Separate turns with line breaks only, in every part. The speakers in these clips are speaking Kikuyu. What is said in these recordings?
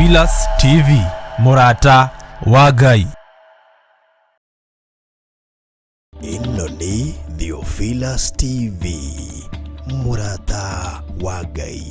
Theophilus TV, mũrata wa Ngai.
Ĩno nĩ Theophilus TV, mũrata wa Ngai.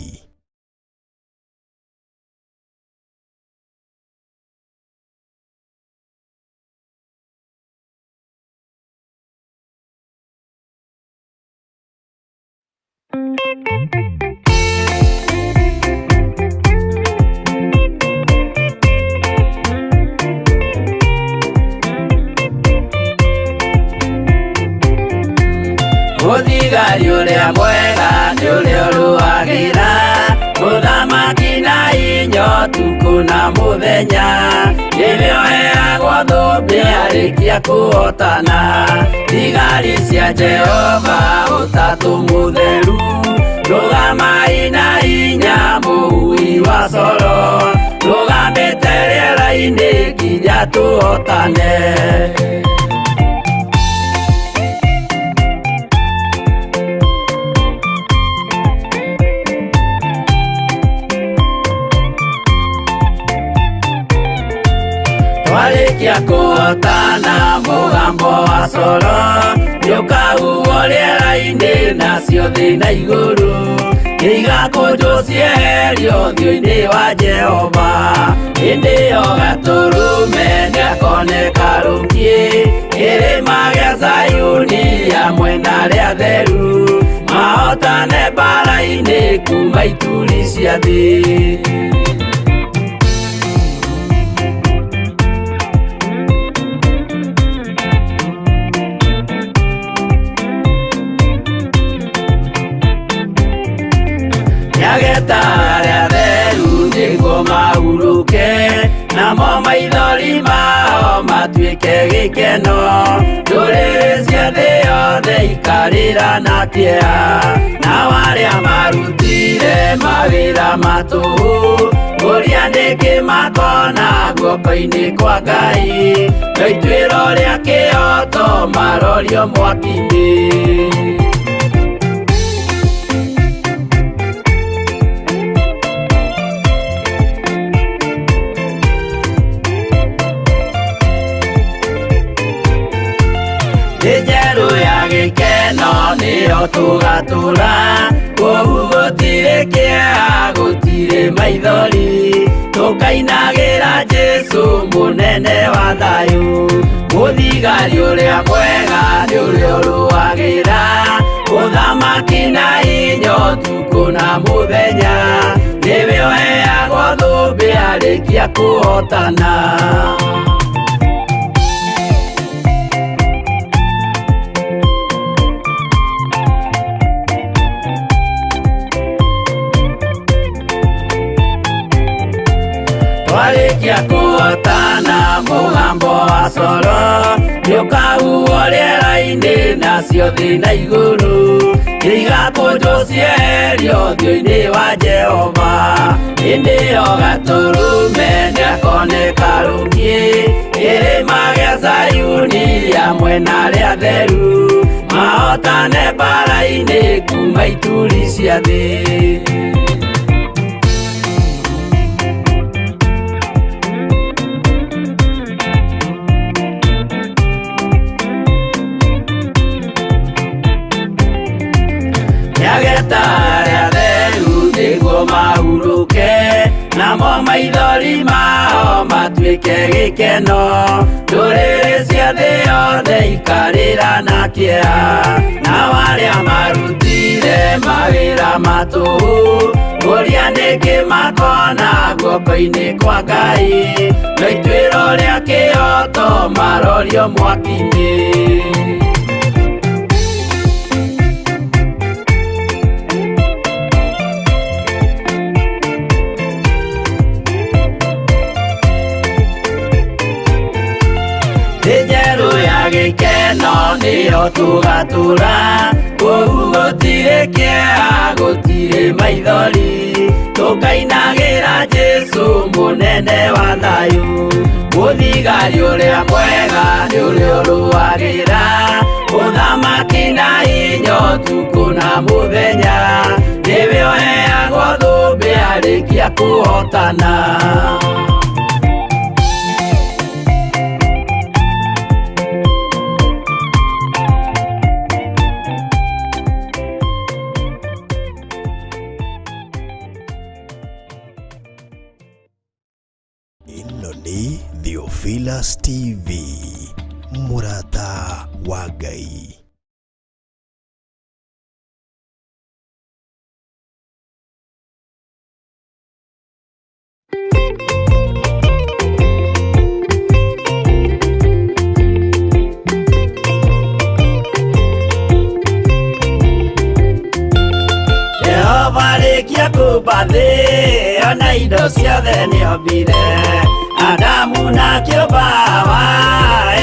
Mũthigari ũrĩa mwega nĩ ũrĩa ũrũagĩra mũthamaki na inya ũtukũ na mũthenya, nĩwe ũheagwo thũmbĩ arĩkia kũhotana. Thigari cia Jehova ũtatũ mũtheru, rũgamai na hinya mũhui wa coro, rũgamĩte rĩera-inĩ nginya tũhotane. Twarĩkia kũhotana mũgambo wa coro nĩũkahuhwo rĩera-inĩ, nacio thĩ na igũrũ nĩigakũnjwo cieherio ũthiũ-inĩ wa Jehova. Hĩndĩ ĩyo Gatũrũme nĩakoneka rũkiĩ kĩrĩma gĩa Zayuni hamwe na arĩa atheru, mahotane mbara-inĩ kuma ituri cia thĩ. Nĩageta arĩa atheru nĩguo mahurũke, namo maithori mao matuĩke gĩkeno. Ndũrĩrĩ cia thĩ yothe ikarĩra na kĩeha, nao arĩa marutire mawĩra ma tũhũ, ũrĩa nĩkĩ makona guoko-inĩ kwa Ngai, no ituĩro rĩa kĩhooto marorio mwaki-inĩ. Thĩ njerũ ya gĩkeno nĩyo tũgatũra, kũu gũtirĩ kĩeha, gũtirĩ maithori, tũkainagĩra Jesũ mũnene wa thayũ. Mũthigari ũrĩa mwega nĩ ũrĩa ũrũagĩra ũthamaki na hinya ũtukũ na mũthenya, nĩwe ũheagwo thũmbĩ arĩkia kũhotana. Twarĩkia kũhotana mũgambo wa coro nĩũkahuhwo rĩera-inĩ, nacio thĩ na igũrũ nĩigakũnjwo cieherio ũthiũ-inĩ wa Jehova. Hĩndĩ ĩyo Gatũrũme nĩakoneka rũkiĩ kĩrĩma gĩa Zayuni hamwe na arĩa atheru, mahotane mbara-inĩ kuma ituri cia thĩ. Nĩageta arĩa atheru nĩguo mahurũke, namo maithori mao matuĩke gĩkeno. Ndũrĩrĩ cia thĩ yothe ikarĩra na kĩeha, nao arĩa marutire mawĩra ma tũhũ, ũrĩa nĩkĩ makona guoko-inĩ kwa Ngai, no ituĩro rĩa kĩhooto marorio mwaki-inĩ. Thĩ njerũ ya gĩkeno nĩyo tũgatũra, kũu gũtirĩ kĩeha, gũtirĩ maithori, tũkainagĩra Jesũ mũnene wa thayũ. Mũthigari ũrĩa mwega nĩ ũrĩa ũrũagĩra ũthamaki na hinya ũtukũ na mũthenya, nĩwe ũheagwo Thũmbĩ arĩkia kũhotana.
Ĩno nĩ Theophilus TV, mũrata wa Ngai.
Jehova arĩkia kũmba thĩ ona indo ciothe nĩombire, Adamu na kĩũmba Hawa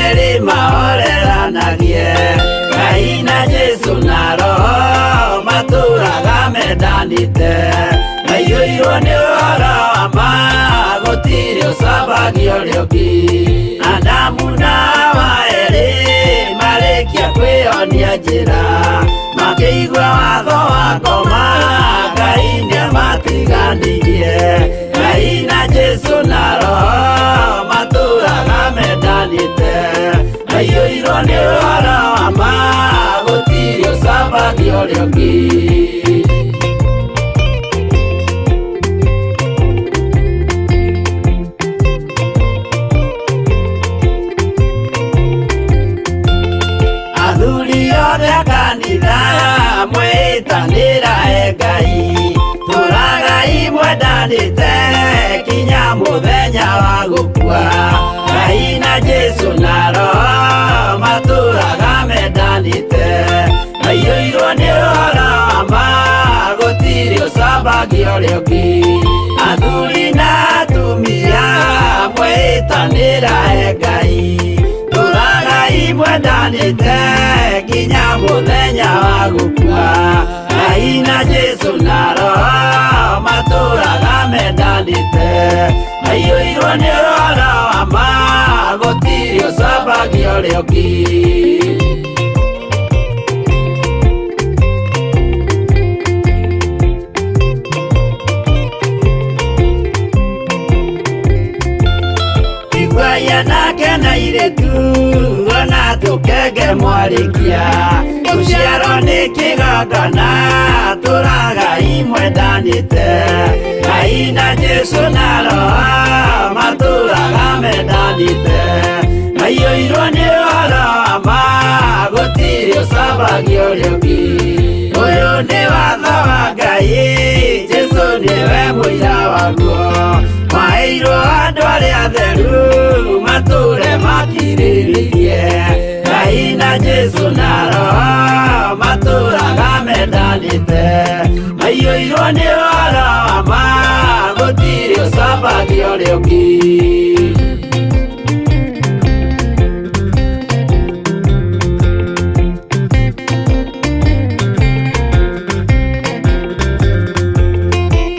erĩ mahoreranagie. Ngai na Jesũ na Roho matũraga mendanĩte, maiyũirwo nĩ ũhoro wa ma gũtirĩ ũcambagia ũrĩa ũngĩ. Adamu na Hawa erĩ marĩkia kwĩyonia njĩra, makĩigua watho wa ngoma Ngai nĩamatiganirie. Ngai na Jesũ na Roho matũraga mendanĩte, maiyũirwo nĩ ũhoro wa ma gũtirĩ ũcambagia ũrĩa ũngĩ. Athuri othe a kanitha mwĩtanĩra e Ngai, tũragai mwendanĩte kinya mũthenya wa gũkua. Ngai na Jesũ na Roho matũraga mendanĩte, maiyũirwo nĩ ũhoro wa ma gũtirĩ ũcambagia ũrĩa ũngĩ. Athuri na atumia mwĩtanĩra e Ngai, tũragai mwendanĩte nginya mũthenya wa gũkua. Ngai na Jesũ na Roho matũraga mendanĩte, maiyũirwo nĩ ũhoro wa ma gũtirĩ ũcambagia ũrĩa ũngĩ. Iguai anake na airĩtu ona tũkenge mwarĩkia, gũciarwo nĩ kĩgongona tũragai mwendanĩte. Ngai na Jesũ na Roho matũraga mendanĩte, maiyũirwo nĩ ũhoro wa ma gũtirĩ ũcambagia ũrĩa ũngĩ. Ũyũ nĩ watho wa Ngai, Jesũ nĩwe mũira waguo, maheirwo andũ arĩa atheru matũre makirĩrĩirie. Ngai na Jesũ na Roho matũraga mendanĩte, maiyũirwo nĩ ũhoro wa ma gũtirĩ ũcambagia ũrĩa ũngĩ.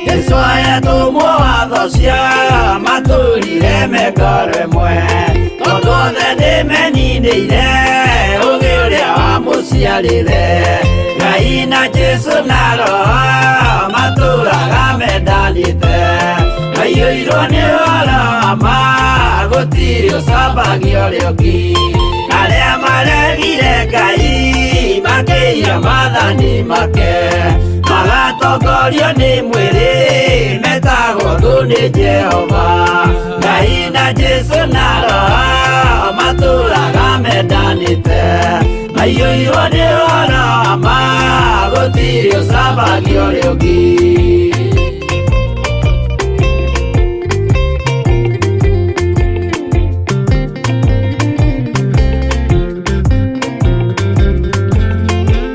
Jesũ ayatũmwo watho cia matũrire mengoro ĩmwe, tondũ othe nĩmeninĩire ũgĩ ũrĩa wamũciarire. Ngai na Jesũ na Roho matũraga mendanĩte, maiyũirwo nĩ ũhoro wa ma gũtirĩ ũcambagia ũrĩa ũngĩ. Arĩa maregire Ngai makĩiya maathani make, magatongorio nĩ mwĩrĩ metagwo thũ nĩ Jehova. Ngai na Jesũ na Roho matũraga mendanĩte, maiyũirwo nĩ ũhoro wa ma gũtirĩ ũcambagia ũrĩa ũngĩ.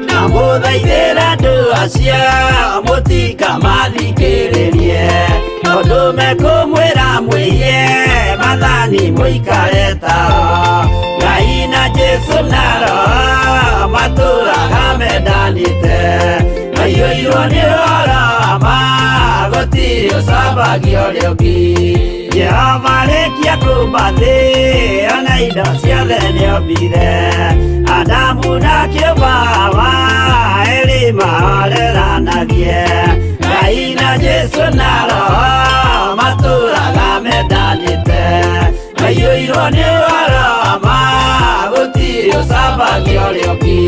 Ndamũthaithĩra andũ acio mũtikamathikĩrĩrie, tondũ mekũmwĩra mwĩiye maathani mũikare tao. Ngai na Jesũ na Roho matũraga mendanĩte, maiyũirwo nĩ ũhoro wa ma gũtirĩ ũcambagia ũrĩa ũngĩ. Jehova arĩkia kũmba thĩ ona indo ciothe nĩombire, Adamu na kĩũmba Hawa erĩ mahoreranagie. Ngai na na Jesu na Roho matũraga mendanĩte maiyũirwo nĩ ũhoro wa ma gũtirĩ ũcambagia ũrĩa ũngĩ.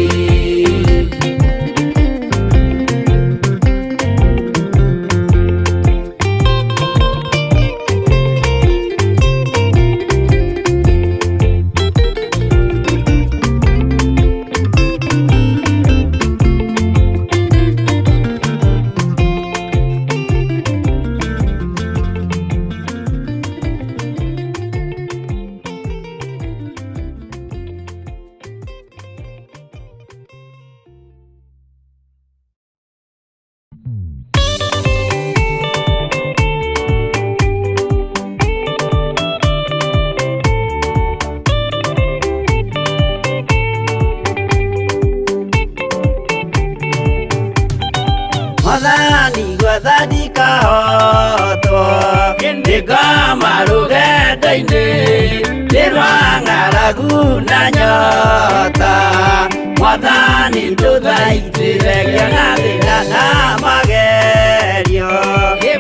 Mwathani gwetha ndikahotwo nĩngoma rũgendo-inĩ nĩ rwa ng'aragu na nyota. Mwathani ndũthaitĩre ngĩona thĩna na magerio.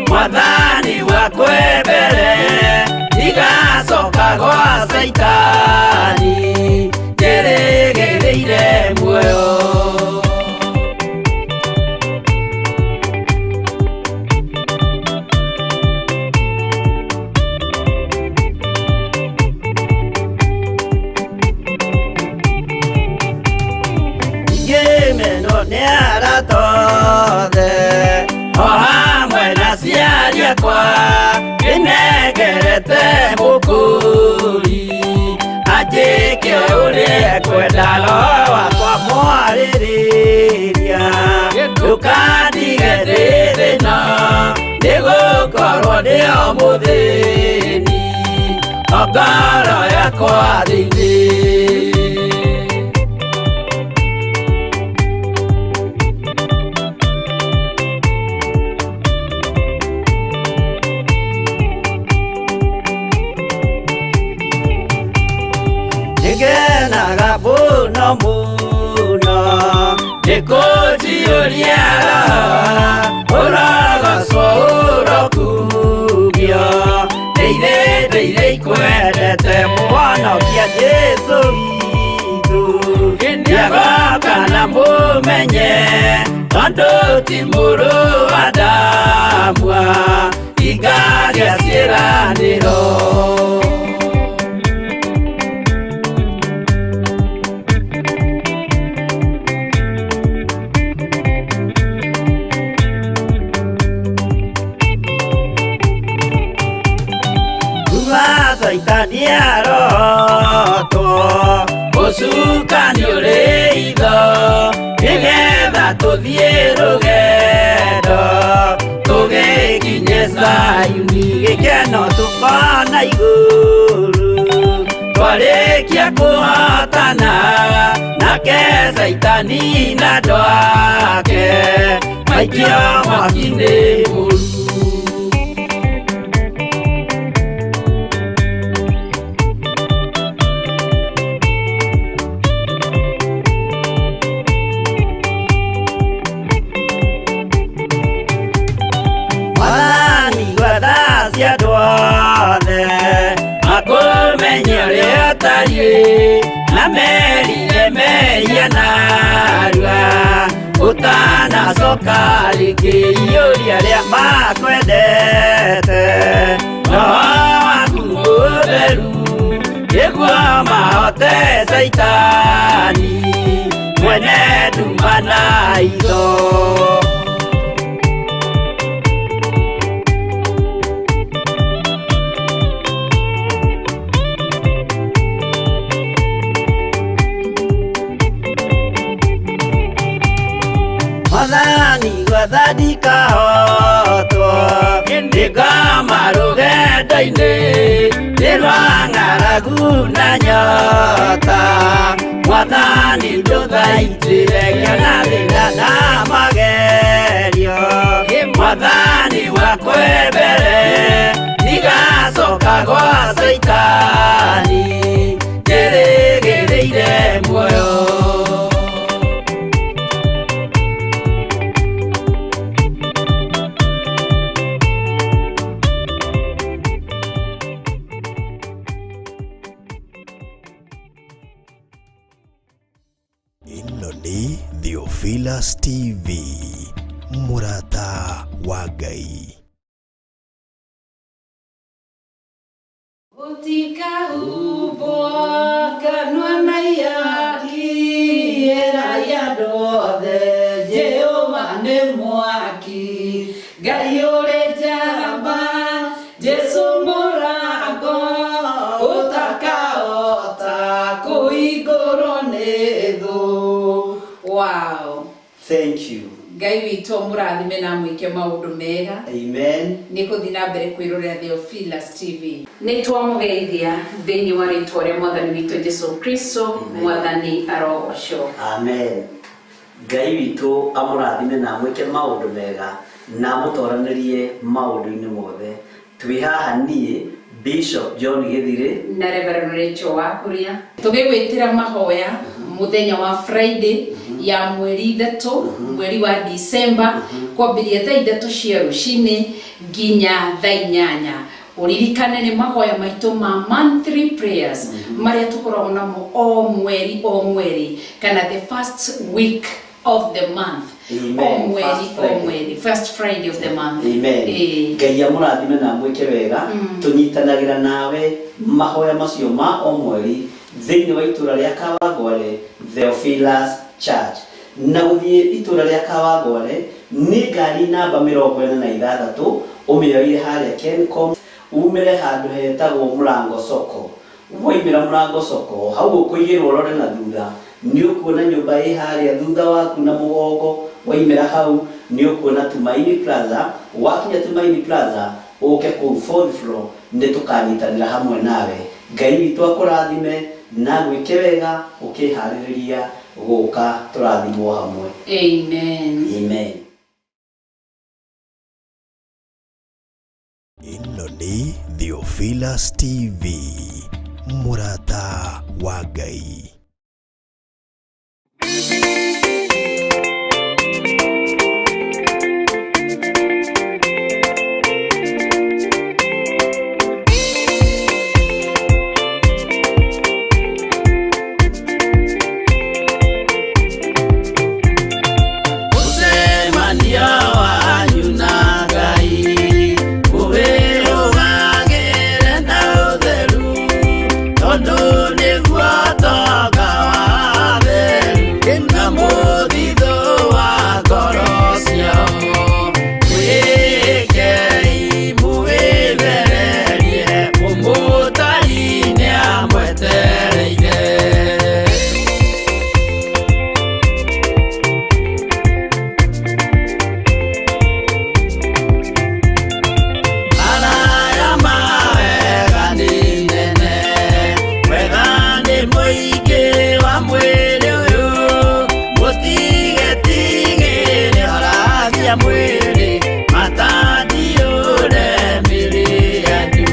Mwathani wakwe mbere ndigacoka gwa Caitani njĩrĩgĩrĩire muoyo. Ngĩmenwo nĩ arata othe o hamwe na aciari akwa ndĩnengerete mũkũri anjĩke ũrĩa ekwenda Roho wakwa mwarĩrĩria ndũkandige ndĩ thĩna nĩgũkorwo ndĩ o mũthĩni o ngoro yakwa thĩinĩ. Nĩngenaga mũno mũno nĩkũnjiyũria Roho ũrogocwo ũrokugio ndĩire ndĩire ikwendete Mũhonokia Jesũ witũ nĩagoka na mũmenye tondũ ti mũrũ wa Adamu ingagĩa ciĩranĩro. Caitani arotwo ũcukani ũrĩ itho nĩgetha tũthiĩ rũgendo tũgĩkinye Zayuni gĩkeno tũkona igũrũ twarĩkia kũhotana nake Caitani na andũ ake maikio mwaki-inĩ mũru. Mwathani gwetha cia andũ othe makũmenye ũrĩa ũtariĩ na merire mehia narua ũtanacoka rĩngĩ iyũria arĩa makwendete Roho waku mũtheru nĩguo mahote Caitani mwene nduma na itho. Mwathani gwetha ndikahotwo nĩngoma rũgendo-inĩ nĩ rwa ng'aragu na nyota. Mwathani ndũthaitĩre ngĩona thĩna na magerio Mwathani wakwe mbere ndigacoka gwa Caitani njĩrĩgĩrĩire muoyo.
Ĩno nĩ Theophilus TV, mũrata wa Ngai.
Gũtikahumbwo kanua na ihaki ĩrai andũ othe Jehova nĩ mwaki Ngai ũrĩ njamba Jesu mũrango ũtakahota kũhingũrwo nĩ thũ. Wow.
Thank you.
Ngai witũ mũrathime na mwĩke maũndũ mega.
Amen.
Nĩ kũthiĩ na mbere kwĩrorera Theophilus TV. Nĩ twamũgeithia thĩinĩ wa rĩtwa rĩa mwathani witũ Jesu Kristo, mwathani arogocwo.
Amen. Ngai witũ amũrathime na amwĩke maũndũ mega na amũtoranĩrie maũndũ-inĩ mothe. Twĩ haha niĩ Bishop John Gĩthirĩ
na Reverend Rachel Wakuria tũgĩgwĩtĩra mahoya mũthenya wa Friday ya mweri 3 mweri wa December kwambĩrĩria thaa 3 cia rũcinĩ nginya thaa 8. Ũririkane nĩ mahoya maitũ ma monthly prayers marĩa tũkoragwo namo o mweri o mweri kana the first week of the month.
Amen.
O mweri
First
o
Friday.
mweri, first Friday of the month.
Amen. Ngai amũrathime na amwĩke wega. Tũnyitanagĩra nawe mahoya macio ma o mweri thĩinĩ wa itũra rĩa Kawangware Theophilus Church. Na gũthiĩ itũra rĩa Kawangware nĩ ngari namba 46 ũmĩoire harĩa Kencom umĩre handũ hetagwo Mũrango Soko. Waimĩra Mũrango Soko hau ũkũigĩrwo ũrore na thutha nĩ ũkuona nyũmba ĩ harĩa thutha waku na mũgongo. Waimĩra hau nĩ ũkuona Tumaini Plaza. Wakinya Tumaini Plaza ũke kũu fourth floor nĩ tũkanyitanĩra hamwe nawe. Ngai witũ akũrathime na gwĩke wega ũkĩharĩrĩria gũka tũrathimwo hamwe.
Amen.
Amen.
Ĩno nĩ Theophilus TV, mũrata wa Ngai.
Ũcemania wanyu na Ngai ũwĩrũgagĩre na ũtheru tondũ nĩguo tonga wa theru na mũthithũ wa ngoro ciao. Mwĩkei mũwĩthererie mũmũtari nĩamwetereire. Maraya ma wega nĩ nene, wega nĩ mũingĩ wa mwĩrĩ ũyũ, mũtigetigĩre horagia mwĩrĩ, matandiũre mĩrĩ yanyu.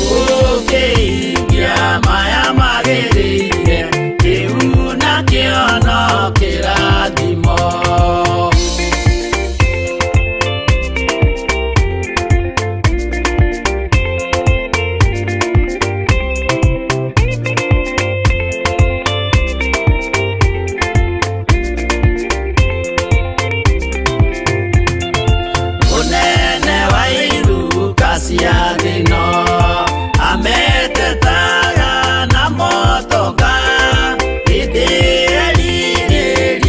Mũkĩhingia maya magĩrĩire, kĩu nakĩo no kĩrathimo. Mũnene wa iruka cia thĩno ametetaga na motoka hĩndĩ erirĩria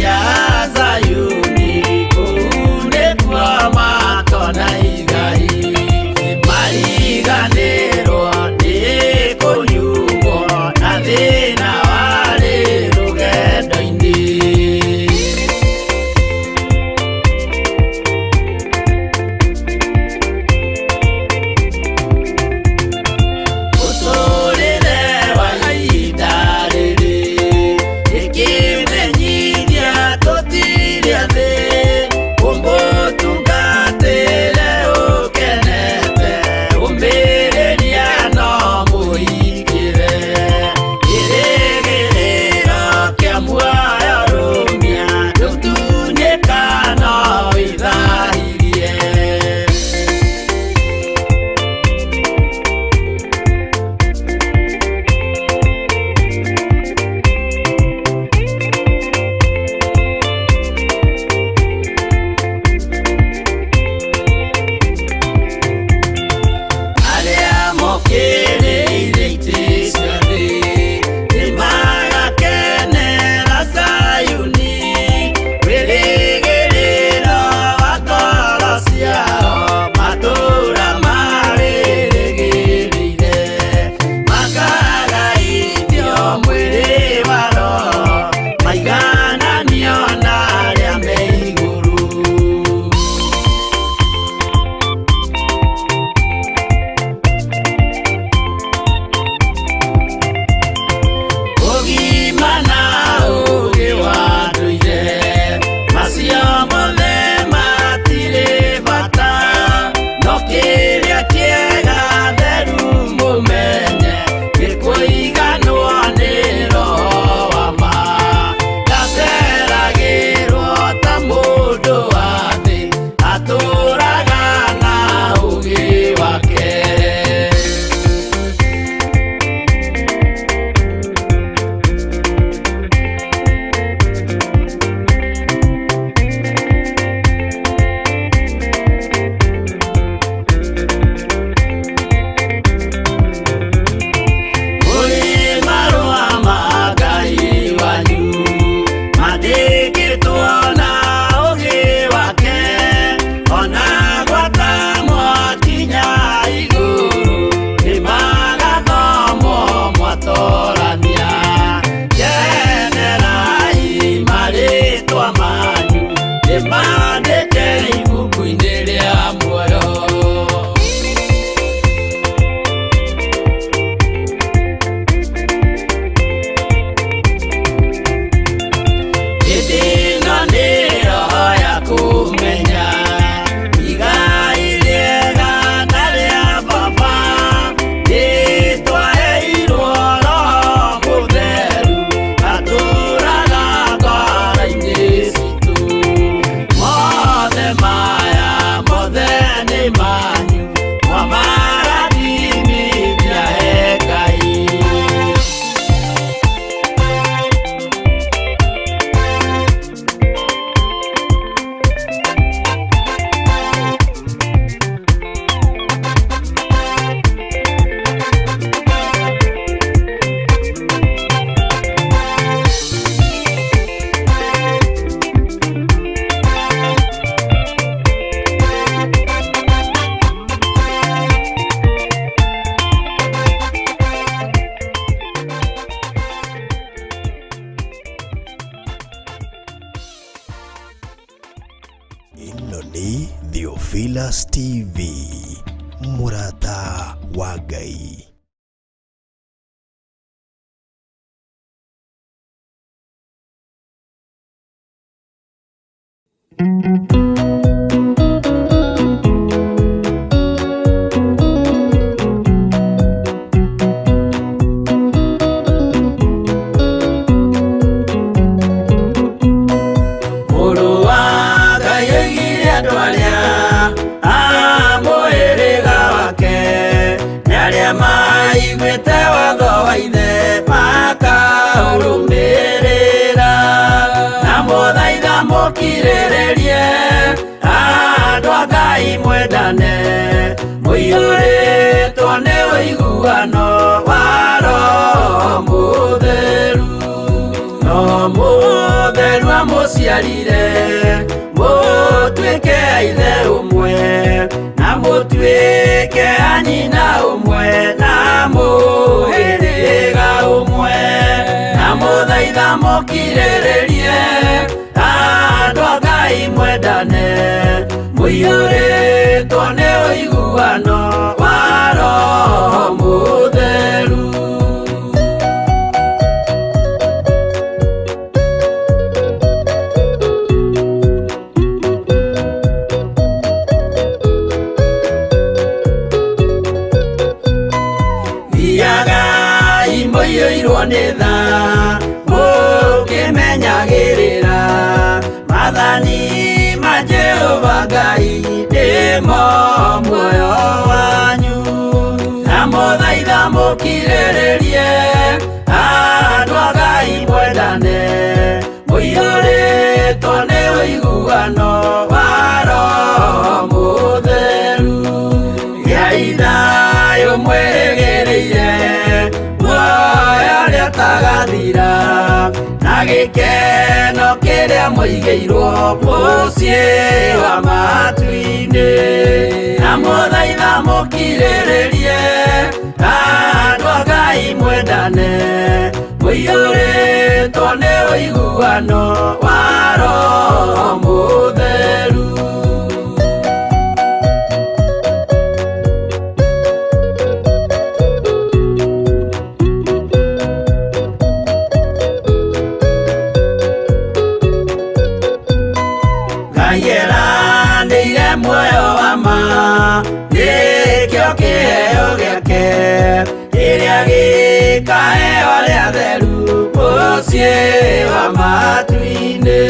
Ĩno nĩ Theophilus TV, mũrata wa Ngai.
Mũrũ wa Ngai oigire andũ arĩa a mũhĩrĩga wake nĩ arĩa maiguĩte watho wa ithe makaũrũmĩrĩra na mũthaitha mũkirĩrĩrie andũ a Ngai mwendane mũiyũrĩtwo nĩ ũiguano wa Roho Mũtheru. No mũtheru amũciarire mũtuĩke a ithe ũmwe na mũtuĩke a nyina ũmwe na mũhĩrĩga ũmwe na mũthaitha mũkirĩrĩrie andũ a Ngai mwendane mũiyũrĩtwo nĩ ũiguano wa Roho Mũtheru. Thiagai mũiyũirwo nĩ tha mũkĩmenyagĩrĩra maathani ma Jehova Ngai nĩmo muoyo wanyu na mũthaitha mũkirĩrĩrie andũ a Ngai mwendane mũiyũrĩtwo nĩ ũiguano wa Roho Mũtheru. Gĩai thayũ mwĩrĩgĩrĩire muoyo ũrĩa ũtagathira na gĩkeno kĩrĩa mũigĩirwo mũciĩ wa matu-inĩ na mũthaitha mũkirĩrĩrie andũ a Ngai mwendane mũiyũrĩtwo nĩ ũiguano wa Roho Mũtheru. Ngai eranĩire muoyo wa ma nĩkĩo kĩheo gĩake kĩrĩa gĩkaheo arĩa atheru mũciĩ wa matu-inĩ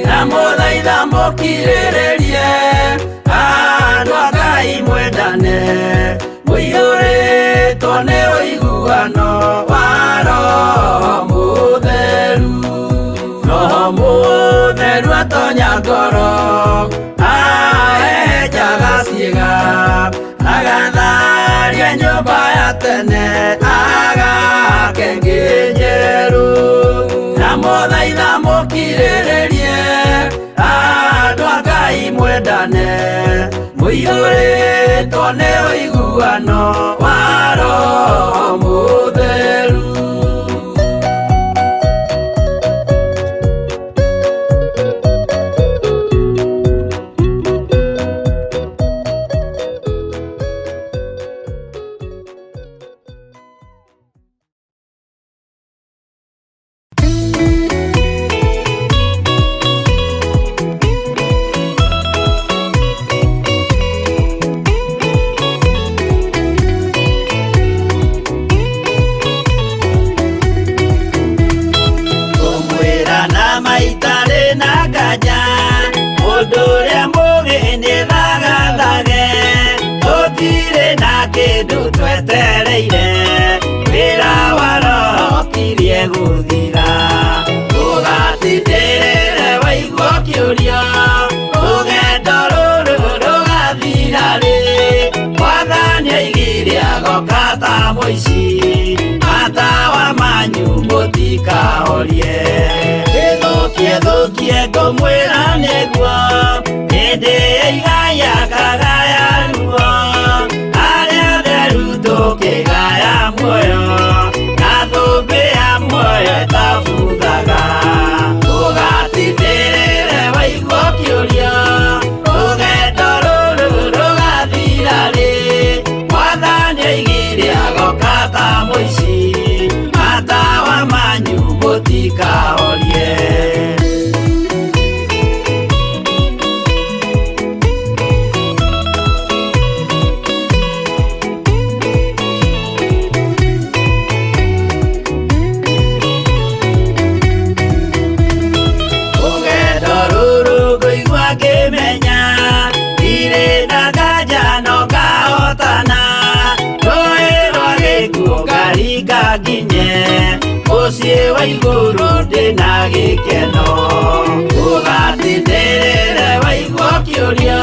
na mũthaitha mũkirĩrĩrie andũ a Ngai mwendane mũiyũrĩtwo nĩ ũiguano wa Roho Mũtheru. Roho Mũtheru atonya ngoro ahehenjaga ciĩga agatharia nyũmba ya tene agake ĩngĩ njerũ na mũthaitha mũkirĩrĩrie andũ a Ngai mwendane mũiyũrĩtwo nĩ ũiguano wa Roho Mũtheru. Ngũmwĩra na maitarĩ na nganja mũndũ ũrĩa mũũgĩ nĩ thagathage tũtirĩ na kĩndũ twetereire wĩra wa Roho ũkirie gũthira ũgatindĩrĩre waigua ũkĩũria rũgendo rũrũ rũgathira rĩ Mwathani aigire agoka ta mũici matawa manyu mũtikahorie ĩthũkie thũkie ngũmwĩra nĩguo hĩndĩ ĩigaya kagaya ruo arĩa atheru tũkĩgaya muoyo na thũmbĩ ya muoyo ĩtabuthaga ũgatindĩrĩre waigua ũkĩũria Mũtikahorie. Rũgendo rũrũ ngũigua ngĩmenya ndirĩ na nganja no ngahotana rũĩ rwa gĩkuũ ngaringa nginye mũciĩ wa igũrũ ndĩna gĩkeno ũgatindĩrĩre waigua ũkĩũria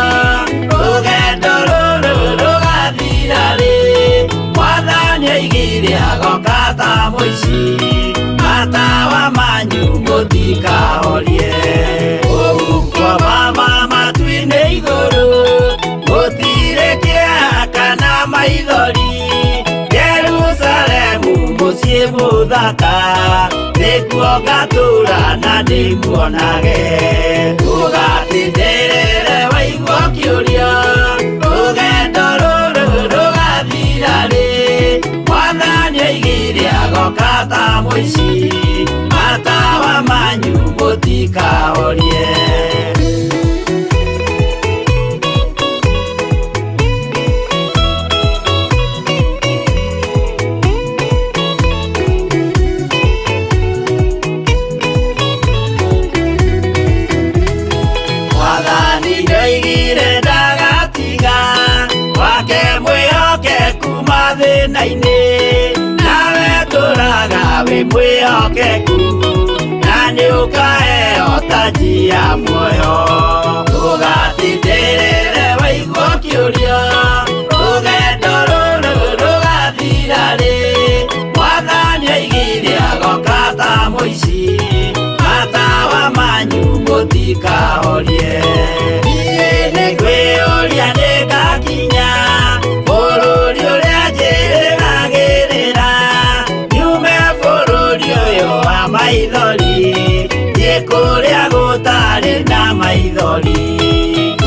rũgendo rũrũ rũgathira rĩ mwathani oigire agoka ta mũici matawa manyu mũtikahorie ũguo mama matu-inĩ igũrũ gũtirĩ kĩeha kana maithori Jerusalemu mũciĩ mũthaka nĩkuo ngatũũra na ndĩmuonage ũgatindĩrĩre waigua ũkĩũria rũgendo rũrũ rũgathira rĩ mwathani oigire agoka ta mũici matawa manyu mũtikahorie. Mwathani ndoigire ndagatiga wake mwĩhokeku mathĩna-inĩ nawe tũraga wĩ mwĩhokeku na nĩũkaheo taji ya muoyo ũgatindĩrĩre waigua ũkĩũria rũgendo rũrũ rũgathira rĩ mwathani oigire agoka ta mũici matawa manyu mũtikahorie niĩ nĩngwĩyũria nĩngakinya bũrũri ũrĩa njĩrĩgagĩrĩra nyume bũrũri ũyũ wa maithori thiĩ kũrĩa gũtarĩ na maithori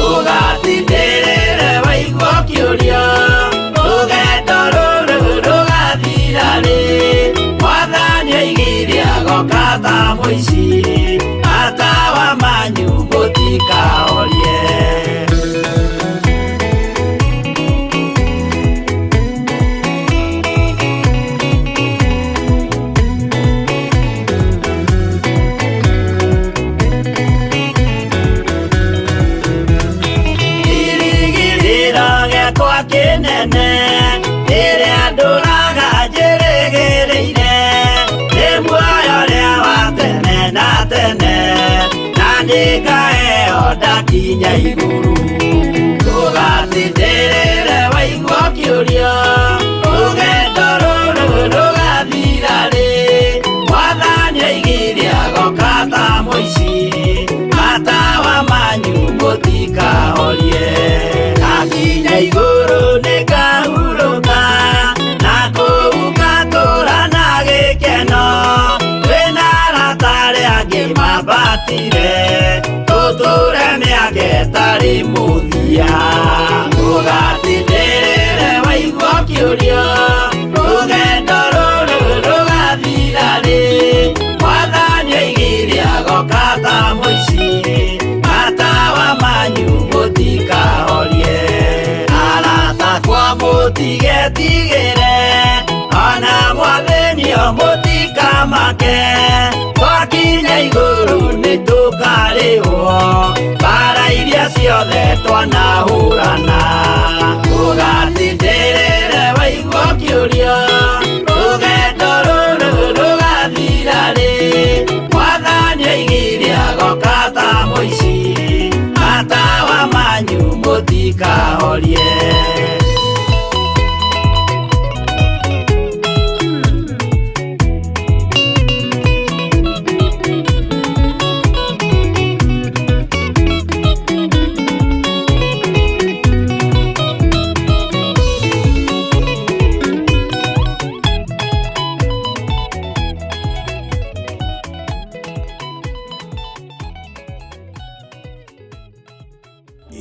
ũgatindĩrĩre waigua ũkĩũria rũgendo rũrũ rũgathira rĩ mwathani oigire agoka ta mũici matawa manyu mũtikahorie. Kĩrĩgĩrĩro gĩakwa kĩnene rĩrĩa ndũraga njĩrĩgĩrĩire nĩ muoyo ũrĩa wa tene na tene na nĩngaheo ndakinya igũrũ ũgatindĩrĩre waigua ũkĩũria rũgendo rũrũ rũgathira rĩ mwathani oigire agoka ta mũici matawa manyu mũtikahorie ndakinya igũrũ nĩngahurũka na kũu ngatũũra na gĩkeno twĩna arata arĩa angĩ mambatire tũtũũre mĩaka ĩtarĩ mũthia ũgatindĩrĩre waigua ũkĩũria rũgendo rũrũ rũgathira rĩ mwathani oigire agoka ta mũici matawa manyu mũtikahorie arata kwa mũtigetigĩre ona mwathĩnio mũtikamake twakinya igũrũ nĩtũkarĩhwo mbara iria ciothe twanahũrana ũgatindĩrĩre waigua ũkĩũria rũgendo rũrũ rũgathira rĩ mwathani oigire agoka ta mũici matawa manyu mũtikahorie.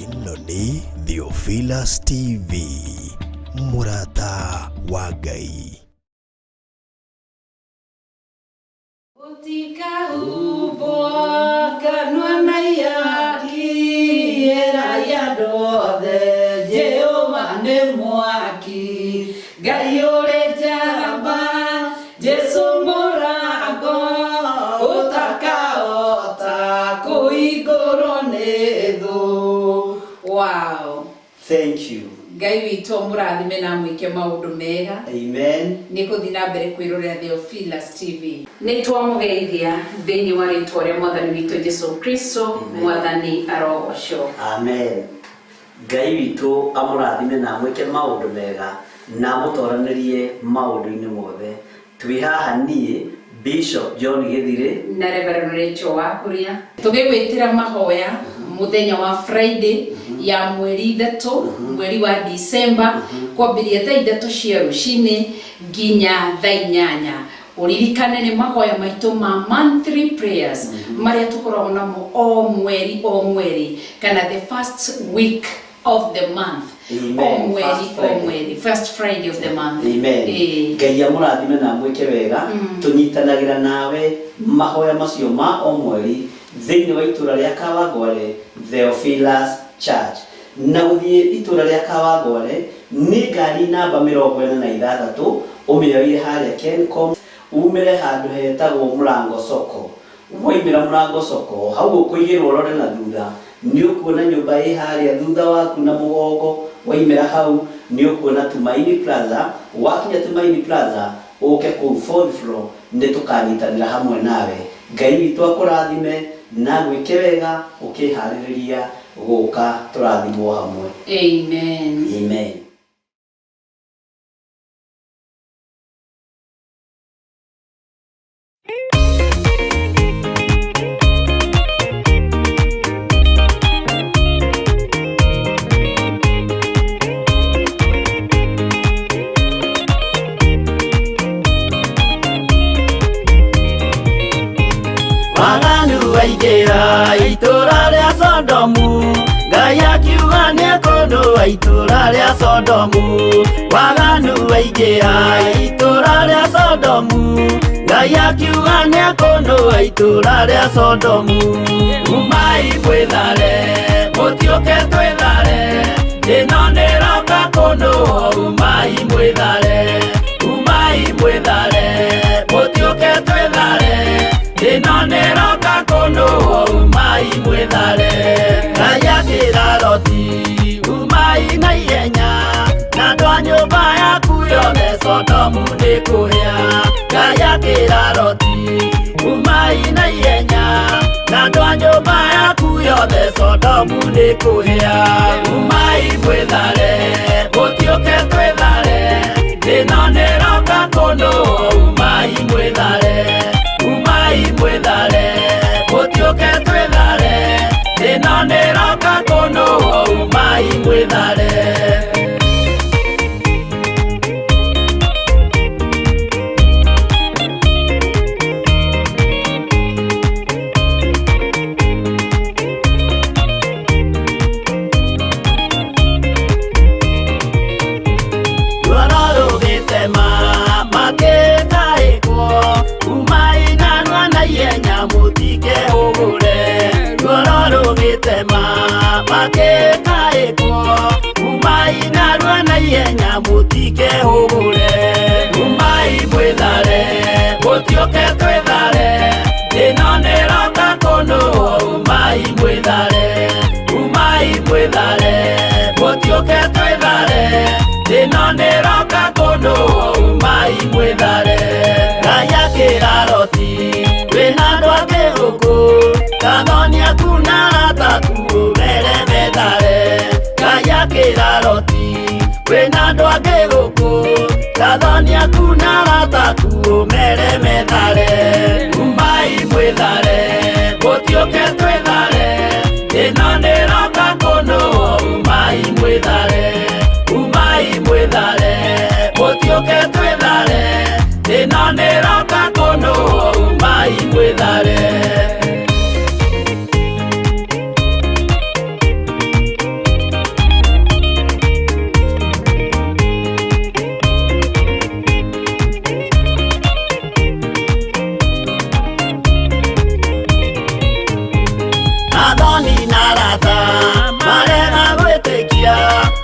Ĩno nĩ Theophilus TV, mũrata wa Ngai.
Nĩ thũ.
Wow.
Thank you.
Ngai witũ amũrathime na amwĩke maũndũ mega.
Amen.
Nĩ gũthiĩ na mbere kwĩrorera Theophilus TV. Nĩ twamũgeithia thĩinĩ wa rĩtwa rĩa mwathani witũ Jesu Kristo. Mwathani arogocwo.
Amen. Ngai witũ amũrathime na amwĩke maũndũ mega na amũtoranĩrie maũndũ-inĩ mothe. Twĩ haha niĩ Bishop John Gĩthirĩ
na Reverend Rachel Wakuria tũgĩgwĩtĩra mahoya mũthenya wa Friday ya mweri 3 mweri wa December kwambĩrĩria thaa 3 cia rũcinĩ nginya thaa 8. Ũririkane nĩ mahoya maitũ ma monthly prayers marĩa tũkoragwo namo o mweri o mweri kana the first week of the month.
Amen.
O mweri
First
o
Friday.
mweri, first Friday of the month.
Amen. Ngai amũrathime na amwĩke wega. Tũnyitanagĩra nawe mahoya macio ma o mweri thĩinĩ wa itũra rĩa Kawangware Theophilus Church. Na gũthiĩ itũra rĩa Kawangware nĩ ngari namba 46 ũmĩoire harĩa Kencom umĩre handũ hetagwo Mũrango Soko. Waimĩra Mũrango Soko hau ũkũigĩrwo ũrore na thutha nĩ ũkuona nyũmba ĩ harĩa thutha waku na mũgongo. Waimĩra hau nĩ ũkuona Tumaini Plaza. Wakinya Tumaini Plaza ũke kũu fourth floor nĩ tũkanyitanĩra hamwe nawe. Ngai witũ akũrathime na gwĩke wega ũkĩharĩrĩria gũka tũrathimwo hamwe.
Amen.
Amen.
Waganu waingĩra itũra rĩa Sodomu, Ngai akiuga nĩekũnũa itũra rĩa Sodomu. Waganu waingĩra itũra rĩa Sodomu, Ngai akiuga nĩekũnũa itũra rĩa Sodomu. Umai mwĩthare, mũtiũke twĩthare, ĩno nĩroka kũnũa. Umai mwĩthare, umai mwĩthare, mũtiũke twĩthare, ĩno nĩroka kũnũa. Umai mwĩthare. Ngai akĩra Loti, umai na ihenya, na andũ a nyũmba yaku yothe Sodomu nĩkũhĩa. Ngai akĩra Loti, umai na ihenya, na andũ a nyũmba yaku yothe Sodomu nĩkũhĩa. Umai mwĩthare, mũtiũke twĩthare, ĩno nĩroka kũnũa. Umai mwĩthare, umai mwĩthare, mũtiũke twĩthare, ĩno nĩroka kũnũa. Umai mwĩthare. Ruoro rũgĩtema makĩtaĩkwo, umai narua na ihenya mũtikehũgũre. Ruoro rũgĩtema makĩtaĩkwo, umai narua na ihenya mũtikehũgũre. Umai mwĩthare, mũtiũke twĩthare, ĩno nĩroka kũnũa. Umai mwĩthare, umai mwĩthare, mũtiũke twĩthare, ĩno nĩroka kũnũa. Umai mwĩthare. Ngai akĩra Loti, wĩna andũ angĩ gũkũ, kathoni aku na arata aku ũmere methare. Ngai akĩra Loti, wĩna andũ angĩ gũkũ, kathoni aku na arata aku ũmere methare. Umai mwĩthare, mũtiũke twĩthare, ĩno nĩroka kũnũa. Umai mwĩthare, umai mwĩthare, mũtiũke twĩthare, ĩno nĩroka kũnũa. Umai mwĩthare. Athoni na arata marega gwĩtĩkia,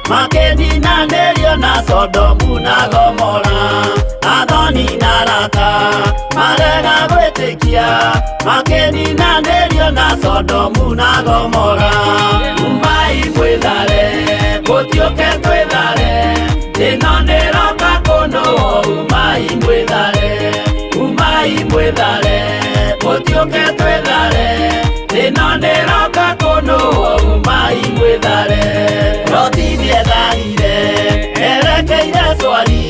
makĩninanĩrio na Sodomu na Gomora. Athoni na arata marega gwĩtĩkia, makĩninanĩrio na Sodomu na Gomora. Mũtiũke twĩthare Thĩno nĩroka kũnũ Umai mwĩthare Umai mwĩthare Mũtiũke twĩthare Thĩno nĩroka kũnũ Umai mwĩthare Roti nĩetharire Erekeire swari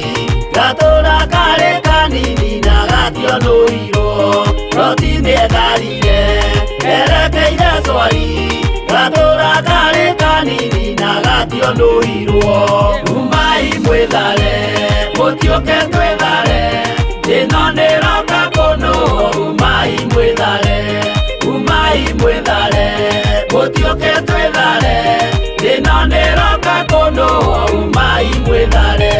Gatũra karĩ kanini na gationũirwo Roti nĩetharire Erekeire swari Gatũra karĩ kanini na gationũirwo Umai mwĩthare Mũtiũke twĩthare Thĩno nĩroka kũnũ Umai mwĩthare Umai mwĩthare Mũtiũke twĩthare Thĩno nĩroka kũnũ Umai mwĩthare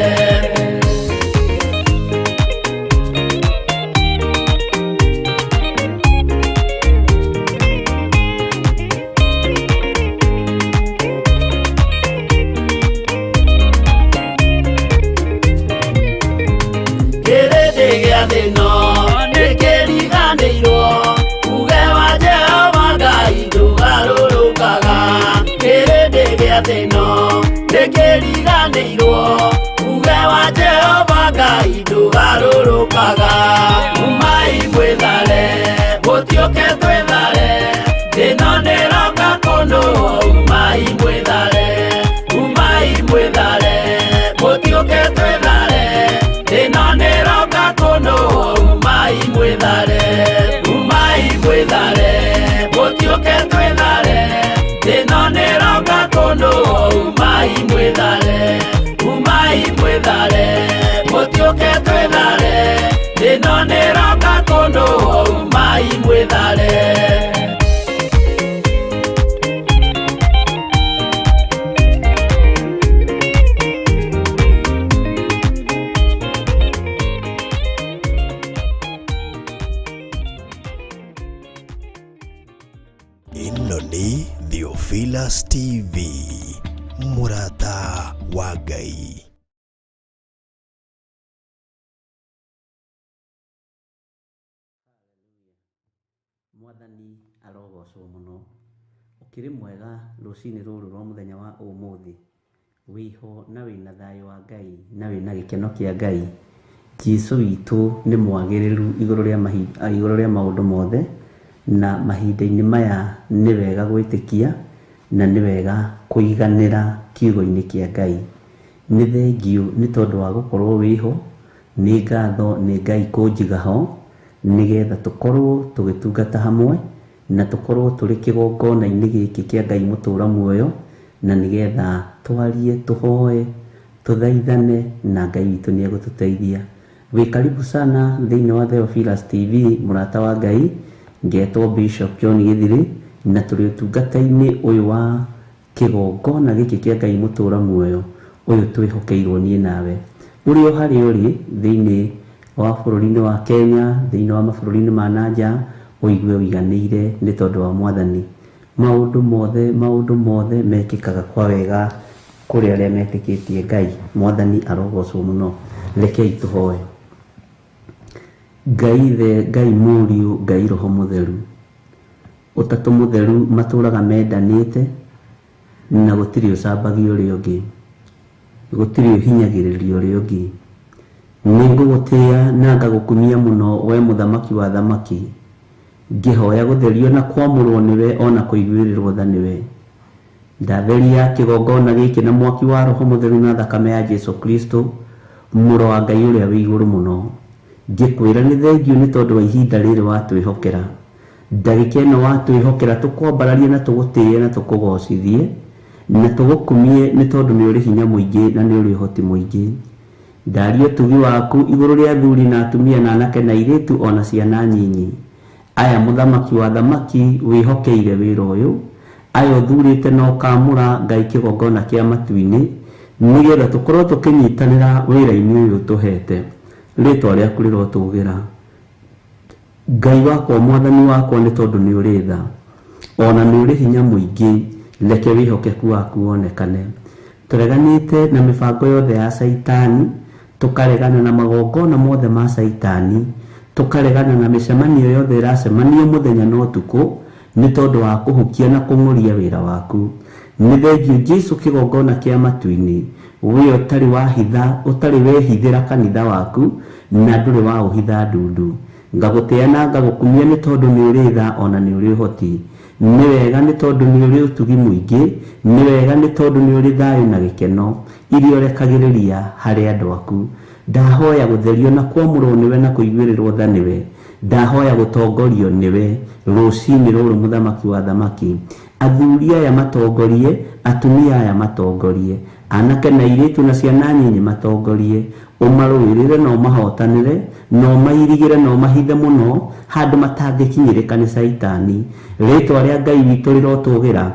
Kĩrĩndĩ gĩa thĩno nĩkĩriganĩirwo Uge wa Jehova Ngai ndũgarũrũkaga Kĩrĩndĩ gĩa thĩno nĩkĩriganĩirwo Uge wa Jehova Ngai ndũgarũrũkaga Umai mwĩthare Mũtiũke twĩthare Thĩno nĩroka kũnũ Umai mwĩthare Umai mwĩthare Mũtiũke twĩthare Thĩno nĩroka kũnũ Umai mwĩthare Umai mwĩthare Mũtiũke twĩthare Thĩno nĩroka kũnũ Umai mwĩthare Umai mwĩthare Mũtiũke twĩthare Thĩno nĩroka kũnũ Umai mwĩthare
Ĩno nĩ Theophilus TV mũrata wa Ngai.
Mwathani arogocwo mũno ũkĩrĩ mwega rũcinĩ rũrũ rwa mũthenya wa ũmũthĩ wĩho na wĩna thayũ wa Ngai na wĩna gĩkeno kĩa Ngai. Jesũ witũ nĩ mwagĩrĩru igũrũ rĩa igũrũ rĩa maũndũ mothe na mahinda-inĩ maya nĩ wega gwĩtĩkia na nĩ wega kũiganĩra kiugo-inĩ kĩa Ngai. Nĩ thengiũ nĩ tondũ wa gũkorwo wĩho, nĩ ngatho nĩ Ngai kũnjiga ho nĩgetha tũkorwo tũgĩtungata hamwe na tũkorwo tũrĩ kĩgongona-inĩ gĩkĩ kĩa Ngai mũtũra muoyo na nĩgetha twarie, tũhoe, tũthaithane na Ngai witũ nĩ egũtũteithia. Wĩ karibu sana thĩinĩ wa Theophilus TV mũrata wa Ngai, ngetwo Bishop John Gĩthirĩ na tũrĩ ũtungata-inĩ ũyũ wa kĩgongona gĩkĩ kĩa Ngai mũtũra muoyo ũyũ twĩhokeirwo niĩ nawe. Ũrĩ o harĩa ũrĩ thĩinĩ wa bũrũri-inĩ wa Kenya, thĩinĩ wa mabũrũri-inĩ ma nanja, ũigue ũiganĩire nĩ tondũ wa Mwathani. Maũndũ mothe mekĩkaga kwa wega kũrĩ arĩa metĩkĩtie Ngai. Mwathani arogocwo mũno. Rekei tũhoe. Ngai Ithe, Ngai Mũriũ, Ngai Roho Mũtheru, Ũtatũ Mũtheru matũraga mendanĩte na gũtirĩ ũcambagia ũrĩa ũngĩ, gũtirĩ ũhinyagĩrĩria ũrĩa ũngĩ. Nĩ ngũgũtĩĩa na ngagũkumia mũno we mũthamaki wa thamaki, ngĩhoya gũtherio na kwamũrwo nĩwe ona kũiguĩrĩrwo tha nĩwe. Ndatheria kĩgongona gĩkĩ na mwaki wa Roho Mũtheru na thakame ya Jesũ Kristo mũrũ wa Ngai ũrĩa wĩ igũrũ mũno. Ngĩkwĩra nĩ thengiũ nĩ tondũ wa ihinda rĩrĩ watwĩhokera. Ndagĩka ĩno watwĩhokera tũkwambararie na tũgũtĩĩe na tũkũgocithie na tũgũkumie nĩ tondũ nĩ ũrĩ hinya mũingĩ na nĩ ũrĩ ũhoti mũingĩ. Ndaria ũtugi waku igũrũ rĩa athuri na atumia na anake na airĩtu ona ciana nyinyi. Aya mũthamaki wa thamaki wĩhokeire wĩra ũyũ, aya ũthurĩte na ũkamũra Ngai kĩgongona kĩa matu-inĩ nĩgetha tũkorwo tũkĩnyitanĩra wĩra-inĩ ũyũ ũtũhete. Rĩtwa rĩaku rĩrotũgĩra. Ngai wakwa, Mwathani wakwa, nĩ tondũ nĩ ũrĩ tha ona nĩ ũrĩ hinya mũingĩ, reke wĩhokeku waku wonekane. Tũreganĩte na mĩbango yothe ya Caitani, tũkaregana na magongona mothe ma Caitani, tũkaregana na mĩcemanio yothe ĩracemanio mũthenya na ũtukũ nĩ tondũ wa kũhukia na kũng'ũria wĩra waku. Nĩ thengio Jesu kĩgongona kĩa matu-inĩ, we ũtarĩ wahitha, ũtarĩ wehithĩra kanitha waku, na ndũrĩ waũhitha ndundu. Ngagũtĩa na ngagũkumia nĩ tondũ nĩ ũrĩ tha ona nĩ ũrĩ ũhoti. Nĩ wega nĩ tondũ nĩ ũrĩ ũtugi mũingĩ, nĩ wega nĩ tondũ nĩ ũrĩ thayũ na gĩkeno iria ũrekagĩrĩria harĩ andũ aku. Ndahoya gũtherio na kwamũrwo nĩwe na kũiguĩrĩrwo tha nĩwe. Ndahoya gũtongorio nĩwe rũcinĩ rũrũ, mũthamaki wa thamaki. Athuri aya matongorie, atumia aya matongorie, anake na airĩtu na ciana nyinyi matongorie, ũmarũĩrĩre na ũmahotanĩre na ũmairigĩre na ũmahithe mũno handũ matangĩkinyĩrĩka nĩ Caitani. Rĩtwa rĩa Ngai witũ rĩrotũgĩra,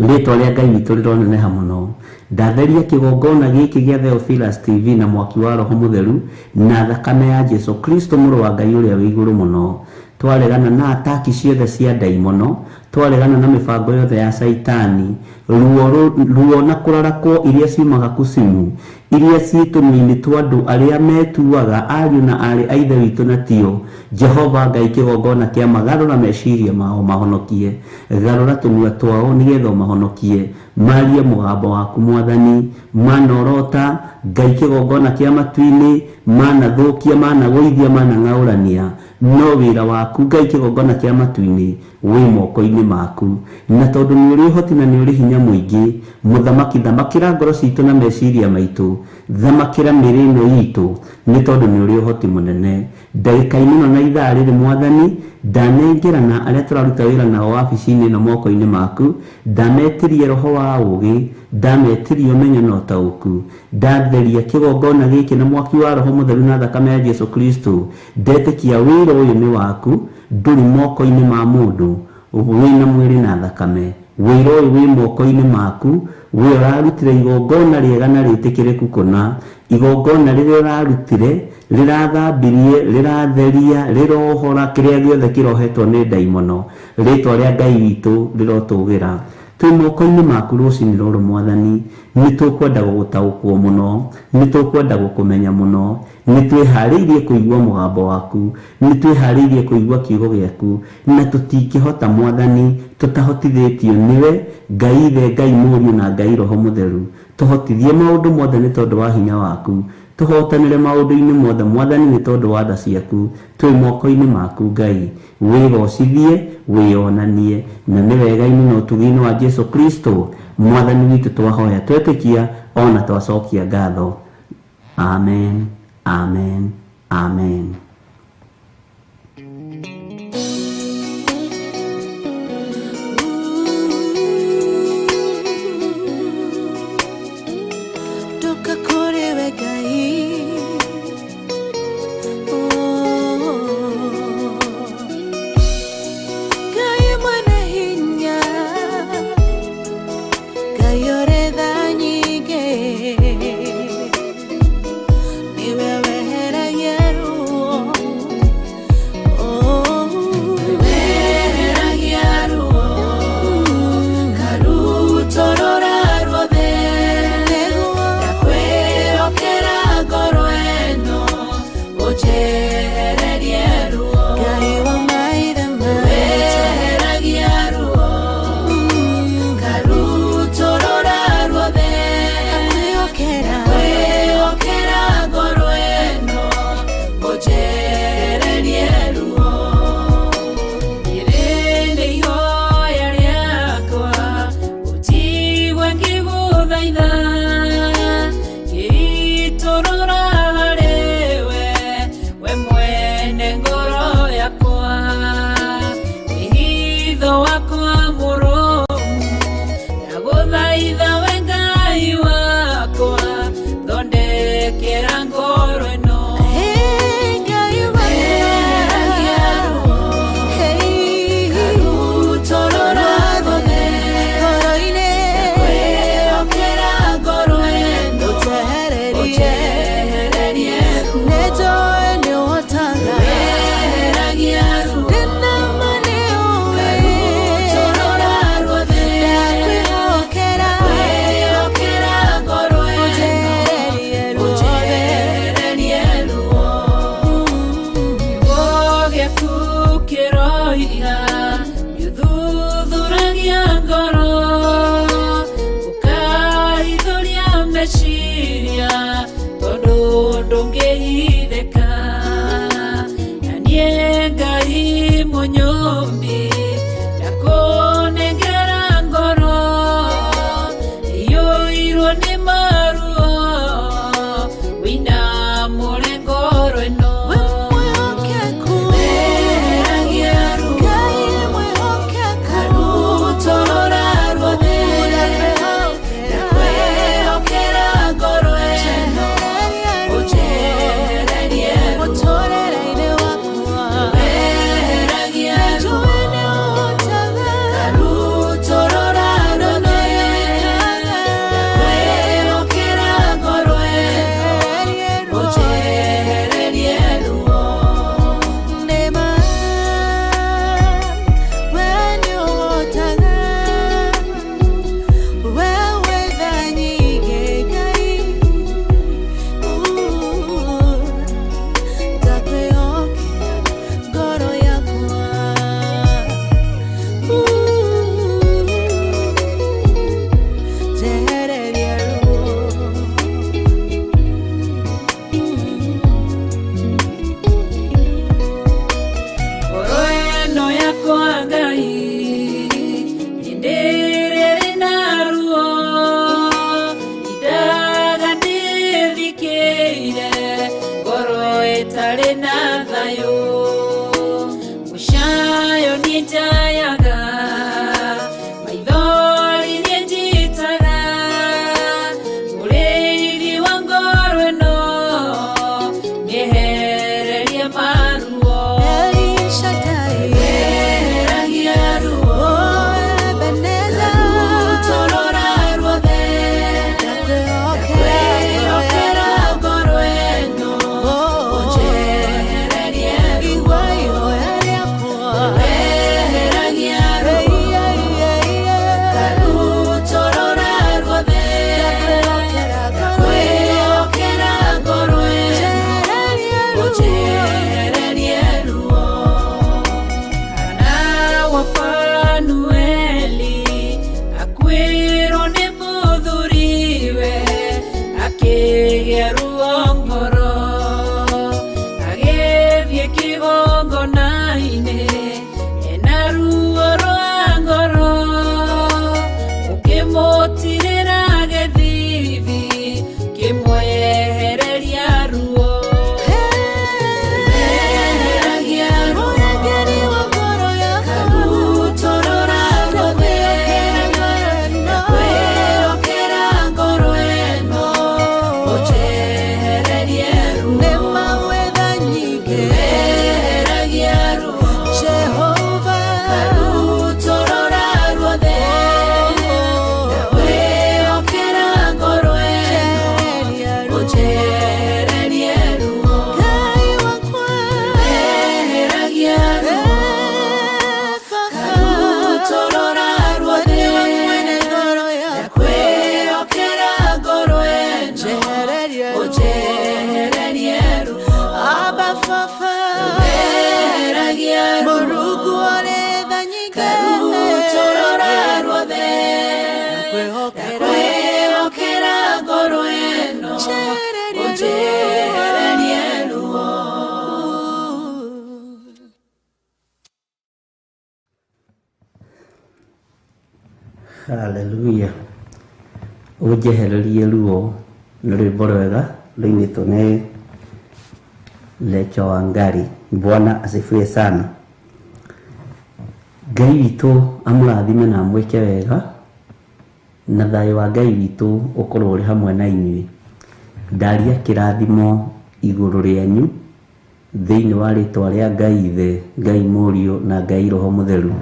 rĩtwa rĩa Ngai witũ rĩroneneha mũno. Ndatheria kĩgongona gĩkĩ gĩa Theophilus TV na mwaki wa Roho Mũtheru na thakame ya Jesu Kristo mũrũ wa Ngai ũrĩa wĩ igũrũ mũno. Twaregana na ataki ciothe cia ndaimono, twaregana na mĩbango yothe ya Caitani, ruo na kũrarakwo iria ciumaga kucimu, iria ciĩ tũnua-inĩ twa andũ arĩa metuaga ariũ na aarĩ a Ithe witũ na tio. Jehova Ngai kĩgongona kĩa magarũra meciria mao mahonokie, garũra tũnua twao nĩgetha ũmahonokie, marie mũgambo waku Mwathani. Manorota Ngai kĩgongona kĩa matu-inĩ, manathũkia, managũithia, manang'aũrania, no wĩra waku Ngai kĩgongona kĩa matu-inĩ wĩ moko-inĩ maku. Na tondũ nĩ ũrĩ ũhoti na nĩ ũrĩ hinya mũingĩ, mũthamaki, thamakĩra ngoro citũ na meciria maitũ, thamakĩra mĩĩrĩ ĩno itũ, nĩ tondũ nĩ ũrĩ ũhoti mũnene. Ndagĩka-inĩ ĩno na ithaa rĩrĩ Mwathani, ndanengerana arĩa tũraruta wĩra nao wabici-inĩ ĩno moko-inĩ maku, ndametirie roho wa ũũgĩ, ndametirie ũmenyo na ũtaũku, ndatheria kĩgongona gĩkĩ na mwaki wa Roho Mũtheru na thakame ya Jesu Kristo. Ndetĩkia wĩra ũyũ nĩ waku, ndũrĩ moko-inĩ ma mũndũ wĩna mwĩrĩ na thakame. Wĩra ũyũ wĩ moko-inĩ maku, we ũrarutire igongona rĩega na rĩtĩkĩrĩku kũna, igongona rĩrĩa ũrarutire rĩrathambirie, rĩratheria, rĩrohora kĩrĩa gĩothe kĩrohetwo nĩ ndaimono. Rĩtwa rĩa Ngai witũ rĩrotũgĩra. Twĩ moko-inĩ maku rũcinĩ rũrũ Mwathani, nĩ tũkwenda gũgũtaũkwo mũno, nĩ tũkwenda gũkũmenya mũno, nĩ twĩharĩirie kũigua mũgambo waku, nĩ twĩharĩirie kũigua kiugo gĩaku, na tũtingĩhota Mwathani tũtahotithĩtio nĩwe, Ngai Ithe, Ngai Mũriũ na Ngai Roho Mũtheru. Tũhotithie maũndũ mothe nĩ tondũ wa hinya waku, tũhotanĩre maũndũ-inĩ mothe Mwathani nĩ tondũ wa tha ciaku. Twĩ moko-inĩ maku Ngai, wĩgocithie, wĩonanie, na nĩ wega-inĩ na ũtugi-inĩ wa Jesu Kristo Mwathani witũ twahoya twetĩkia ona twacokia ngatho. Amen, amen, amen.
Toka kũrĩ we Ngai, oh, Ngai mwene hinya, Ngai ũrĩ tha nyingĩ, nĩwe weheragia ruo. Meciria tondũ ndũngĩhithĩka na niĩ Ngai mũnyũmbi ndakũnengera ngoro iyũirwo nĩ maruo wĩna mũrengoro ĩno. Weheragia ruo karutorora ruothe ndakwĩhokera ngoro ĩno ũnjehererie ruo. Weheragia ruo karutorora ruothe ndakwĩhokera ngoro ĩno ũnjehererie ruo. Ngoro ĩno yakwa Ngai hĩndĩ ĩrĩa ĩrĩ na ruo indaga ndĩthikĩire ngoro ĩtarĩ na thayũ mũcayo niĩ njayaga maithori niĩ njitaga mũrĩithi wa ngoro ĩno mĩehererie maruo. Weheragia ruo karutorora ruothe ndakwĩhokera ngoro ĩno ũnjehererie ruo. Weheragia ruo karutorora ruothe ndakwĩhokera ngoro ĩno ũnjehererie ruo. Kana wa Panueli akuĩrwo nĩ mũthuriwe akĩgĩa ruo ngoro agĩthiĩ kĩgongona-inĩ ena ruo rwa ngoro ũkĩmũtirĩra gĩthithi kĩmwehereria ruo. Weheragia ruo karutorora ruothe ndakwĩhokera ngoro ĩno ũnjehererie ruo. Weheragia ruo karutorora ruothe ndakwĩhokera ngoro ĩno ũnjehererie ruo. Weheragia ruo karutorora ruothe ndakwĩhokera ngoro ĩno ũnjehererie ruo. Weheragia ruo karutorora ruothe ndakwĩhokera ngoro ĩno ũnjehererie ruo.
Haleluya. Ũnjehererie ruo nĩ rwĩmbo rwega rũinĩtwo nĩ Lecho Wangari. Bwana asifiwe sana. Ngai witũ amũrathime na amwĩke wega na thayũ wa Ngai witũ ũkorwo ũrĩ hamwe na inyuĩ. Ndaria kĩrathimo igũrũ rĩanyu thĩinĩ wa rĩtwa rĩa Ngai Ithe, Ngai Mũriũ na Ngai Roho Mũtheru.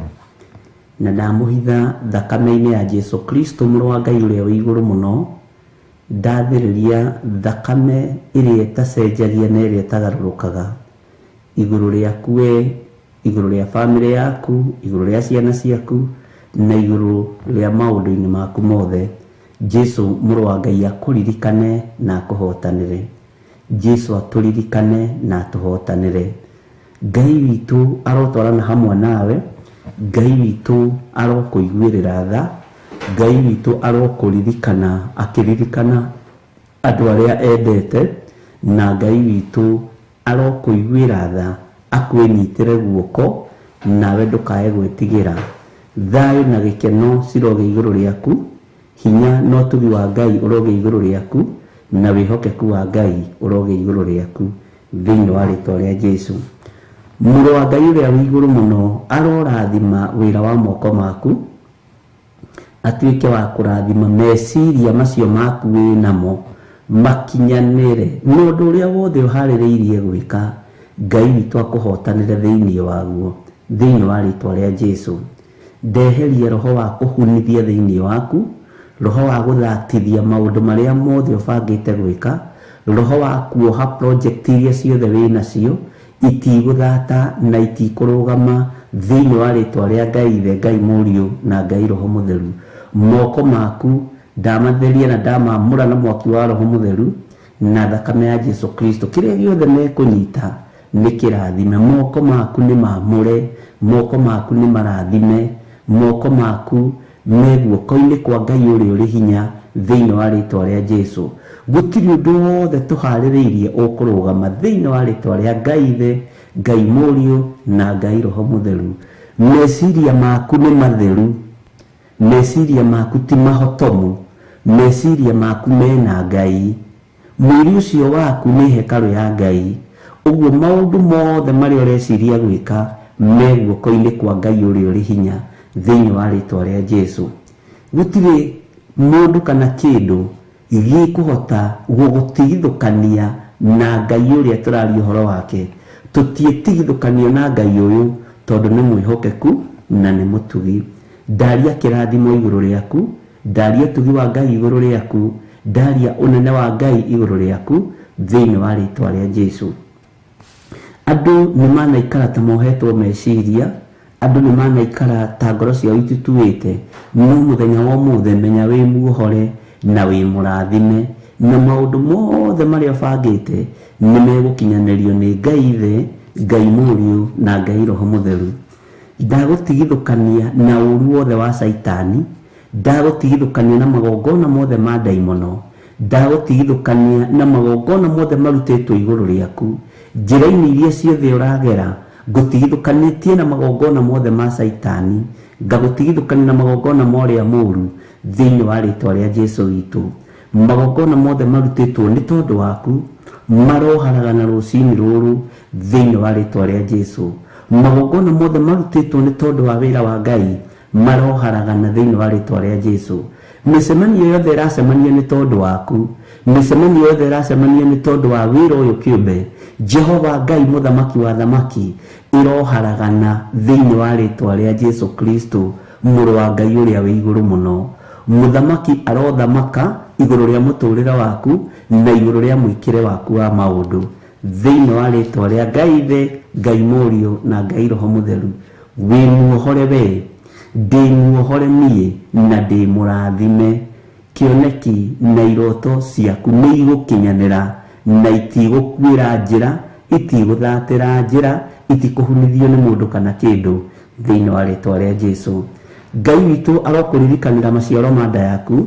Na ndamũhitha thakame-inĩ ya Jesu Kristo mũrũ wa Ngai ũrĩa wĩ igũrũ mũno, ndathĩrĩria thakame ĩrĩa ĩtacenjagia na ĩrĩa ĩtagarũrũkaga igũrũ rĩaku we, igũrũ rĩa bamĩrĩ yaku, igũrũ rĩa ciana ciaku na igũrũ rĩa maũndũ-inĩ maku mothe. Jesu mũrũ wa Ngai akũririkane na akũhotanĩre. Jesu atũririkane na atũhotanĩre. Ngai witũ arotwarana hamwe nawe, Ngai witũ arokũiguĩrĩra tha, Ngai witũ arokũririkana akĩririkana Andũ arĩa endete na Ngai witũ arokũiguĩra tha akwĩnyitĩre guoko nawe ndũkae gwĩtigĩra. Thayũ na gĩkeno cirogĩa igũrũ rĩaku, hinya na ũtugi wa Ngai ũrogĩa igũrũ rĩaku, na wĩhokeku wa Ngai ũrogĩa igũrũ rĩaku thĩinĩ wa rĩtwa rĩa Jesũ. Mũrũ wa Ngai ũrĩa wĩ igũrũ mũno arorathima wĩra wa moko maku, atuĩke wa kũrathima meciria macio maku wĩ namo makinyanĩre na ũndũ ũrĩa wothe ũharĩrĩirie gwĩka, Ngai witũ akũhotanĩre thĩinĩ waguo thĩinĩ wa rĩtwa rĩa Jesũ. Ndeherie roho wa kũhunithia thĩinĩ waku, roho wa gũthatithia maũndũ marĩa mothe ũbangĩte gwĩka, roho wa kuoha project iria ciothe wĩ nacio itigũthata na itikũrũgama thĩinĩ wa rĩtwa rĩa Ngai Ithe, Ngai Mũriũ na Ngai Roho Mũtheru. Moko maku ndamatheria na ndamamũra na mwaki wa Roho Mũtheru na thakame ya Jesũ Kristo. Kĩrĩa gĩothe mekũnyita nĩ kĩrathime. Moko maku nĩ mamũre, moko maku nĩ marathime, moko maku me guoko-inĩ kwa Ngai ũrĩa ũrĩ hinya thĩinĩ wa rĩtwa rĩa Jesũ. Gũtirĩ ũndũ wothe tũharĩrĩirie ũkũrũgama thĩinĩ wa rĩtwa rĩa Ngai Ithe, Ngai Mũriũ na Ngai Roho Mũtheru. Meciria maku nĩ matheru, meciria maku ti mahotomu, meciria maku mena Ngai. Mwĩrĩ ũcio waku nĩ hekarũ ya Ngai. Ũguo maũndũ mothe marĩa ũreciria gwĩka me guoko-inĩ kwa Ngai ũrĩa ũrĩ hinya thĩinĩ wa rĩtwa rĩa Jesũ. Gũtirĩ mũndũ kana kĩndũ gĩkũhota gũgũtigithũkania na Ngai ũrĩa tũraria ũhoro wake. Tũtiĩtigithũkanio na Ngai ũyũ tondũ nĩ mwĩhokeku na nĩ mũtugi. Ndaria kĩrathimo igũrũ rĩaku, ndaria ũtugi wa Ngai igũrũ rĩaku, ndaria ũnene wa Ngai igũrũ rĩaku thĩinĩ wa rĩtwa rĩa Jesũ. Andũ nĩ manaikara ta mohetwo meciria, andũ nĩ manaikara ta ngoro ciao itutuĩte, no mũthenya wa ũmũthĩ menya wĩ muohore na wĩ mũrathime, na maũndũ mothe marĩa ũbangĩte nĩ megũkinyanĩrio nĩ Ngai Ithe, Ngai Mũriũ na Ngai Roho Mũtheru. Ndagũtigithũkania na ũru wothe wa Caitani, ndagũtigithũkania na magongona mothe ma ndaimono, ndagũtigithũkania na magongona mothe marutĩtwo igũrũ rĩaku. Njĩra-inĩ iria ciothe ũragera ngũtigithũkanĩtie na magongona mothe ma Caitani, ngagũtigithũkania na magongona ma ũrĩa mũũru thĩinĩ wa rĩtwa rĩa Jesũ witũ. Magongona mothe marutĩtwo nĩ tondũ waku maroharagana rũcinĩ rũrũ thĩinĩ wa rĩtwa rĩa Jesũ. Magongona mothe marutĩtwo nĩ tondũ wa wĩra wa Ngai maroharagana thĩinĩ wa rĩtwa rĩa Jesũ. Mĩcemanio yothe ĩracemanio nĩ tondũ waku, mĩcemanio yothe ĩracemanio nĩ tondũ wa wĩra ũyũ kĩũmbe, Jehova Ngai mũthamaki wa thamaki ĩroharagana thĩinĩ wa rĩtwa rĩa Jesũ Kristo mũrũ wa Ngai ũrĩa wĩ igũrũ mũno. Mũthamaki arothamaka igũrũ rĩa mũtũrĩre waku na igũrũ rĩa mwĩkĩre waku wa maũndũ thĩinĩ wa rĩtwa rĩa Ngai Ithe, Ngai Mũriũ na Ngai Roho Mũtheru. Wĩ muohore we, ndĩ muohore niĩ na ndĩ mũrathime. Kĩoneki na iroto ciaku nĩ igũkinyanĩra na itigũkuĩra njĩra, itigũthatĩra njĩra, itikũhunithio nĩ mũndũ kana kĩndũ thĩinĩ wa rĩtwa rĩa Jesũ. Ngai witũ arokũririkanĩra maciaro ma nda yaku,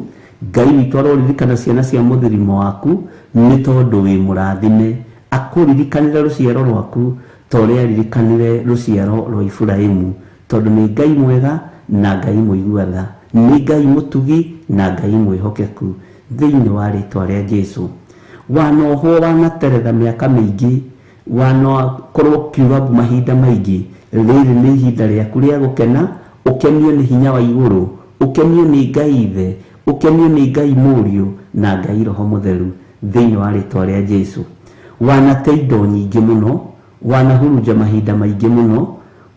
Ngai witũ aroririkana ciana cia mũthirimo waku nĩ tondũ wĩ mũrathime. Akũririkanĩre rũciaro rwaku ta ũrĩa aririkanire rũciaro rwa Iburahĩmu, tondũ nĩ Ngai mwega na Ngai mũigua tha, nĩ Ngai mũtugi na Ngai mwĩhokeku thĩinĩ wa rĩtwa rĩa Jesũ. Wanohwo wanateretha mĩaka mĩingĩ, wanakorwo ũkiuga mbu mahinda maingĩ, rĩrĩ nĩ ihinda rĩaku rĩa gũkena, ũkenio nĩ hinya wa igũrũ, ũkenio nĩ Ngai Ithe, ũkenio nĩ Ngai Mũriũ na Ngai Roho Mũtheru thĩinĩ wa rĩtwa rĩa Jesũ. Wanate indo nyingĩ mũno, wanahurunja mahinda maingĩ mũno,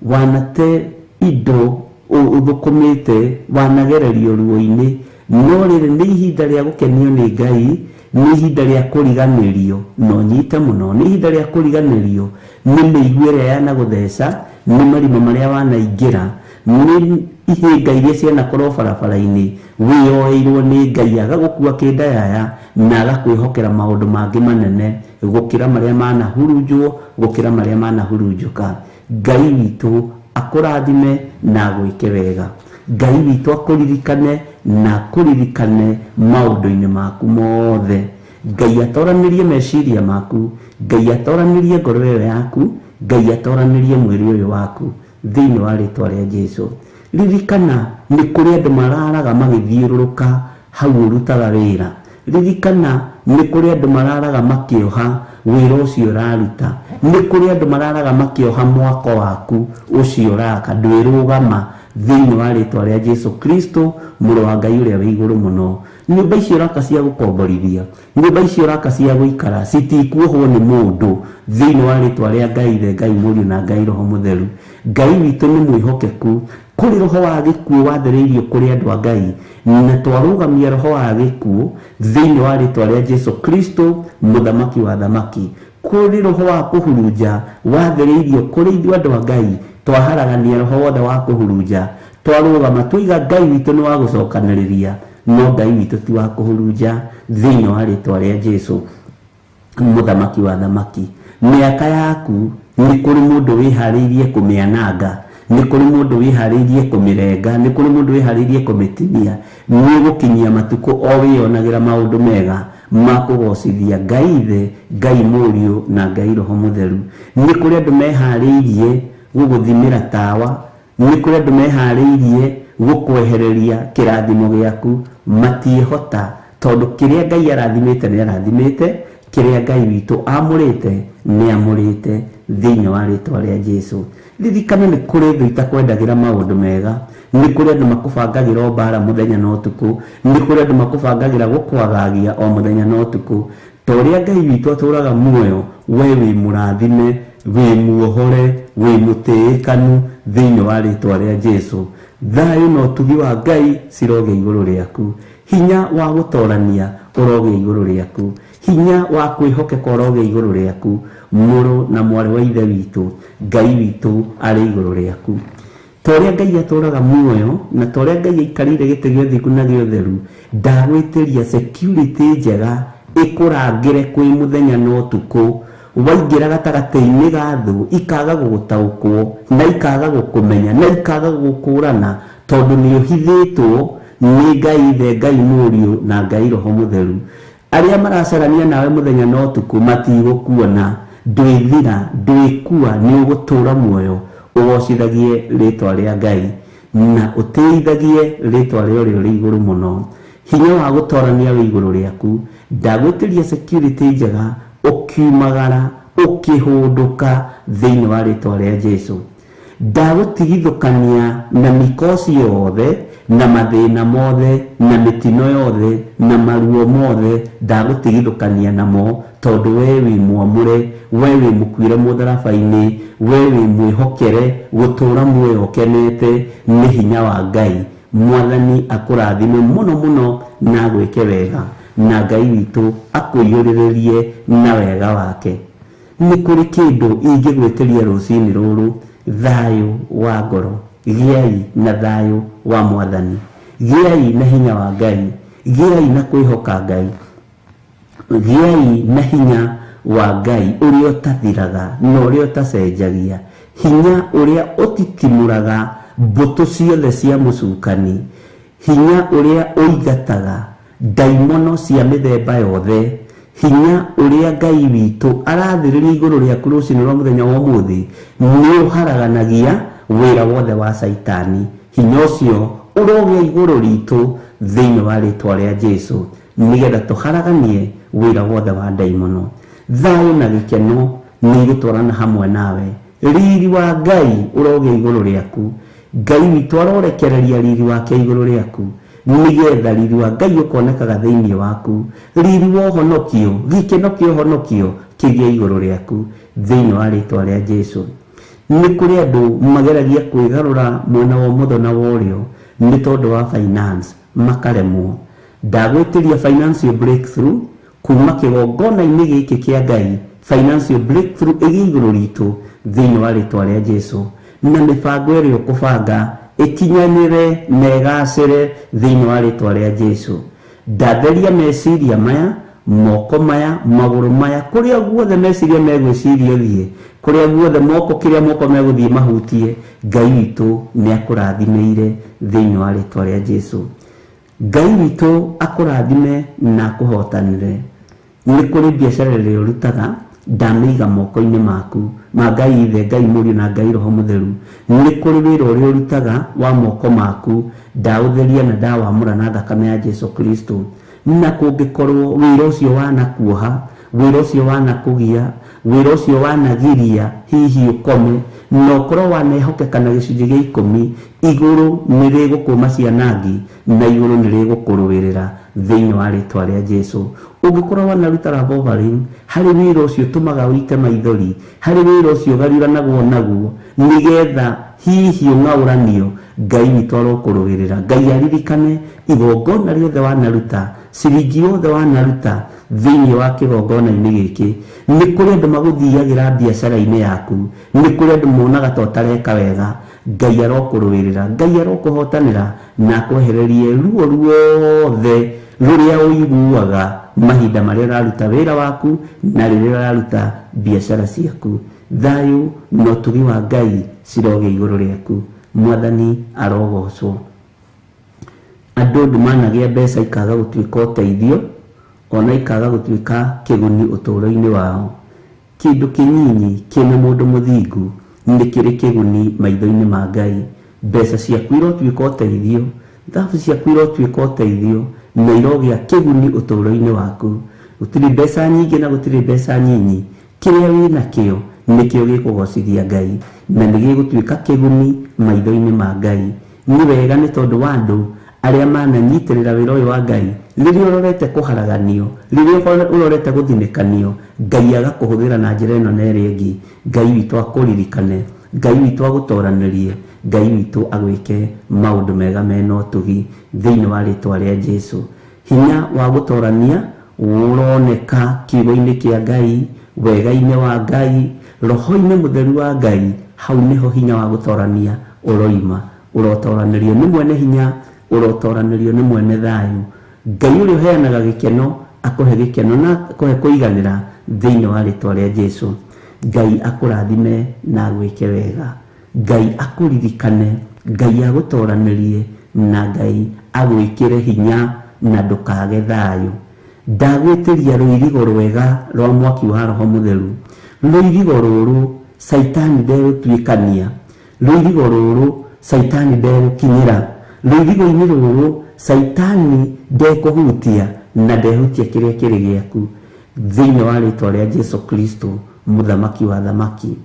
wanate indo ũthũkũmĩte, wanagererio ruo-inĩ, no rĩrĩ nĩ ihinda rĩa gũkenio nĩ Ngai, nĩ ihinda rĩa kũriganĩrio, na ũnyite mũno, nĩ ihinda rĩa kũriganĩrio nĩ mĩigua ĩrĩa yanagũtheca, nĩ marima marĩa wanaingĩra, nĩ ihĩnga iria cianakorwo barabara-inĩ, wĩyoeirwo nĩ Ngai agagũkua kĩndayaya na agakwĩhokera maũndũ mangĩ manene gũkĩra marĩa manahurunjwo, gũkĩra marĩa manahurunjũka. Ngai witũ akũrathime na agwĩke wega. Ngai witũ akũririkane na akũririkane maũndũ-inĩ maku mothe. Ngai atoranĩrie meciria maku, Ngai atoranĩrie ngoro ĩyo yaku, Ngai atoranĩrie mwĩrĩ ũyũ waku thĩinĩ wa rĩtwa rĩa Jesu. Ririkana nĩ kũrĩ andũ mararaga magĩthiũrũrũka hau ũrutaga wĩra. Ririkana nĩ kũrĩ andũ mararaga makĩoha wĩra ũcio ũraruta. Nĩ kũrĩ andũ mararaga makĩoha mwako waku ũcio ũraka. Ndwĩrũgama thĩinĩ wa rĩtwa rĩa Jesu Kristo, mũrũ wa Ngai ũrĩa wĩ igũrũ mũno. Nyũmba icio ũraka cia gũkomborithia, nyũmba icio ũraka cia gũikara citikuohwo nĩ mũndũ thĩinĩ wa rĩtwa rĩa Ngai Ithe, Ngai Mũriũ na Ngai Roho Mũtheru. Ngai witũ nĩ mwĩhokeku. Kũrĩ roho wa gĩkuũ wathereirio kũrĩ andũ a Ngai, na twarũgamia roho wa gĩkuũ thĩinĩ wa rĩtwa rĩa Jesu Kristo, mũthamaki wa thamaki. Kũrĩ roho wa kũhurunja wathereirio kũrĩ ithuĩ andũ a Ngai, twaharagania roho wothe wa kũhurunja, twarũgama twiga Ngai witũ nĩ wa gũcokanĩrĩria, no Ngai witũ ti wa kũhurunja thĩinĩ wa rĩtwa rĩa Jesu, mũthamaki wa thamaki. Mĩaka yaku nĩ kũrĩ mũndũ wĩharĩirie kũmĩananga, nĩ kũrĩ mũndũ wĩharĩirie kũmĩrenga, nĩ kũrĩ mũndũ wĩharĩirie kũmĩtinia. Nĩ ũgũkinyia matukũ o wĩyonagĩra maũndũ mega ma kũgocithia Ngai Ithe, Ngai Mũriũ na Ngai Roho Mũtheru. Nĩ kũrĩ andũ meharĩirie gũgũthimĩra tawa, nĩ kũrĩ andũ meharĩirie gũkwehereria kĩrathimo gĩaku, matiĩhota tondũ kĩrĩa Ngai arathimĩte nĩ arathimĩte, kĩrĩa Ngai witũ amũrĩte nĩ amũrĩte thĩinĩ wa rĩtwa rĩa Jesu. Ririkana nĩ kũrĩ thũ itakwendagĩra maũndũ mega, nĩ kũrĩ andũ makũbangagĩra mbara mũthenya na ũtukũ, nĩ kũrĩ andũ makũbangagĩra gũkwagagia o mũthenya na ũtukũ. Ta ũrĩa Ngai witũ atũraga muoyo, we wĩ mũrathime, wĩ muohore, wĩ mũtĩĩkanu thĩinĩ wa rĩtwa rĩa Jesu. Thayũ na ũtugi wa Ngai cirogĩa igũrũ rĩaku, hinya wa gũtorania ũrogĩa igũrũ rĩaku, hinya wa kwĩhokeka ũrogĩa igũrũ rĩaku, mũrũ na mwarĩ wa Ithe witũ, Ngai witũ arĩ igũrũ rĩaku. Ta ũrĩa Ngai atũraga muoyo na ta ũrĩa Ngai aikarĩire gĩtĩ gĩa ũthingu na gĩa ũtheru, ndagwĩtĩria security njega ĩkũrangĩre kwĩ mũthenya na ũtukũ. Waingĩra gatagatĩ-inĩ ga thũ ikaga gũgũtaũkwo na ikaga gũkũmenya na ikaga gũgũkũrana, tondũ nĩ ũhithĩtwo nĩ Ngai Ithe, Ngai Mũriũ na Ngai Roho Mũtheru. Arĩa maracarania nawe mũthenya na ũtukũ matigũkuona, ndwĩthira, ndwĩkua, nĩ ũgũtũra muoyo ũgocithagie rĩtwa rĩa Ngai na ũtĩithagie rĩtwa rĩa ũrĩa ũrĩ igũrũ mũno. Hinya wa gũtorania wĩ igũrũ rĩaku, ndagwĩtĩria security njega ũkiumagara ũkĩhũndũka thĩinĩ wa rĩtwa rĩa Jesu. Ndagũtigithũkania na mikosi yothe na mathĩna mothe na mĩtino yothe na maruo mothe, ndagũtigithũkania namo tondũ we wĩ mwamũre, we wĩ mũkuire mũtharaba-inĩ, we wĩ mwĩhokere gũtũra muoyo ũkenete nĩ hinya wa Ngai. Mwathani akũrathime mũno mũno na agwĩke wega, na Ngai witũ akũiyũrĩrĩrie na wega wake. Nĩ kũrĩ kĩndũ ingĩgwĩtĩria rũcinĩ rũrũ, thayũ wa ngoro. Gĩai na thayũ wa Mwathani, gĩai na hinya wa Ngai, gĩai na kwĩhoka Ngai, gĩai na hinya wa Ngai ũrĩa ũtathiraga na ũrĩa ũtacenjagia, hinya ũrĩa ũtitimũraga mbũtũ ciothe cia mũcukani, hinya ũrĩa ũingataga ndaimono cia mĩthemba yothe, hinya ũrĩa Ngai witũ arathĩrĩria igũrũ rĩaku rũcinĩ rwa mũthenya wa ũmũthĩ nĩ ũharaganagia wĩra wothe wa Caitani. Hinya ũcio ũrogĩa igũrũ ritũ thĩinĩ wa rĩtwa rĩa Jesu, nĩgetha tũharaganie wĩra wothe wa ndaimono. Thayũ na gĩkeno nĩ igũtwarana hamwe nawe. Riri wa Ngai ũrogĩa igũrũ rĩaku. Ngai witũ arorekereria riri wake igũrũ rĩaku, nĩgetha riri wa Ngai ũkonekaga thĩinĩ waku. Riri wa ũhonokio, gĩkeno kĩa ũhonokio kĩgĩe igũrũ rĩaku thĩinĩ wa rĩtwa rĩa Jesu. Nĩ kũrĩ andũ mageragia kwĩgarũra mwena wa ũmotho na wa ũrĩo nĩ tondũ wa finance makaremwo. Ndagwĩtĩria financial breakthrough kuma kĩgongona-inĩ gĩkĩ kĩa Ngai, financial breakthrough ĩgĩe igũrũ ritũ thĩinĩ wa rĩtwa rĩa Jesu, na mĩbango ĩrĩa ũkũbanga ĩkinyanĩre na ĩgacĩre thĩinĩ wa rĩtwa rĩa Jesu. Ndatheria meciria maya, moko maya, magũrũ maya, kũrĩa guothe meciria megwĩciria ũthiĩ, kũrĩa guothe moko, kĩrĩa moko megũthiĩ mahutie, Ngai witũ nĩ akũrathimĩire thĩinĩ wa rĩtwa rĩa Jesu. Ngai witũ akũrathime na akũhotanĩre. Nĩ kũrĩ biacara ĩrĩa ũrutaga, ndamĩiga moko-inĩ maku ma Ngai Ithe, Ngai Mũriũ na Ngai Roho Mũtheru. Nĩ kũrĩ wĩra ũrĩa ũrutaga wa moko maku, ndaũtheria na ndawamũra na thakame ya Jesu Kristo. Na kũngĩkorwo wĩra ũcio wanakuoha, wĩra ũcio wanakũgia, wĩra ũcio wanagiria hihi ũkome, na ũkorwo wanehokeka na gĩcunjĩ gĩa 10, igũrũ nĩ rĩgũkũma cianangi na igũrũ nĩ rĩgũkũrũĩrĩra thĩinĩ wa rĩtwa rĩa Jesu. Ũngĩkorwo wanaruta love offering, harĩ wĩra ũcio ũtũmaga ũite maithori, harĩ wĩra ũcio ũgariũranagwo naguo nĩgetha hihi ũng'aũranio, Ngai witũ arokũrũĩrĩra. Ngai aririkane igongona rĩothe wanaruta, ciringi yothe wanaruta thĩinĩ wa kĩgongona-inĩ gĩkĩ. Nĩ kũrĩ andũ magũthiagĩra biacara-inĩ yaku, nĩ kũrĩ andũ monaga ta ũtareka wega. Ngai arokũrũĩrĩra, Ngai arokũhotanĩra na akwehererie ruo ruothe rũrĩa ũiguaga mahinda marĩa ũraruta wĩra waku na rĩrĩa ũraruta biacara ciaku. Thayũ na ũtugi wa Ngai cirogĩa igũrũ rĩaku. Mwathani arogocwo. Andũ ndĩmanagĩa mbeca ikaga gũtuĩka ũteithio, ona ikaga gũtuĩka kĩguni ũtũũro-inĩ wao. Kĩndũ kĩnyinyi kĩna mũndũ mũthingu nĩ kĩrĩ kĩguni maitho-inĩ ma Ngai. Mbeca ciaku irotuĩka ũteithio, thabu ciaku irotuĩka ũteithio na irogĩa kĩguni ũtũũro-inĩ waku. Gũtirĩ mbeca nyingĩ na gũtirĩ mbeca nyinyi, kĩrĩa wĩnakĩo nĩkĩo gĩkũgocithia Ngai na nĩ gĩgũtuĩka kĩguni maitho-inĩ ma Ngai. Nĩ wega nĩ tondũ wa andũ arĩa mananyitĩrĩra wĩra ũyũ wa Ngai, rĩrĩa ũrorete kũharaganio, rĩrĩa ũrorete gũthinĩkanio, Ngai agakũhũthĩra na njĩra ĩno na ĩrĩa ĩngĩ. Ngai witũ akũririkane, Ngai witũ agũtoranĩrie, Ngai witũ agwĩke maũndũ mega mena ũtugi thĩinĩ wa rĩtwa rĩa Jesu. Hinya wa gũtorania ũroneka kiugo-inĩ kĩa Ngai, wega-inĩ wa Ngai, roho-inĩ mũtheru wa Ngai. Hau nĩho hinya wa gũtorania ũroima. Ũrotoranĩrio nĩ mwene hinya, ũrotoranĩrio nĩ mwene thayũ. Ngai ũrĩa ũheanaga gĩkeno akũhe gĩkeno na akũhe kũiganĩra thĩinĩ wa rĩtwa rĩa Jesu. Ngai akũrathime na agwĩke wega. Ngai akũririkane, Ngai agũtoranĩrie na Ngai agwĩkĩre hinya na ndũkage thayũ. Ndagwĩtĩria rũirigo rwega rwa mwaki wa Roho Mũtheru. Rũirigo rũrũ Caitani ndegũtuĩkania, rũirigo rũrũ Caitani ndegũkinyĩra, rũirigo-inĩ rũrũ Caitani ndekũhutia na ndehutia kĩrĩa kĩrĩ gĩaku thĩinĩ wa rĩtwa rĩa Jesu Kristo mũthamaki wa thamaki.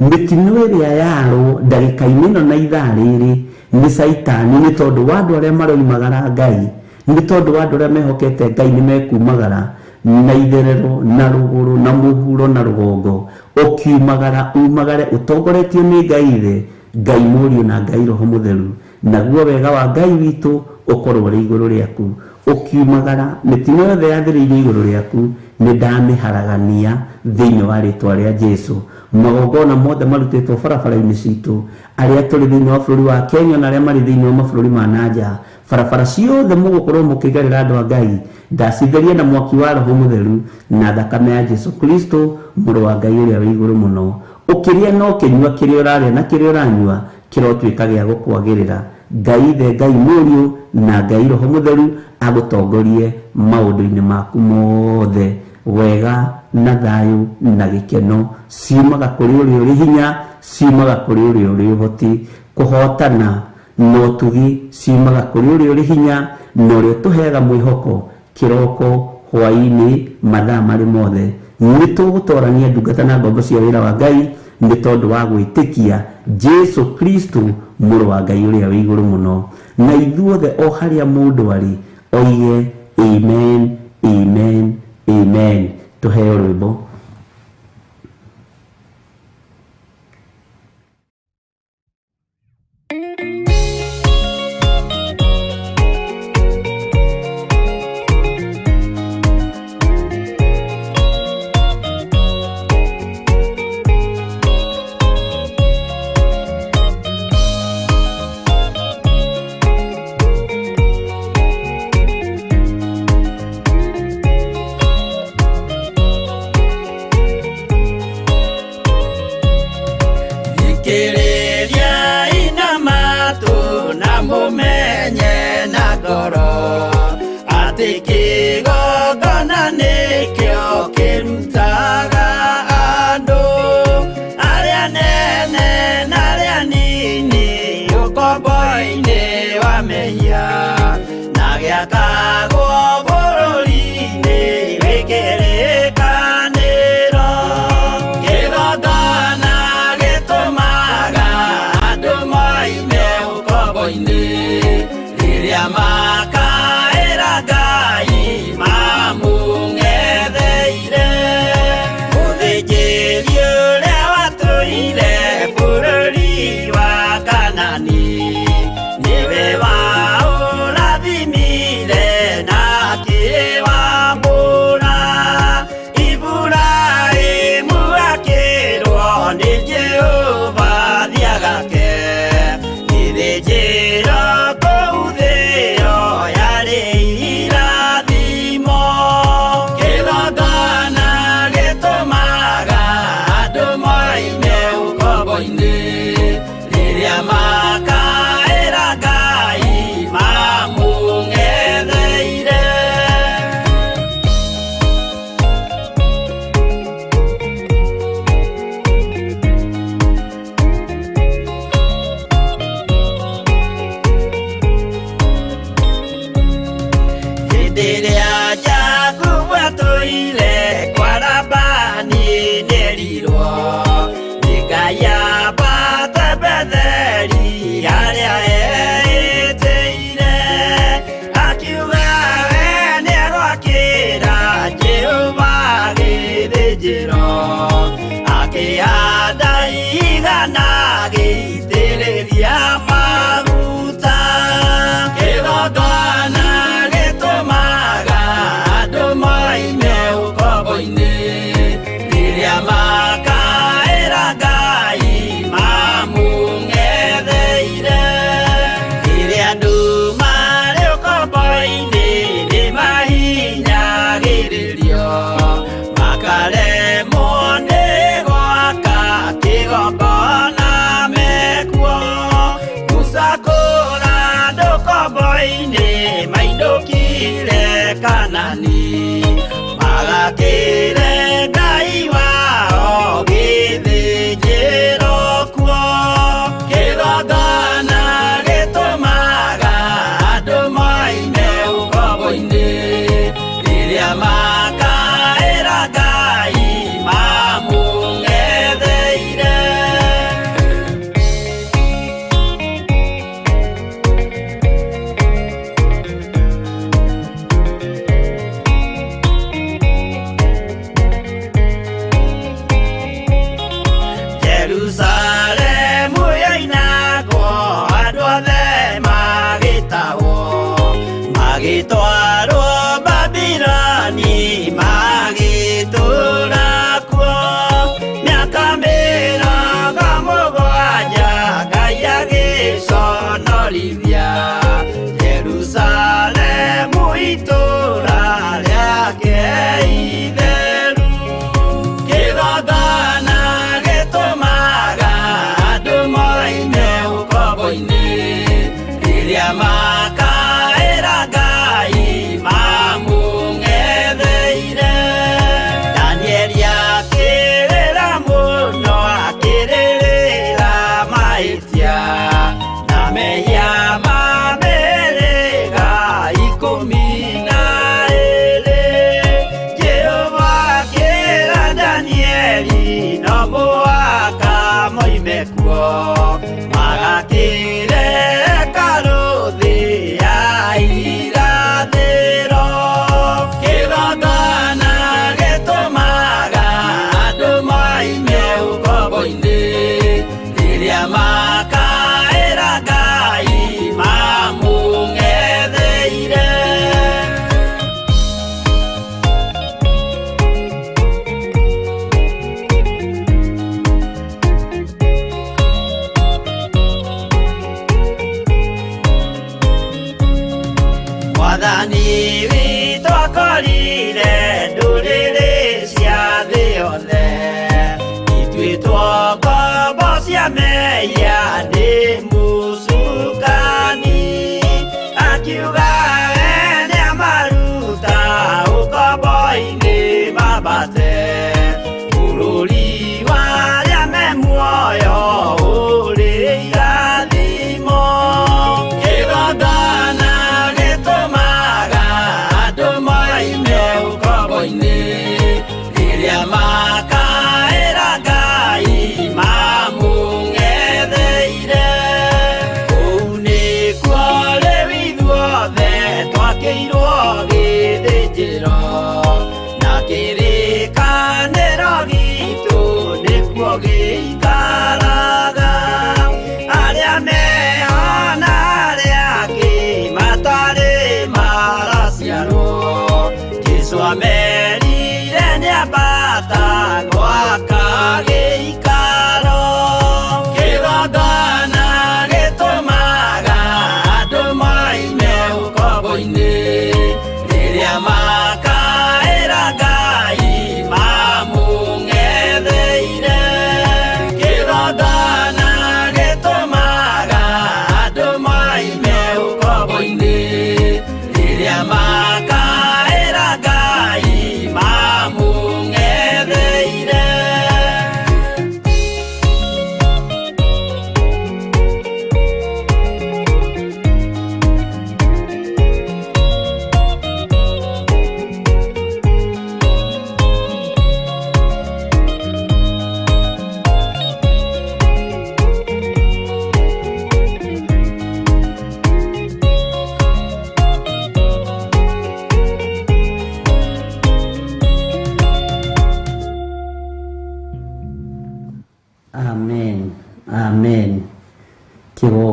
Mĩtino ĩrĩa yarwo ndagĩka-inĩ ĩno na ithaa rĩrĩ nĩ Caitani, nĩ tondũ wa andũ arĩa maroimagara Ngai, nĩ tondũ wa andũ arĩa mehokete Ngai nĩ mekumagara na itherero na rũgũrũ na mũhuro na rũgongo. Ũkiumagara umagare ũtongoretio nĩ Ngai Ithe, Ngai Mũriũ na Ngai Roho Mũtheru, naguo wega wa Ngai witũ ũkorwo ũrĩ igũrũ rĩaku. Ũkiumagara mĩtino yothe yathĩrĩirio igũrũ rĩaku nĩ ndamĩharagania thĩinĩ wa rĩtwa rĩa Jesu. Magongona mothe marutĩtwo barabara-inĩ citũ, arĩa tũrĩ thĩinĩ wa bũrũri wa Kenya na arĩa marĩ thĩinĩ wa mabũrũri ma na nja, barabara ciothe mũgũkorwo mũkĩgerera andũ a Ngai, ndacitheria na mwaki wa Roho Mũtheru na thakame ya Jesu Kristo mũrũ wa Ngai ũrĩa wĩ igũrũ mũno. Ũkĩrĩa na ũkĩnyua kĩrĩa ũrarĩa na kĩrĩa ũranyua kĩrotuĩka gĩa gũkwagĩrĩra. Ngai Ithe, Ngai Mũriũ na Ngai Roho Mũtheru agũtongorie maũndũ-inĩ maku mothe. Wega na thayũ na gĩkeno ciumaga kũrĩ ũrĩa ũrĩ hinya, ciumaga kũrĩ ũrĩa ũrĩ ũhoti. Kũhotana na ũtugi ciumaga kũrĩ ũrĩa ũrĩ hinya na ũrĩa ũtũheaga mwĩhoko kĩroko, hwaĩ-inĩ, mathaa marĩ mothe. Nĩ tũgũtorania ndungata na ngombo cia wĩra wa Ngai nĩ tondũ wa gwĩtĩkia Jesu Kristo mũrũ wa Ngai ũrĩa wĩ igũrũ mũno. Na ithuothe o harĩa mũndũ arĩ oige amen, amen, amen. Tũheo rwĩmbo.
Ngoro atĩ kĩgongona nĩkĩo Gĩakagwo bũrũri-inĩ wĩ kĩrĩkanĩro. Kĩgongona gĩtũmaga andũ moime ũkombo-inĩ, rĩrĩa makaĩra Ngai mamũng'etheire. Mũthĩnjĩri ũrĩa watũire bũrũri wa Kanani, nĩwe waũrathimire na akĩwambũra. Iburahĩmu akĩrwo nĩ Jehova thiagake gĩthĩnjĩro kũu thĩo yarĩ irathimo. Kĩgongona gĩtũmaga andũ moime ũkombo-inĩ, rĩrĩa makaĩra Ngai mamũng'etheire. Hĩndĩ ĩrĩa Jakubu atũire kwa Labani nĩerirwo nĩ Ngai ambate Betheli harĩa eĩtĩire. Akiuga we nĩegwakĩra Jehova gĩthĩnjĩro, akĩhanda igana agĩitĩrĩria maguta. Kĩgongona gĩtũmaga andũ moime ũkombo-inĩ, rĩrĩa makaĩra Ngai mamũng'etheire. Rĩrĩa andũ marĩ ũkombo-inĩ nĩmahinyagĩrĩrio, makaremwo nĩ gwaka kĩgongona mekuo. Musa kũra andũ ũkombo-inĩ mainũkire Kanani, magakĩre Ngai wao gĩthĩnjĩro kuo. Kĩgongona gĩtũmaga andũ moime ũkombo-inĩ, rĩrĩa makaĩra Ngai mamũng'etheire. Jerusalemu yoinagwo andũ othe magĩtahwo, magĩtwarwo Babiloni magĩtũũra kuo. Mĩaka 70 Ngai agĩconorithia Jerusalemu itũũra rĩake itheru. Kĩgongona gĩtũmaga andũ moime ũkombo-inĩ, rĩrĩa makaĩra Ngai mamũng'etheire. Danieli akĩrĩra mũno akĩrĩrĩra mahĩtia na mehia ma mĩhĩrĩga 12. Jehova akĩra Danieli no mũhaka moime kuo, magakĩre hekarũ thĩ ya irathĩro. Kĩgongona gĩtũmaga andũ moime ũkombo-inĩ, rĩrĩa makaĩra Ngai mamũng'etheire. Mwathani witũ akorire ndũrĩrĩ cia thĩ yothe, ituĩtwo ngombo cia mehia nĩ mũcukani. Akiuga we nĩamaruta ũkombo-inĩ mambate bũrũri wa arĩa me muoyo ũrĩ irathimo. Kĩgongona gĩtũmaga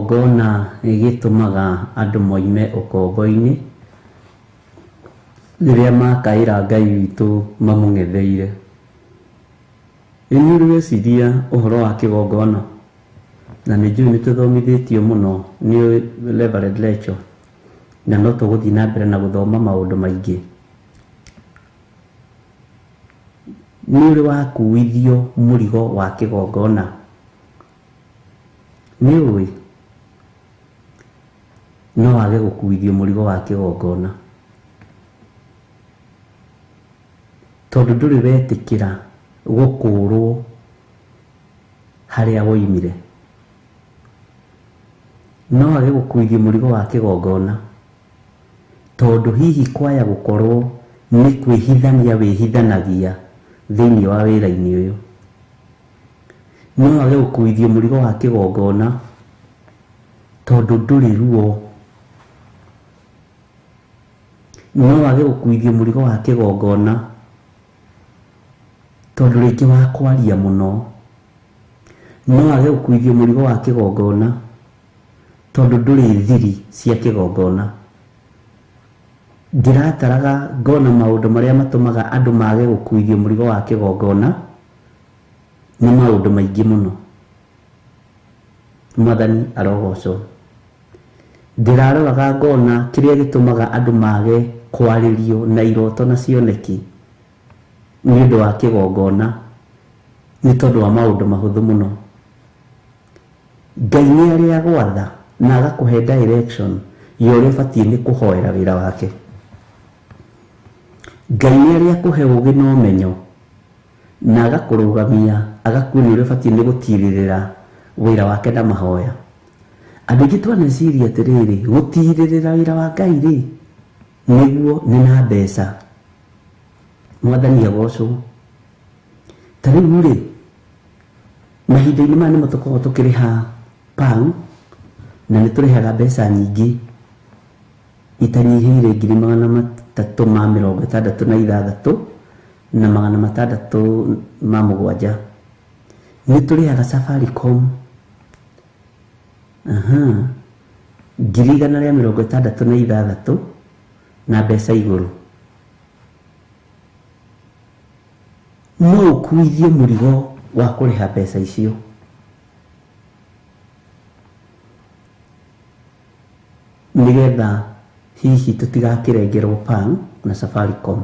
Kĩgongona gĩtũmaga andũ moime ũkombo-inĩ rĩrĩa makaĩra Ngai witũ mamũng'etheire. Ĩ nĩ ũrĩ weciria ũhoro wa kĩgongona? Na nĩ njũĩ nĩ tũthomithĩtio mũno nĩ Reverend Rachel, na no tũgũthiĩ na mbere na gũthoma maũndũ maingĩ. Nĩ ũrĩ wakuithio mũrigo wa kĩgongona? Nĩ ũĩ no wage gũkuithio mũrigo wa kĩgongona tondũ ndũrĩ wetĩkĩra gũkũrwo harĩa woimire. No wage gũkuithio mũrigo wa kĩgongona tondũ hihi kwaya gũkorwo nĩ kwĩhithania wĩhithanagia thĩinĩ wa wĩra-inĩ ũyũ. No wage gũkuithio mũrigo wa kĩgongona tondũ ndũrĩ ruo. No wage gũkuithio mũrigo wa kĩgongona tondũ rĩngĩ wa kwaria mũno. No wage gũkuithio mũrigo wa kĩgongona tondũ ndũrĩ thiri cia kĩgongona. Ndĩrataraga ngona maũndũ marĩa matũmaga andũ mage gũkuithio mũrigo wa kĩgongona nĩ maũndũ maingĩ mũno. Mwathani arogocwo. Ndĩraroraga ngona kĩrĩa gĩtũmaga andũ mage kwarĩrio na iroto na cioneki nĩ ũndũ wa kĩgongona nĩ tondũ wa maũndũ mahũthũ mũno. Ngai nĩ arĩ agwatha na agakũhe direction ya ũrĩa ũbatiĩ nĩ kũhoera wĩra wake. Ngai nĩ arĩ akũhe ũgĩ na ũmenyo na agakũrũgamia agakuonia ũrĩa ũbatiĩ nĩ gũtirĩrĩra wĩra wake na mahoya. Andũ aingĩ twaneciria atĩrĩrĩ, gũtirĩrĩra wĩra wa Ngai rĩ nĩguo nĩ na mbeca. Mwathani agocwo. Ta rĩu rĩ, mahinda-inĩ maya nĩmo tũkoragwo tũkĩrĩha pang na nĩ tũrĩhaga mbeca nyingĩ itanyihĩire 366,607 na. Nĩ tũrĩhaga Safaricom 166,000 na mbeca igũrũ. No ũkuithie mũrigo wa kũrĩha mbeca icio. Nĩgetha hihi tũtigakĩrengerwo pang na Safaricom.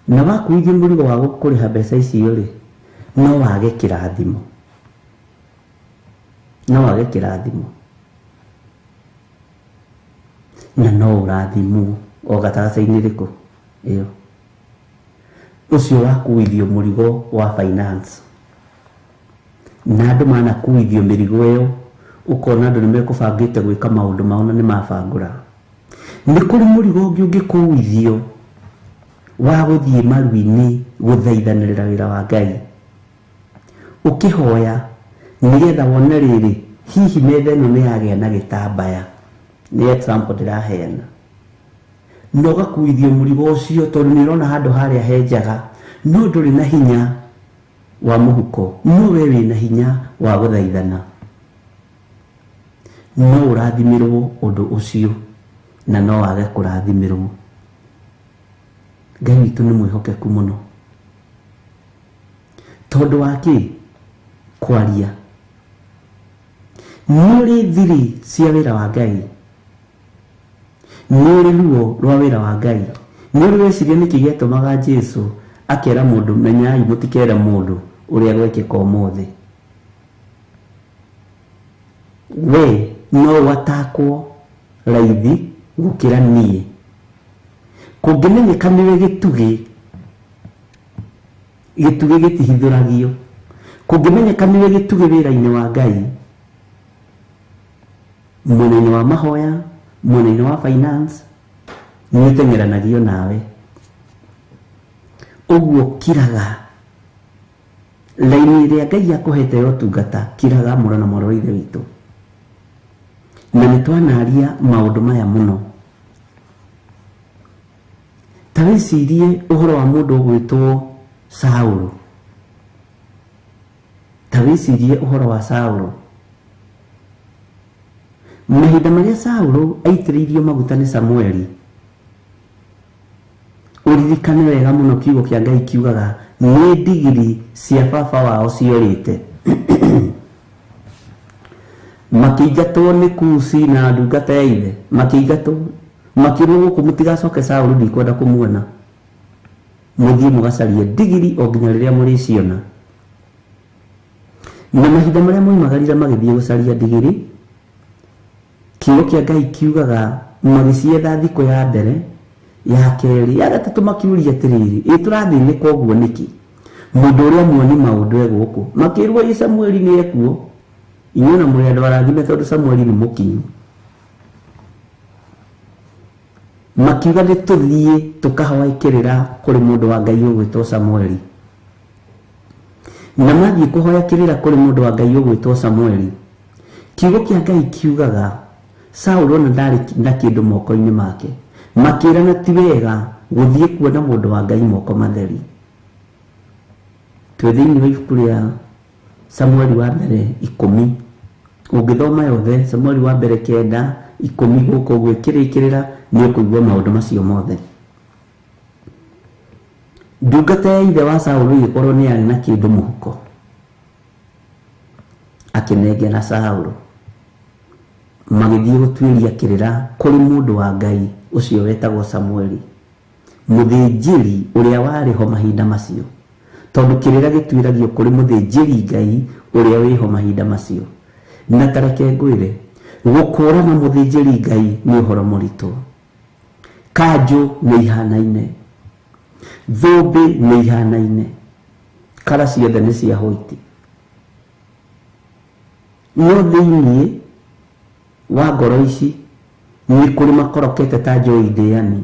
Na wakuithio mũrigo wa kũrĩha mbeca icio rĩ, no wage kĩrathimo. No wage kĩrathimo. Na no ũrathimwo o gatagatĩ-inĩ rĩkũ ĩyo. Ũcio wakuithio mũrigo wa finance. Na andũ manakuithio mĩrigo ĩyo, ũkona andũ nĩmekũbangĩte gwĩka maũndũ mao na nĩmabangũra. Nĩ kũrĩ mũrigo ũngĩ ũngĩkuithio wa gũthiĩ maru-inĩ gũthaithanĩrĩra wĩra wa Ngai. Ũkĩhoya nĩgetha wone rĩrĩ, hihi metha ĩno nĩ yagĩa na gĩtambaya. Nĩ example ndĩraheana. Na ũgakuithio mũrigo ũcio tondũ nĩ ũrona handũ harĩa he njaga, no ndũrĩ na hinya wa mũhuko, no we wĩna hinya wa gũthaithana. No ũrathimĩrwo ũndũ ũcio na no wage kũrathimĩrwo. Ngai witũ nĩ mwĩhokeku mũno. Tondũ wa kĩ? Kwaria. Nĩ ũrĩ thiri cia wĩra wa Ngai. Nĩ ũrĩ ruo rwa wĩra wa Ngai. Nĩ ũrĩ weciria nĩkĩ gĩatũmaga Jesũ akera mũndũ menyai mũtikere mũndũ ũrĩa gwekĩka ũmũthĩ. We no watakwo raithi gũkĩra niĩ. Kũngĩmenyeka nĩwe gĩtugĩ, gĩtugĩ gĩtihithũragio. Kũngĩmenyeka nĩwe gĩtugĩ wĩra-inĩ wa Ngai, mwena-inĩ wa mahoya, mwena-inĩ wa finance, nĩ ũteng'eranagio nawe. Ũguo kiraga raini ĩrĩa Ngai akũhete ya ũtungata, kiraga mũrũ na mwarĩ wa Ithe witũ. Na nĩ twanaria maũndũ maya mũno. Ta wĩcirie ũhoro wa mũndũ ũgwĩtwo Saũlũ. Ta wĩcirie ũhoro wa Saũlũ. Mahinda marĩa Saũlũ aitĩrĩirio maguta nĩ Samueli, ũririkane wega mũno kiugo kĩa Ngai kiugaga nĩ ndigiri cia baba wao ciorĩte. Makĩingatwo nĩ Kusi na ndungata ya ithe, makĩingatwo makĩrwo gũkũ mũtigacoke Saũlũ, ndikwenda kũmuona, mũthiĩ mũgacarie ndigiri o nginya rĩrĩa mũrĩciona. Na mahinda marĩa moimagarire magĩthiĩ gũcaria ndigiri, kiugo kĩa Ngai kiugaga magĩcietha thikũ ya mbere, ya kerĩ, ya gatatũ, makiũria atĩrĩrĩ, ĩ tũrathĩnĩka ũguo nĩkĩ? Mũndũ ũrĩa muoni maũndũ e gũkũ. Makĩrwo ĩ Samueli nĩ ekuo, inyuĩ na mũrĩ andũ arathime tondũ Samueli nĩ mũkinyu. Makiuga nĩ tũthiĩ tũkahoe kĩrĩra kũrĩ mũndũ wa Ngai ũgwĩtwo Samueli. Na mathiĩ kũhoya kĩrĩra kũrĩ mũndũ wa Ngai ũgwĩtwo Samueli, kiugo kĩa Ngai kiugaga Saũlũ ona ndarĩ na kĩndũ moko-inĩ make. Makĩrana ti wega gũthiĩ kuona mũndũ wa Ngai moko matheri. Twĩ thĩinĩ wa ibuku rĩa Samueli wa mbere 10, ũngĩthoma yothe Samueli wa mbere 9 10 gũkũ ũguo ĩkĩrĩkĩrĩra, nĩ ũkũigua maũndũ macio mothe. Ndungata ya ithe wa Saũlũ ĩgĩkorwo nĩ yarĩ na kĩndũ mũhuko, akĩnengera Saũlũ. Magĩthiĩ gũtuĩria kĩrĩra kũrĩ mũndũ wa Ngai ũcio wetagwo Samueli, mũthĩnjĩri ũrĩa warĩ ho mahinda macio, tondũ kĩrĩra gĩtuĩragio kũrĩ mũthĩnjĩri Ngai ũrĩa wĩho mahinda macio. Na tareke ngwĩre, gũkũrana mũthĩnjĩri Ngai nĩ ũhoro mũritũ. Kanjũ nĩ ihanaine, thũmbĩ nĩ ihanaine, kara ciothe nĩ cia hwaiti, no thĩiniĩ wa ngoro ici nĩ kũrĩ makorokete ta njũi ndĩani,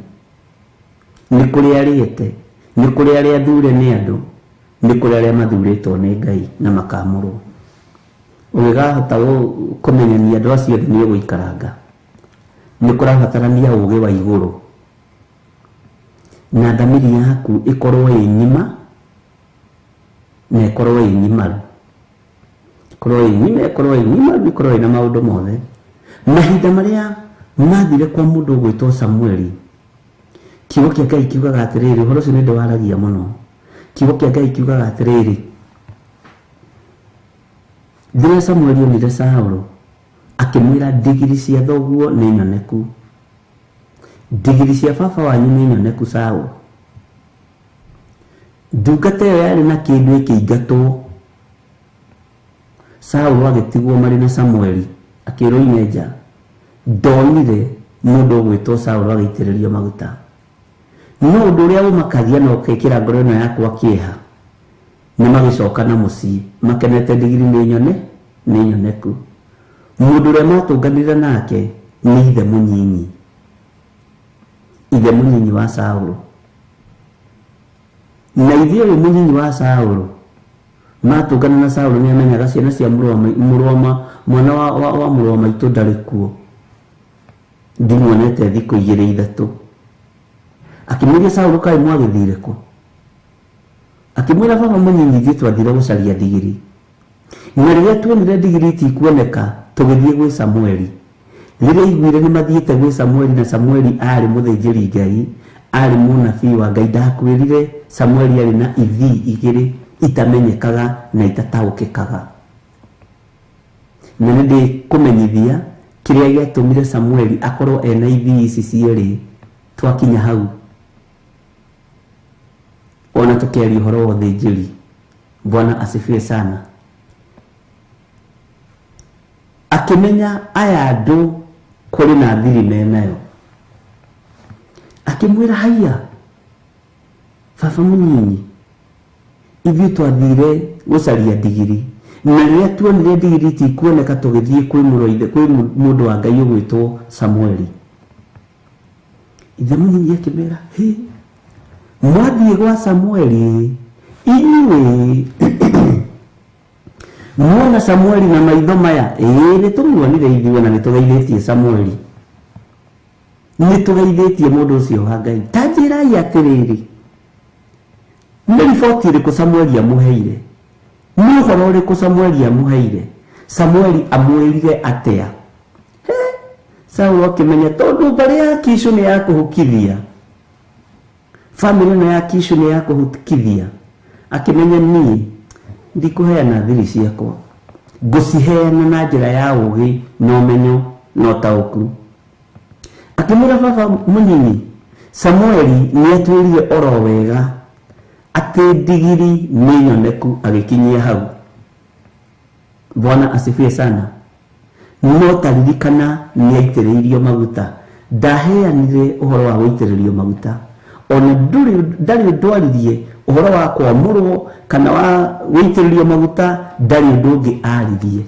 nĩ kũrĩ arĩete, nĩ kũrĩ arĩa athure nĩ andũ, nĩ kũrĩ arĩa mathurĩtwo nĩ Ngai na makamũrwo. Ũngĩkahota kũmenyania andũ acio othe nĩ ũgũikaranga. Nĩ kũrabatarania ũgĩ wa igũrũ na thamiri yaku ĩkorwo ĩ ng'ima na ĩkorwo ĩ ng'imaru, ĩkorwo ĩ ng'ima, ĩkorwo ĩ ng'imaru, ĩkorwo ĩna maũndũ mothe. Mahinda marĩa mathire kwa mũndũ ũgwĩtwo Samueli, kiugo kĩa Ngai kiugaga atĩrĩrĩ, ũhoro ũcio nĩ ndĩwaragia mũno. Kiugo kĩa Ngai kiugaga atĩrĩrĩ, rĩrĩa Samueli onire Saũlũ, akĩmwĩra ndigiri cia thoguo nĩ nyoneku, ndigiri cia baba wanyu nĩ nyoneku. Saũlũ, ndungata ĩyo yarĩ na kĩndũ ĩkĩingatwo. Saũlũ agĩtigwo marĩ na Samueli, akĩrwo ime nja. Ndonire mũndũ ũgwĩtwo Saũlũ agĩitĩrĩrio maguta. No ũndũ ũrĩa ũmakagia na ũkekĩra ngoro ĩno yakwa kĩeha, nĩ magĩcoka na mũciĩ makenete ndigiri nĩ nyone, nĩ nyoneku. Mũndũ ũrĩa matũnganire nake nĩ ithe mũnyinyi, ithe mũnyinyi wa Saũlũ. Na ithe ũyũ mũnyinyi wa Saũlũ matũngana na Saũlũ nĩ amenyaga ciana cia mwana wa mũrũ wa maitũ ndarĩ kuo, ndimuonete thikũ 2 3. Akĩmũria Saũlũ, kaĩ mwagĩthire kũ? Akĩmwĩra, baba mũnyinyi, ithuĩ twathire gũcaria ndigiri, na rĩrĩa tuonire ndigiri itikuoneka tũgĩthiĩ gwĩ Samueli. Rĩrĩa aiguire nĩ mathiĩte gwĩ Samueli, na Samueli arĩ mũthĩnjĩri Ngai, arĩ mũnabii wa Ngai, ndakwĩrire Samueli arĩ na ithii 2 itamenyekaga na itataũkĩkaga. Na nĩ ndĩkũmenyithia kĩrĩa gĩatũmire Samueli akorwo ena ithii ici cierĩ twakinya hau, ona tũkĩaria ũhoro wa ũthĩnjĩri. Bwana asifiwe sana. Akĩmenya aya andũ kũrĩ na thiri menayo, akĩmwĩra, haiya baba mũnyinyi, ithuĩ twathire gũcaria ndigiri, na rĩrĩa tuonire ndigiri itikuoneka tũgĩthiĩ kwĩ kwĩ mũndũ wa Ngai ũgwĩtwo Samueli. Ithe mũnyinyi akĩmwĩra, hĩ, mwathiĩ gwa Samueli inyuĩ muona Samueli na maitho maya? Ĩĩ, nĩ tũmuonire ithuĩ na nĩ tũgeithĩtie Samueli, nĩ tũgeithĩtie mũndũ ũcio wa Ngai. Ta njĩrai atĩrĩrĩ, nĩ riboti ĩrĩkũ Samueli amũheire? Nĩ ũhoro ũrĩkũ Samueli amũheire? Samueli amwĩrire atĩa? Saũlũ akĩmenya tondũ mbarĩ ya Kishu nĩ ya kũhukithia, famĩlĩ ĩno ya Kishu nĩ ya kũhukithia, akĩmenya niĩ ndikũheana thiri ciakwa, ngũciheana na njĩra ya ũgĩ na ũmenyo na ũtaũku. Akĩmwĩra baba mũnini Samueli nĩ atwĩrire oro wega atĩ ndigiri nĩ nyoneku agĩkinyia hau. Bwana asifiwe sana. No taririkana nĩ aitĩrĩirio maguta, ndaheanire ũhoro wa gũitĩrĩrio maguta, ona ndarĩ ũndũ aririe ũhoro wa kwamũrwo kana wa gũitĩrĩrio maguta, ndarĩ ũndũ ũngĩ aririe.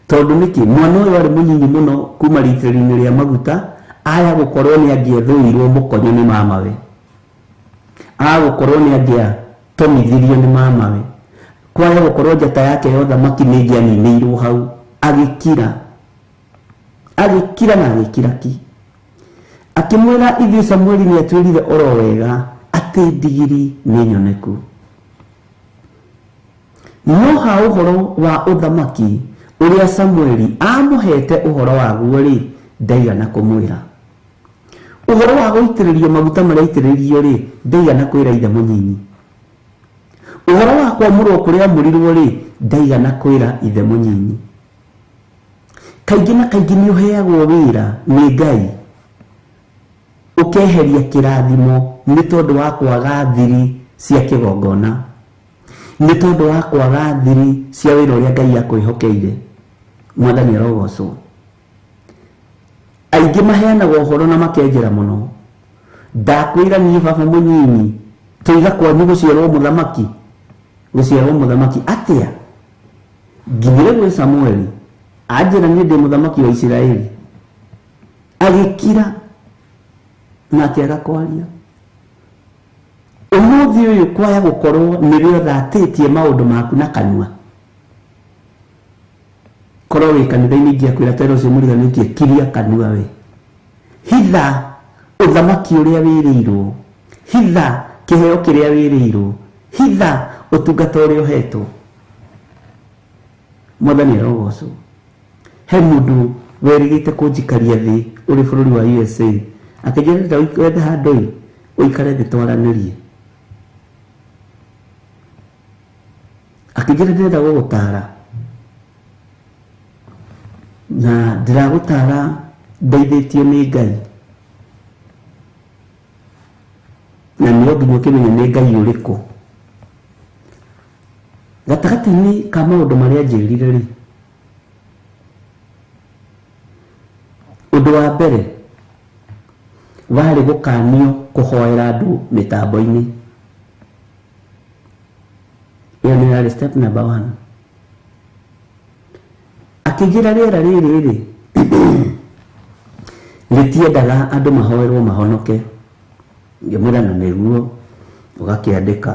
Tondũ nĩkĩ mwana ũyũ arĩ mũnyinyi mũno kuma rĩitĩrĩrio-inĩ rĩa maguta, aya gũkorwo nĩ angĩethũirwo mũkonyo nĩ mamawe, aya gũkorwo nĩ angĩatomithirio nĩ mamawe, kwaya gũkorwo njata yake ya ũthamaki nĩ ĩngĩaninĩirwo hau. Agĩkira, agĩkira na agĩkira ki. Akĩmwĩra ithuĩ Samueli nĩ atwĩrire oro wega atĩ ndigiri nĩ nyoneku. No ha ũhoro wa ũthamaki ũrĩa Samueli amũhete ũhoro waguo rĩ, ndaigana kũmwĩra. Ũhoro wa gũitĩrĩrio maguta marĩa aitĩrĩirio rĩ, ndaigana kwĩra ithe mũnyinyi. Ũhoro wa kwamũrwo kũrĩa amũrirwo rĩ, ndaigana kwĩra ithe mũnyinyi. Kaingĩ na kaingĩ nĩ ũheagwo wĩra nĩ Ngai ũkeheria kĩrathimo nĩ tondũ wa kwaga thiri cia kĩgongona, nĩ tondũ wa kwaga thiri cia wĩra ũrĩa Ngai akwĩhokeire. Mwathani arogocwo. Aingĩ maheanaga ũhoro na makenjera mũno. Ndakwĩra niĩ baba mũnyinyi, tũiga kwanyu gũciarwo mũthamaki, gũciarwo mũthamaki atĩa? Nginyire gwĩ Samueli anjĩra niĩ ndĩ mũthamaki wa Isiraeli. Agĩkira na akĩaga kwaria. Ũmũthĩ ũyũ kwaya gũkorwo nĩwe ũthatĩtie maũndũ maku na kanua, korwo wĩ kanitha-inĩ ingĩakwĩra tera ũcio mũriganĩtie, kiria kanua we, hitha ũthamaki ũrĩa wĩrĩirwo, hitha kĩheo kĩrĩa wĩrĩirwo, hitha ũtungata ũrĩa ũhetwo. Mwathani arogocwo. He mũndũ werĩgĩte kũnjikaria thĩ ũrĩ bũrũri wa USA, akĩnjĩra wethe handũ ĩ ũikare thĩ twaranĩrie. Akĩnjĩra ndĩrenda gũgũtara na ndĩragũtara ndeithĩtio nĩ Ngai, na nĩ nginya ũkĩmenye nĩ Ngai ũrĩkũ. Gatagatĩ-inĩ ka maũndũ marĩa anjĩrire rĩ, ũndũ wa mbere warĩ gũkanio kũhoera andũ mĩtambo-inĩ. Ĩyo nĩ yarĩ step number 1. Akĩnjĩra rĩera rĩrĩ rĩ rĩtiendaga andũ mahoerwo mahonoke. Ngĩmwĩra na nĩguo, ũgakĩandĩka.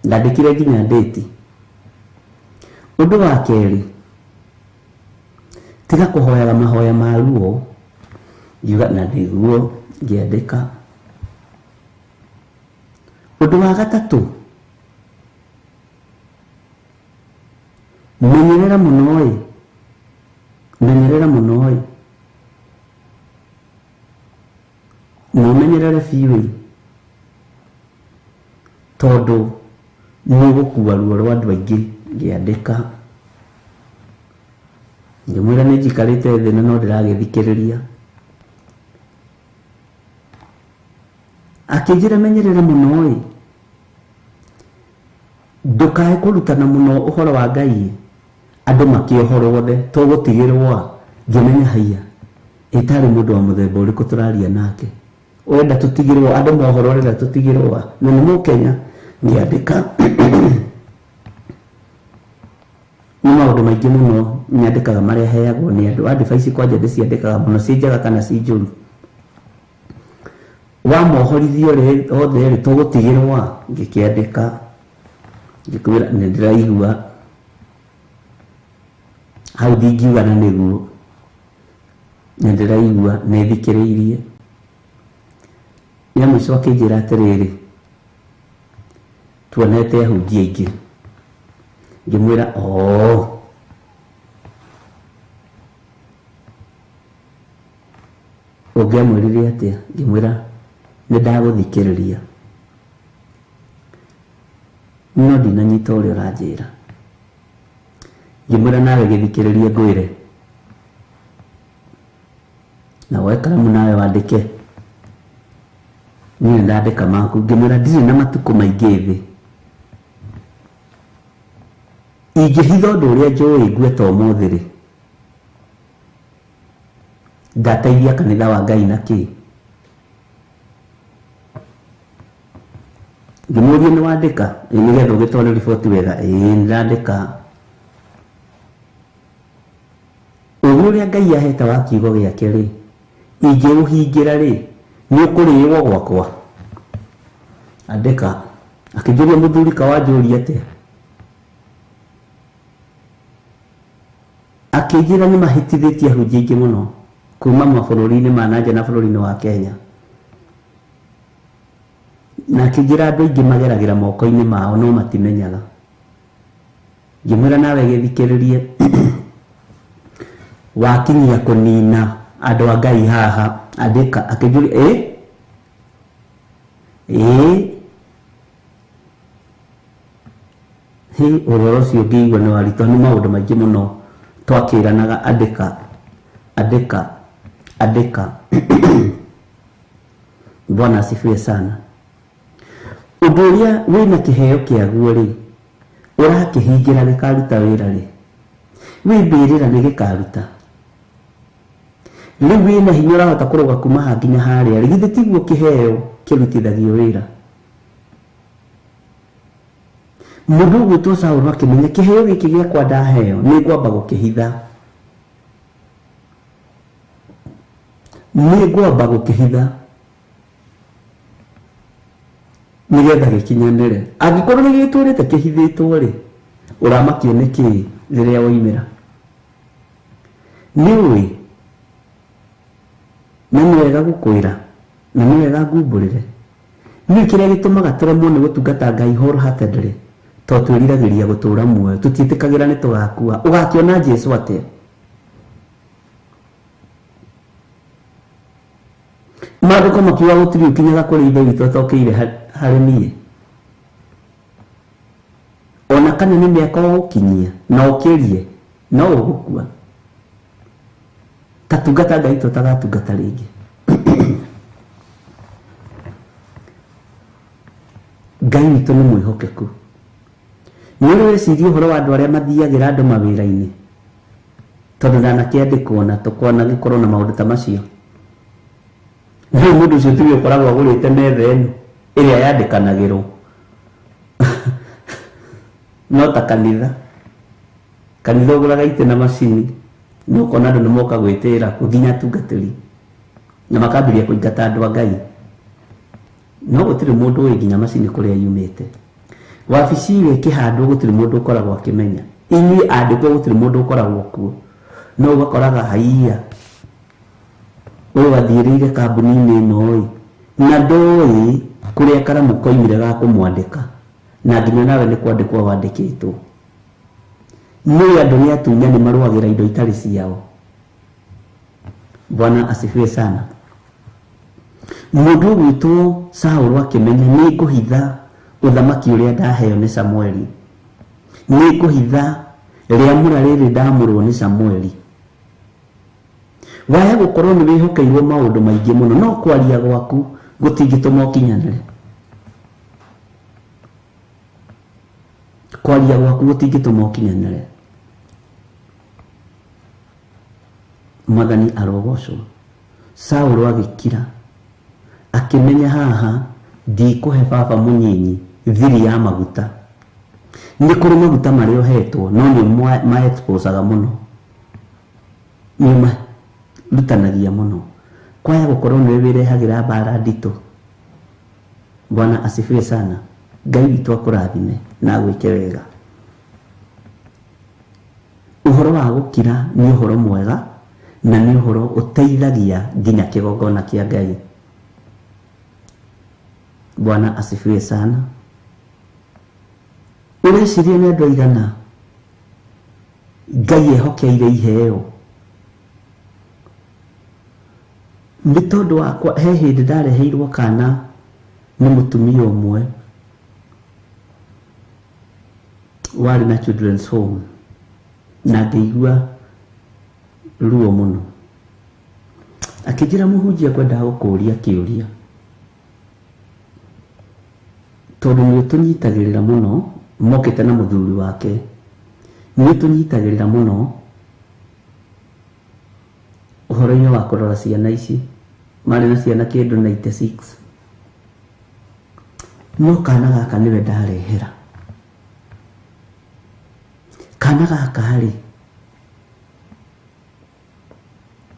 Ndandĩkire nginya ndĩti. Ũndũ wa kerĩ, tiga kũhoyaga mahoya ma ruo. Ngiuga na nĩguo, ngĩandĩka. Ũndũ wa gatatũ, menyerera mũno ĩ, menyerera mũno ĩ, na ũmenyerere biũ ĩ, tondũ nĩ ũgũkua ruo rwa andũ aingĩ. Ngĩandĩka, ngĩmwĩra nĩ njikarĩte thĩ na no ndĩragĩthikĩrĩria. Akĩnjĩra menyerera mũno ĩ, ndũkae kũrutana mũno ũhoro wa Ngai, andũ makĩohorwo othe tũgũtigĩrwo a. Ngĩmenya haiya, ĩtarĩ mũndũ wa mũthemba ũrĩkũ tũraria nake, ũrenda tũtigĩrwo andũ mohoro, ũrenda tũtigĩrwo a, na nĩ mũkenya. Ngĩandĩka. Nĩ maũndũ maingĩ mũno nyandĩkaga marĩa heagwo nĩ andũ. Advice kwanja ndĩciandĩkaga mũno, ci njega kana ci njũru. Wamohorithio othe rĩ, tũgũtigĩrwo a. Ngĩkĩandĩka, ngĩkwĩra nĩ ndĩraigua hau ndingiuga na nĩguo, nĩ ndĩraigua nĩ thikĩrĩirie. Rĩa mũico akĩnjĩra atĩrĩrĩ, tuonete ahunjia aingĩ. Ngĩmwĩra oo. Ũngĩamwĩrire atĩa? Ngĩmwĩra nĩ ndagũthikĩrĩria no ndinanyita ũrĩa ũranjĩra. Ngĩmwĩra nawe gĩthikĩrĩrie ngwĩre, na woe karamu nawe wandĩke. Niĩ nĩ ndandĩka maku. Ngĩmwĩra ndirĩ na matukũ maingĩ thĩ, ingĩhitha ũndũ ũrĩa njũĩ ngue ta ũmũthĩ rĩ, ngateithia kanitha wa Ngai na kĩ? Ngĩmũria nĩ wandĩka? Ĩ, nĩgetha ũgĩtware riboti wega. Ĩĩ, nĩ ndandĩka. Ũgĩ ũrĩa Ngai ahete wa kiugo gĩake rĩ, ingĩũhingĩra rĩ, nĩ ũkũrĩĩo gwakwa? Andĩka. Akĩnjũria mũthuri ka wanjũria atĩa? Akĩnjĩra nĩ mahĩtithĩtie ahunjia aingĩ mũno kuma mabũrũri-inĩ ma na nja na bũrũri-inĩ wa Kenya. Na akĩnjĩra andũ aingĩ mageragĩra moko-inĩ mao no matimenyaga. Ngĩmwĩra nawe gĩthikĩrĩrie, wakinyia kũnina andũ a Ngai haha, andĩka. Akĩnjũria ĩ ĩ hĩ, ũhoro ũcio ngĩigua nĩ waritũ, nĩ maũndũ maingĩ mũno twakĩranaga, andĩka, andĩka, andĩka. Bwana asifiwe sana. Ũndũ ũrĩa wĩna kĩheo kĩaguo rĩ, ũrakĩhingĩra gĩkaruta wĩra rĩ, wĩ mbĩrĩra nĩ gĩkaruta. Rĩu wĩna hinya ũrahota kũrũga kuma haha nginya harĩa rĩ, githĩ tiguo kĩheo kĩrutithagio wĩra? Mũndũ ũgwĩtwo Saũlũ akĩmenya kĩheo gĩkĩ gĩakwa ndaheo nĩ ngwamba gũkĩhitha, nĩ ngwamba gũkĩhitha nĩgetha gĩkinyanĩre. Angĩkorwo nĩ gĩtũrĩte kĩhithĩtwo rĩ, ũramakio nĩ kĩĩ rĩrĩa woimĩra? Nĩ ũĩ na nĩ wega gũkwĩra na nĩ wega ngumbũrĩre, nĩ kĩrĩa gĩtũmaga tũremwo nĩ gũtungata Ngai wholeheartedly, to twĩriragĩria gũtũra muoyo, tũtiĩtĩkagĩra nĩ tũgakua. Ũgakĩona Jesũ atĩa? Maandĩko makiuga gũtirĩ ũkinyaga kũrĩ Ithe witũ atokĩire harĩ niĩ. Ona kana nĩ mĩaka ũgũkinyia na ũkĩrie, no ũgũkua. Ta tungata Ngai tũtagatungata rĩngĩ. Ngai witũ nĩ mwĩhokeku. Nĩ ũrĩ weciria ũhoro wa andũ arĩa mathiagĩra andũ mawĩra-inĩ, tondũ ndanakĩandĩkwo na tũkona gĩkorwo na maũndũ ta macio. Rĩu mũndũ ũcio tiwe ũkoragwo agũrĩte metha ĩno ĩrĩa yandĩkanagĩrwo. No ta kanitha, kanitha ũgũraga itĩ na macini, no ũkona andũ nĩ moka gwĩtĩĩra kuo nginya atungatĩri, na makambĩrĩria kũingata andũ a Ngai. No gũtirĩ mũndũ ũĩ nginya macini kũrĩa yumĩte. Wabici ĩyo ĩkĩhandwo gũtirĩ mũndũ ũkoragwo akĩmenya. Inyuĩ andĩkwo gũtirĩ mũndũ ũkoragwo kuo. No ũgakoraga haiya, ũyũ athiĩrĩire kambuni-inĩ ĩno ĩ, na ndoĩ kũrĩa karamu koimire ga kũmwandĩka, na nginya nawe nĩ kwandĩkwo wandĩkĩtwo. Nĩ andũ nĩ atunyani marũagĩra indo itarĩ ciao. Bwana asifiwe sana. Mũndũ ũgwĩtwo Saũlũ akĩmenya nĩ ngũhitha ũthamaki ũrĩa ndaheo nĩ Samueli, nĩ ngũhitha rĩamũra rĩrĩ ndamũrwo nĩ Samueli. Waya gũkorwo nĩ wĩhokeirwo maũndũ maingĩ mũno, no kwaria gwaku gũtingĩtũma ũkinyanĩre. Kwaria gwaku gũtingĩtũma ũkinyanĩre. Mwathani arogocwo. Saũlũ agĩkira, akĩmenya haha ndikũhe baba mũnyinyi thiri ya maguta. Nĩ kũrĩ maguta marĩa ũhetwo, no nĩ ma-exposaga mũno, nĩ marutanagia mũno. Kwaya gũkorwo nĩwe wĩrehagĩra mbara nditũ. Bwana asifiwe sana. Ngai witũ akũrathime na agwĩke wega. Ũhoro wa gũkira nĩ ũhoro mwega na nĩ ũhoro ũteithagia nginya kĩgongona kĩa Ngai. Bwana asifiwe sana. Ũreciria nĩ andũ aigana Ngai ehokeire iheo Nĩ tondũ wakwa he hĩndĩ ndareheirwo kana nĩ mũtumia ũmwe warĩ na children's home, na ngĩigua ruo mũno. Akĩnjĩra, mũhunjia, kwendaga gũkũria kĩũria tondũ nĩ ũtũnyitagĩrĩra mũno. Mokĩte na mũthuri wake. Nĩ ũtũnyitagĩrĩra mũno ũhoro-inĩ wa kũrora ciana ici. Marĩ na ciana kĩndũ 96, no kana gaka nĩwe ndarehera. Kana gaka rĩ,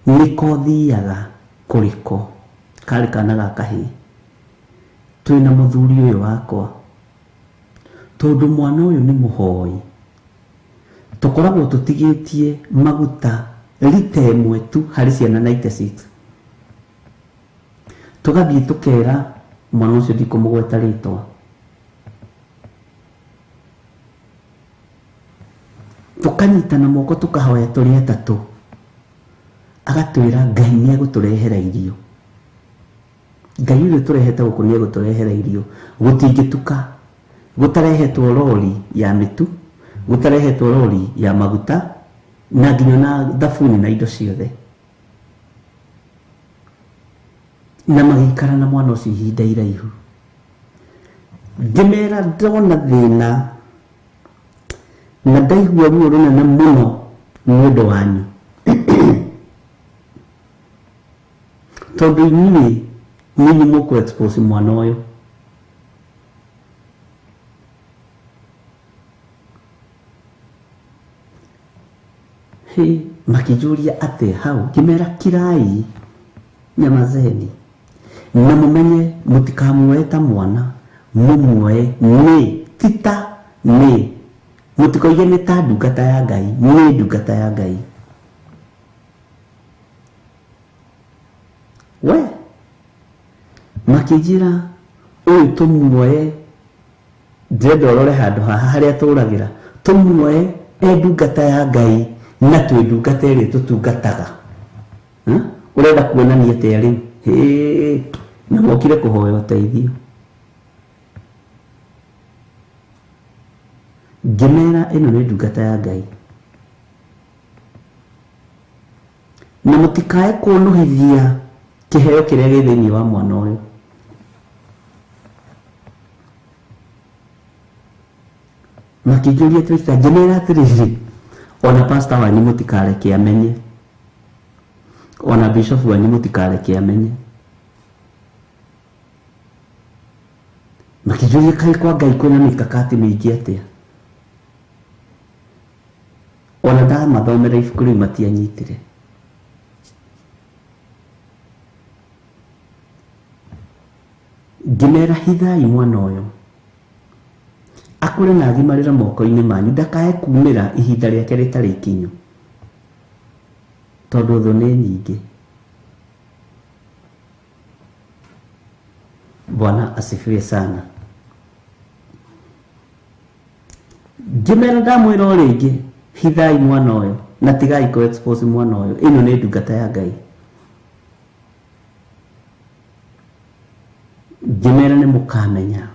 nĩko thiaga kũrĩko. Karĩ kana ga kahĩĩ. Twĩna mũthuri ũyũ wakwa, tondũ mwana ũyũ nĩ mũhoi, tũkoragwo tũtigĩtie maguta rita ĩmwe tu harĩ ciana 96. Tũgathiĩ tũkera mwana ũcio, ndikũmũgweta rĩtwa, tũkanyitana moko, tũkahoya tũrĩ atatũ. Agatwĩra Ngai nĩ egũtũrehera irio. Ngai ũrĩa tũrehete gũkũ nĩ egũtũrehera irio. Gũtingĩtuka gũtarehetwo rori ya mĩtu, gũtarehetwo rori ya maguta, na nginya na thabuni na indo ciothe. Na magĩikara na mwana ũcio ihinda iraihu. Ngĩmera ndona thĩna na ndaigua ruo rũnene mũno nĩ ũndũ wanyu, tondũ inyuĩ nĩ mũkũ expose mwana ũyũ. Hĩ, makĩnjũria atĩ hau. Ngĩmera, kirai, nyamazeni, na mũmenye mũtikamuoe ta mwana, mũmuoe nĩ tita nĩ mũtikoige nĩ ta ndungata ya Ngai, nĩ ndungata ya Ngai. We makĩnjĩra ũyũ tũmuoe, ndĩrenda ũrore handũ haha harĩa tũragĩra, tũmuoe e ndungata ya Ngai na twĩ ndungata ĩrĩa tũtungataga. Ũrenda kuonania atĩa rĩu? Hĩ, na mokire kũhoya ũteithio. Ngĩmera ĩno nĩ ndungata ya Ngai na mũtikae kũnũhithia kĩheo kĩrĩa gĩ thĩinĩ wa mwana ũyũ. Makĩnjũria twĩka. Ngĩmera atĩrĩrĩ, ona pastor wanyu mũtikareke amenye, ona bishop wanyu mũtikareke amenye. Makĩnjũria, kaĩ kwa Ngai kwĩna mikakati mĩingĩ atĩa? Ona ndamathomera ibuku rĩu matianyitire. Ngĩmera, hithai mwana ũyũ akũre na agimarĩre moko-inĩ manyu, ndakae kumĩra ihinda rĩake rĩtarĩ ikinyu, tondũ thũ nĩ nyingĩ. Bwana asifiwe sana. Ngĩmera, ndamwĩra o rĩngĩ, hithai mwana ũyũ na tigai kũ expose mwana ũyũ. Ĩno nĩ ndungata ya Ngai. Ngĩmera nĩ mũkamenya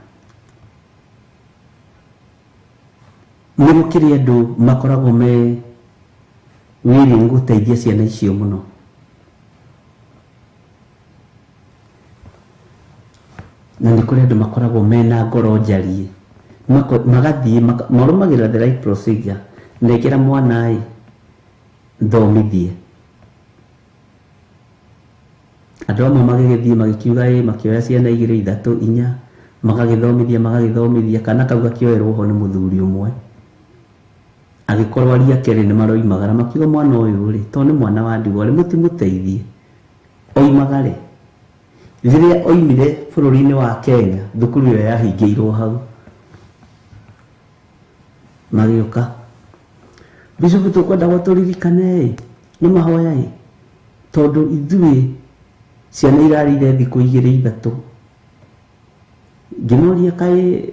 nĩ gũkĩrĩ andũ makoragwo me willing gũteithia ciana icio mũno. Na nĩ kũrĩ andũ makoragwo mena ngoro njariĩ. Magathiĩ marũmagĩrĩra the right procedure. Nengera mwana ĩ thomithie. Andũ amwe magĩgĩthiĩ magĩkiuga ĩ, makĩoya ciana igĩrĩ, ithatũ, inya, magagĩthomithia, magagĩthomithia. Kana kau gakĩoerwo ho nĩ mũthuri ũmwe, agĩkorwo aria kerĩ nĩ maroimagara. Makiuga mwana ũyũ rĩ, to nĩ mwana wa ndigwa rĩ, mũtimũteithie oimagare. Rĩrĩa oimire bũrũri-inĩ wa Kenya, thukuru ĩyo yahingĩirwo hau. Magĩũka, bishop, tũkwenda tũririkane ĩ nĩ mahoya ĩ, tondũ ithuĩ ciana irarĩire thikũ igĩrĩ ithatũ. Ngĩmoria, kaĩ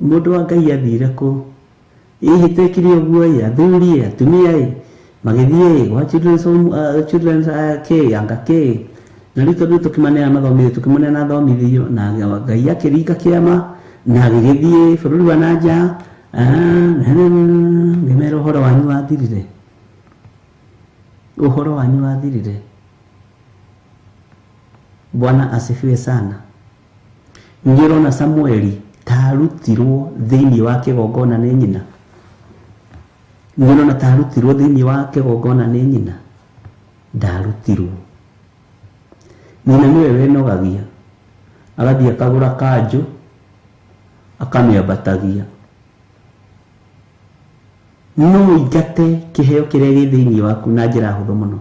mũndũ wa Ngai athire kũ? Ĩhĩ, twekire ũguo ĩ, athuri ĩ, atumia ĩ, magĩthiĩ ĩ gwa children's home, children's kĩ anga kĩ. Na Na rĩu tondũ tũkĩmaneana mathomithio, tũkĩmũneana athomithio, na Ngai akĩringa kĩama na agĩgĩthiĩ bũrũri wa na nja. Ngĩmera ũhoro wanyu wathirire, ũhoro wanyu wathirire. Bwana asifiwe sana. Nĩ ũrona Samueli tarutirwo thĩinĩ wa kĩgongona nĩ nyina? Nĩ ũrona tarutirwo thĩinĩ wa kĩgongona nĩ nyina? Ndarutirwo. Nyina nĩwe wenogagia, agathiĩ akagũra kanjũ akamĩambatagia. No ũingate kĩheo kĩrĩa gĩ thĩinĩ waku na njĩra hũthũ mũno.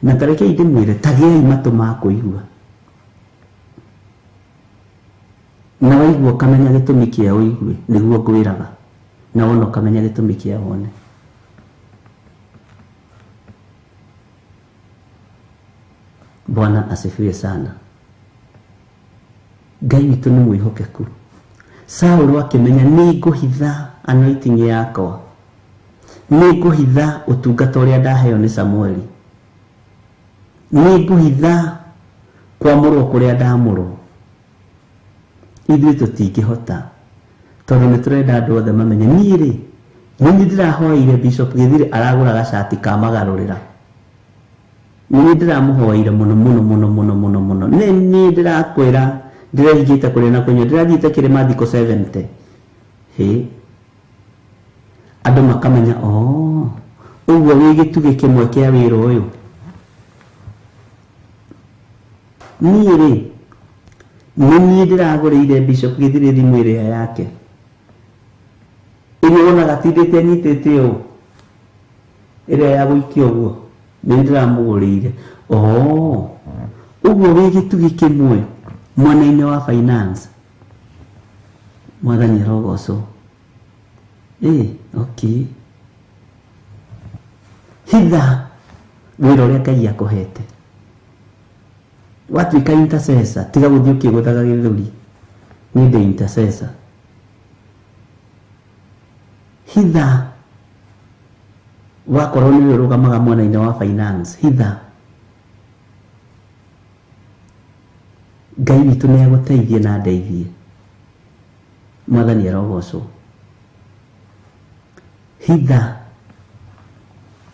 Na ta rekei ndĩmwĩre, tagĩai matũ ma kũigua, na waigua ũkamenya gĩtũmi kĩa ũigue, nĩguo ngwĩraga, na wona ũkamenya gĩtũmi kĩa wone. Bwana asifiwe sana. Ngai witũ nĩ mwĩhokeku. Saũlũ akĩmenya nĩ ngũhitha anointing yakwa, nĩ ngũhitha ũtungata ũrĩa ndaheo nĩ Samueli, nĩ ngũhitha kwamũrwo kũrĩa ndamũrwo. Ithuĩ tũtingĩhota, tondũ nĩ tũrenda andũ othe mamenye. Niĩ rĩ, nĩ niĩ ndĩrahoeire Bishop Gĩthire aragũra gacati ka magarũrĩra. Nĩ niĩ ndĩramũhoeire mũno mũno mũno mũno mũno mũno. Nĩ niĩ ndĩrakwĩra ndĩrehingĩte kũrĩa na kũnyua, ndĩrathiĩte kĩrĩma thikũ 70. Hĩ, andũ makamenya, oh, ũguo wĩ gĩtugĩ kĩmwe kĩa wĩra ũyũ. Niĩ rĩ, nĩ niĩ ndĩragũrĩire Bishop Gĩthire thimũ ĩrĩa yake, ĩrĩa wonaga atindĩte anyitĩte ũũ, ĩrĩa ya gũikia ũguo, nĩ ndĩramũgũrĩire. Oh, ũguo wĩ gĩtugĩ kĩmwe mwena-inĩ wa finance. Mwathani arogocwo. Okay. Hitha wĩra ũrĩa Ngai akũhete. Watuĩka intercessor, tiga gũthiĩ ũkĩgũthaga gĩthũri. Niĩ ndĩ intercessor. Hitha wakorwo nĩwe ũrũgamaga mwena-inĩ wa finance, hitha. Ngai witũ nĩ agũteithie na andeithie. Mwathani arogocwo. Hitha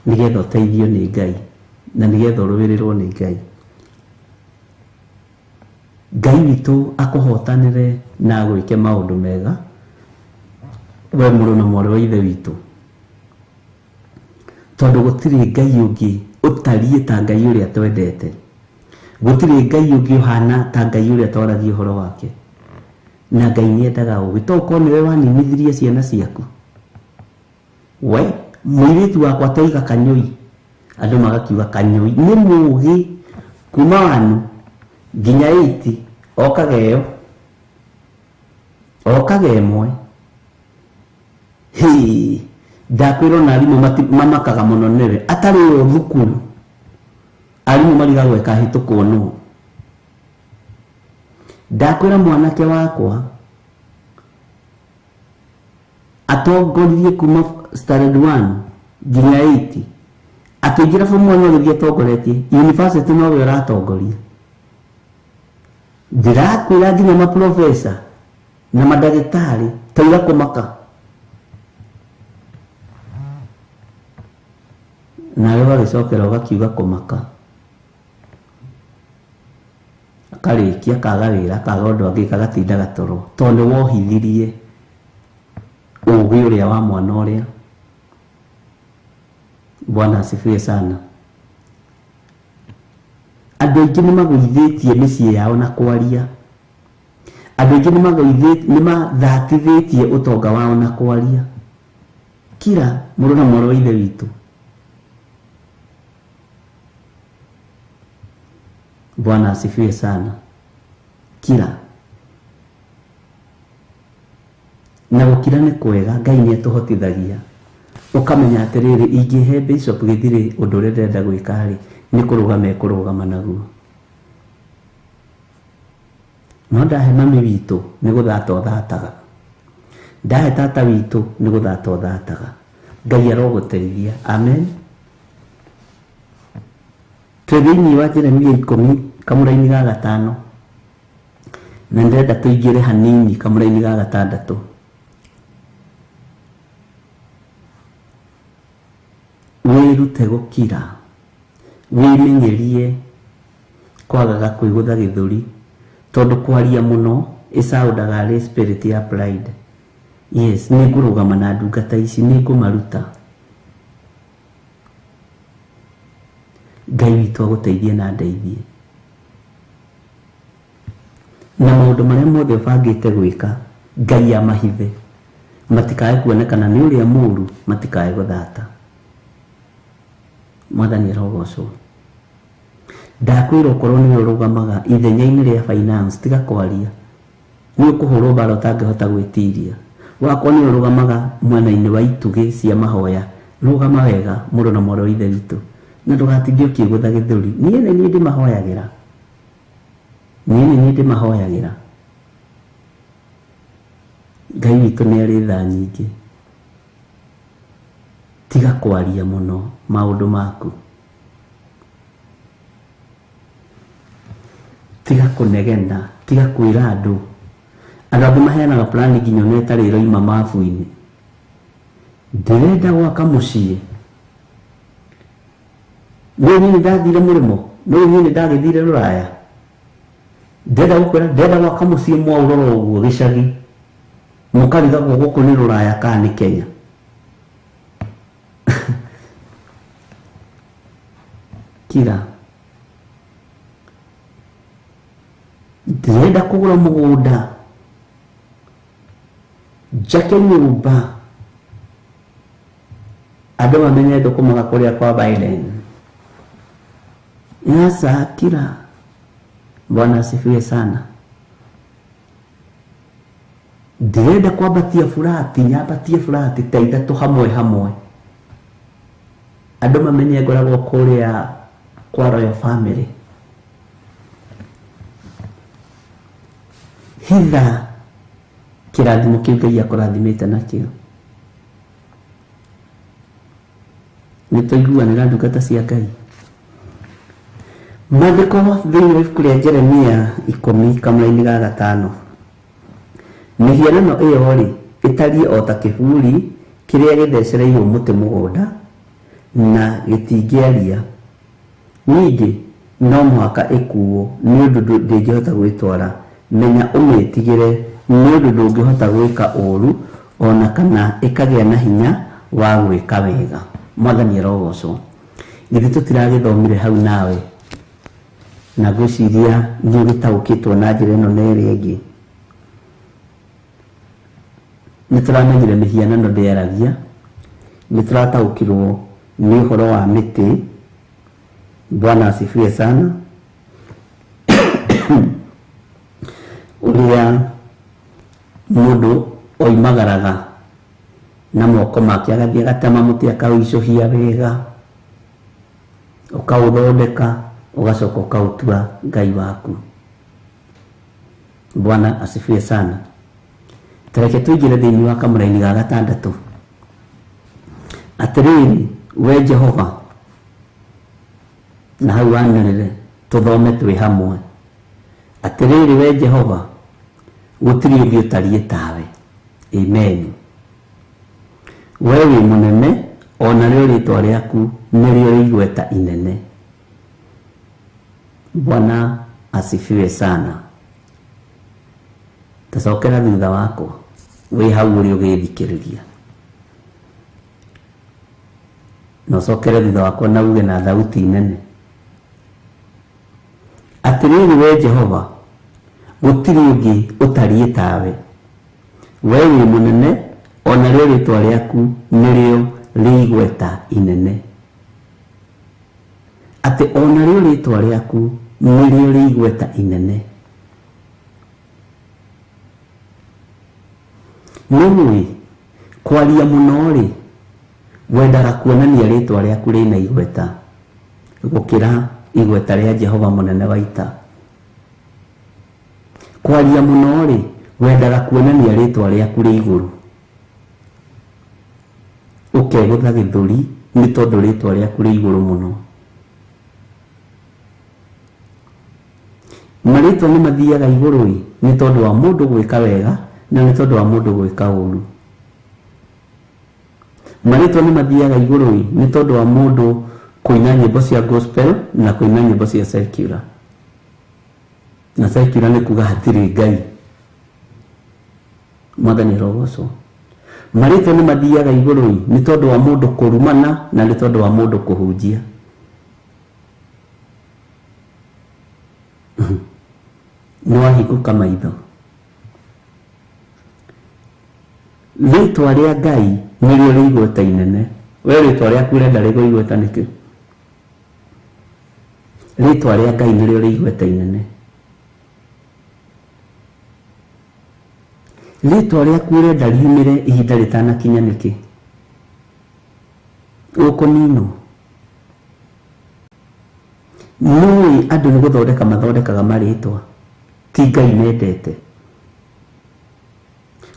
nĩgetha ũteithio nĩ Ngai na nĩgetha ũrũĩrĩrwo nĩ Ngai. Ngai witũ akũhotanĩre na agwĩke maũndũ mega, we mũrũ na mwarĩ wa ithe witũ, tondũ gũtirĩ Ngai ũngĩ ũtariĩ ta Ngai ũrĩa twendete, gũtirĩ Ngai ũngĩ ũhana ta Ngai ũrĩa twaragia ũhoro wake. Na Ngai nĩ endaga ũgĩ, to ũkorwo nĩwe waninithirie ciana ciaku. We mũirĩtu wakwa toiga kanyũi, andũ magakiuga kanyũi nĩ mũgĩ kuma wanu nginya 8 okaga ĩyo, okaga ĩmwe. Hĩ, ndakwĩrwo na arimũ mamakaga mũno nĩwe atarĩ o thukuru, arimũ marigagwo ĩkahĩtũkwo nũ. Ndakwĩra mwanake wakwa atongoririe kuma standard 1 nginya 8, akĩingĩra form 1 agĩthiĩ atongoretie university, nowe ũratongoria. Ndĩrakwĩra nginya maprofesa na mandagĩtarĩ taira kũmaka. Nawe ũgagĩcokera ũgakiuga kũmaka, akarĩkia akaga wĩra, akaga ũndũ angĩka, agatinda gatoro, tondũ nĩ wohithirie ũgĩ ũrĩa wa mwana ũrĩa. Bwana asifiwe sana. Andũ aingĩ nĩ magũithĩtie mĩciĩ yao na kwaria, andũ aingĩ nĩ mathatithĩtie ũtonga wao na kwaria. Kira mũrũ na mwarĩ wa ithe witũ. Bwana asifiwe sana. Kira na gũkira nĩ kwega, Ngai nĩ atũhotithagia ũkamenya atĩrĩrĩ, ingĩhe Bishop Gĩthire ũndũ ũrĩa ndĩrenda gwĩka rĩ, nĩ kũrũgama ekũrũgama naguo. No ndahe mami witũ nĩ gũthata ũthataga, ndahe tata witũ nĩ gũthata ũthataga. Ngai arogũteithia. Amen. Twĩ thĩinĩ wa Jeremia 10 kamũraini ga 5 na ndĩrenda tũingĩre hanini kamũraini ga 6. Wĩrute gũkira, wĩmenyerie kwagaga kwĩgũtha gĩthũri, tondũ kwaria mũno ĩcaũndaga arĩ spirit ya pride. Yes, nĩ ngũrũgama na ndungata ici, nĩ ngũmaruta. Ngai witũ agũteithie na ndeithie. Na maũndũ marĩa mothe ũbangĩte gwĩka, Ngai amahithe, matikae kuonekana nĩ ũrĩa mũũru, matikae gũthata. Mwathani arogocwo. Ndakwĩra ũkorwo nĩwe ũrũgamaga ithenya-inĩ rĩa finance, tiga kwaria. Nĩ ũkũhũrwo mbara ũtangĩhota gwĩtiria. Wakorwo nĩwe ũrũgamaga mwena-inĩ wa itugĩ cia mahoya, rũgama wega mũrũ na mwarĩ wa Ithe witũ, na ndũgatinde ũkĩgũtha gĩthũri. Niĩ nĩ niĩ ndĩmahoyagĩra. Niĩ nĩ niĩ ndĩmahoyagĩra. Ngai witũ nĩ arĩ tha nyingĩ. Tiga kwaria mũno maũndũ maku. Tiga kũnegena, tiga kwĩra andũ. Andũ angĩ maheanaga plani nginya ona ĩtarĩ ĩroima mabu-inĩ. Ndĩrenda gwaka mũciĩ. Nĩ niĩ nĩndathire mũrĩmo, nĩ niĩ nĩndagĩthire rũraya. Ndĩrenda gũkwĩra ndĩrenda gwaka mũciĩ mwaũrora ũguo gĩcagi. Mũkarigagwo gũkũ nĩ rũraya kana nĩ Kenya. Kira. Ndĩrenda kũgũra mũgũnda, njake nyũmba, andũ mamenye thũkũmaga kũrĩa kwa Biden. Sasa kira. Bwana asifiwe sana. Ndĩrenda kwambatia burati, nyambatie burati ta 3 hamwe hamwe. Andũ mamenye ngoragwo kũrĩa kwa Royal Family. Hitha kĩrathimo kĩu Ngai akũrathimĩte nakĩo. Nĩ twaiguanĩra ndungata cia Ngai. Maandĩko thĩinĩ wa ibuku rĩa Jeremia 10 kamũraini ga 5. Mĩhianano ĩyo rĩ ĩtariĩ o ta kĩburi kĩrĩa gĩthecereirwo mũtĩ mũgũnda na gĩtingĩaria. Ningĩ no mũhaka ĩkuo nĩ ũndũ ndĩngĩhota gwĩtwara. Menya ũmĩtigĩre nĩ ũndũ ndũngĩhota gwĩka ũũru ona kana ĩkagĩa na hinya wa gwĩka wega. Mwathani arogocwo. Githĩ tũtiragĩthomire hau nawe? Na ngwĩciria nĩ ũgĩtaũkĩtwo na njĩra ĩno na ĩrĩa ĩngĩ. Nĩ tũramenyire mĩhianano ndĩaragia, nĩ tũrataũkĩrwo nĩ ũhoro wa mĩtĩ. Bwana asifiwe sana. Ũrĩa mũndũ oimagaraga na moko make agathiĩ agatema mũtĩ akaũicũhia wega, ũkaũthondeka, ũgacoka ũkaũtua Ngai waku. Bwana asifiwe sana. Tareke tũingĩre thĩinĩ wa kamũraini ga 6. Atĩrĩrĩ we Jehova, na hau wanĩrĩre tũthome twĩ hamwe. Atĩrĩrĩ we Jehova, gũtirĩ ũngĩ ũtariĩ tawe. Amen. We wĩ mũnene, ona rĩo rĩtwa rĩaku nĩrĩo rĩigweta inene. Bwana asifiwe sana. Tacokera thutha wakwa wĩ hau ũrĩ ũgĩthikĩrĩria, na ũcokere thutha wakwa na uge na thauti nene. Atĩrĩrĩ we Jehova, gũtirĩ ũngĩ ũtariĩ tawe. We wĩ mũnene, ona rĩo rĩtwa rĩaku nĩrĩo rĩigweta inene. Atĩ ona rĩo rĩtwa rĩaku nĩrĩo rĩigweta inene. Nĩũĩ kwaria mũno rĩ, wendaga kuonania rĩtwa rĩaku rĩna igweta gũkĩra igweta rĩa Jehova mũnene wa ita. Kwaria mũno rĩ, wendaga kuonania rĩtwa rĩaku rĩ igũrũ, ũkegũtha gĩthũri nĩ tondũ rĩtwa rĩaku rĩ igũrũ mũno. Marĩtwa nĩ mathiaga igũrũ ĩ nĩ tondũ wa mũndũ gwĩka wega na nĩ tondũ wa mũndũ gwĩka ũru. Marĩtwa nĩ mathiaga igũrũ ĩ nĩ tondũ wa mũndũ kũina nyĩmbo cia gospel na kũina nyĩmbo cia secular. Na secular nĩ kuga hatirĩ Ngai. Mwathani arogocwo. Marĩtwa nĩ mathiaga igũrũ ĩ nĩ tondũ wa mũndũ kũrumana na nĩ tondũ wa mũndũ kũhunjia. Nĩ wahingũka maitho. Rĩtwa rĩa Ngai nĩrĩo rĩ igweta inene. We rĩtwa rĩaku ũrenda rĩgwe igweta nĩkĩ? Rĩtwa rĩa Ngai nĩrĩo rĩ igweta inene. Rĩtwa rĩaku ũrenda riumĩre ihinda rĩtanakinya nĩkĩ? Ũkũninwo. Nĩũĩ andũ nĩ gũthondeka mathondekaga marĩtwa, ti Ngai mendete.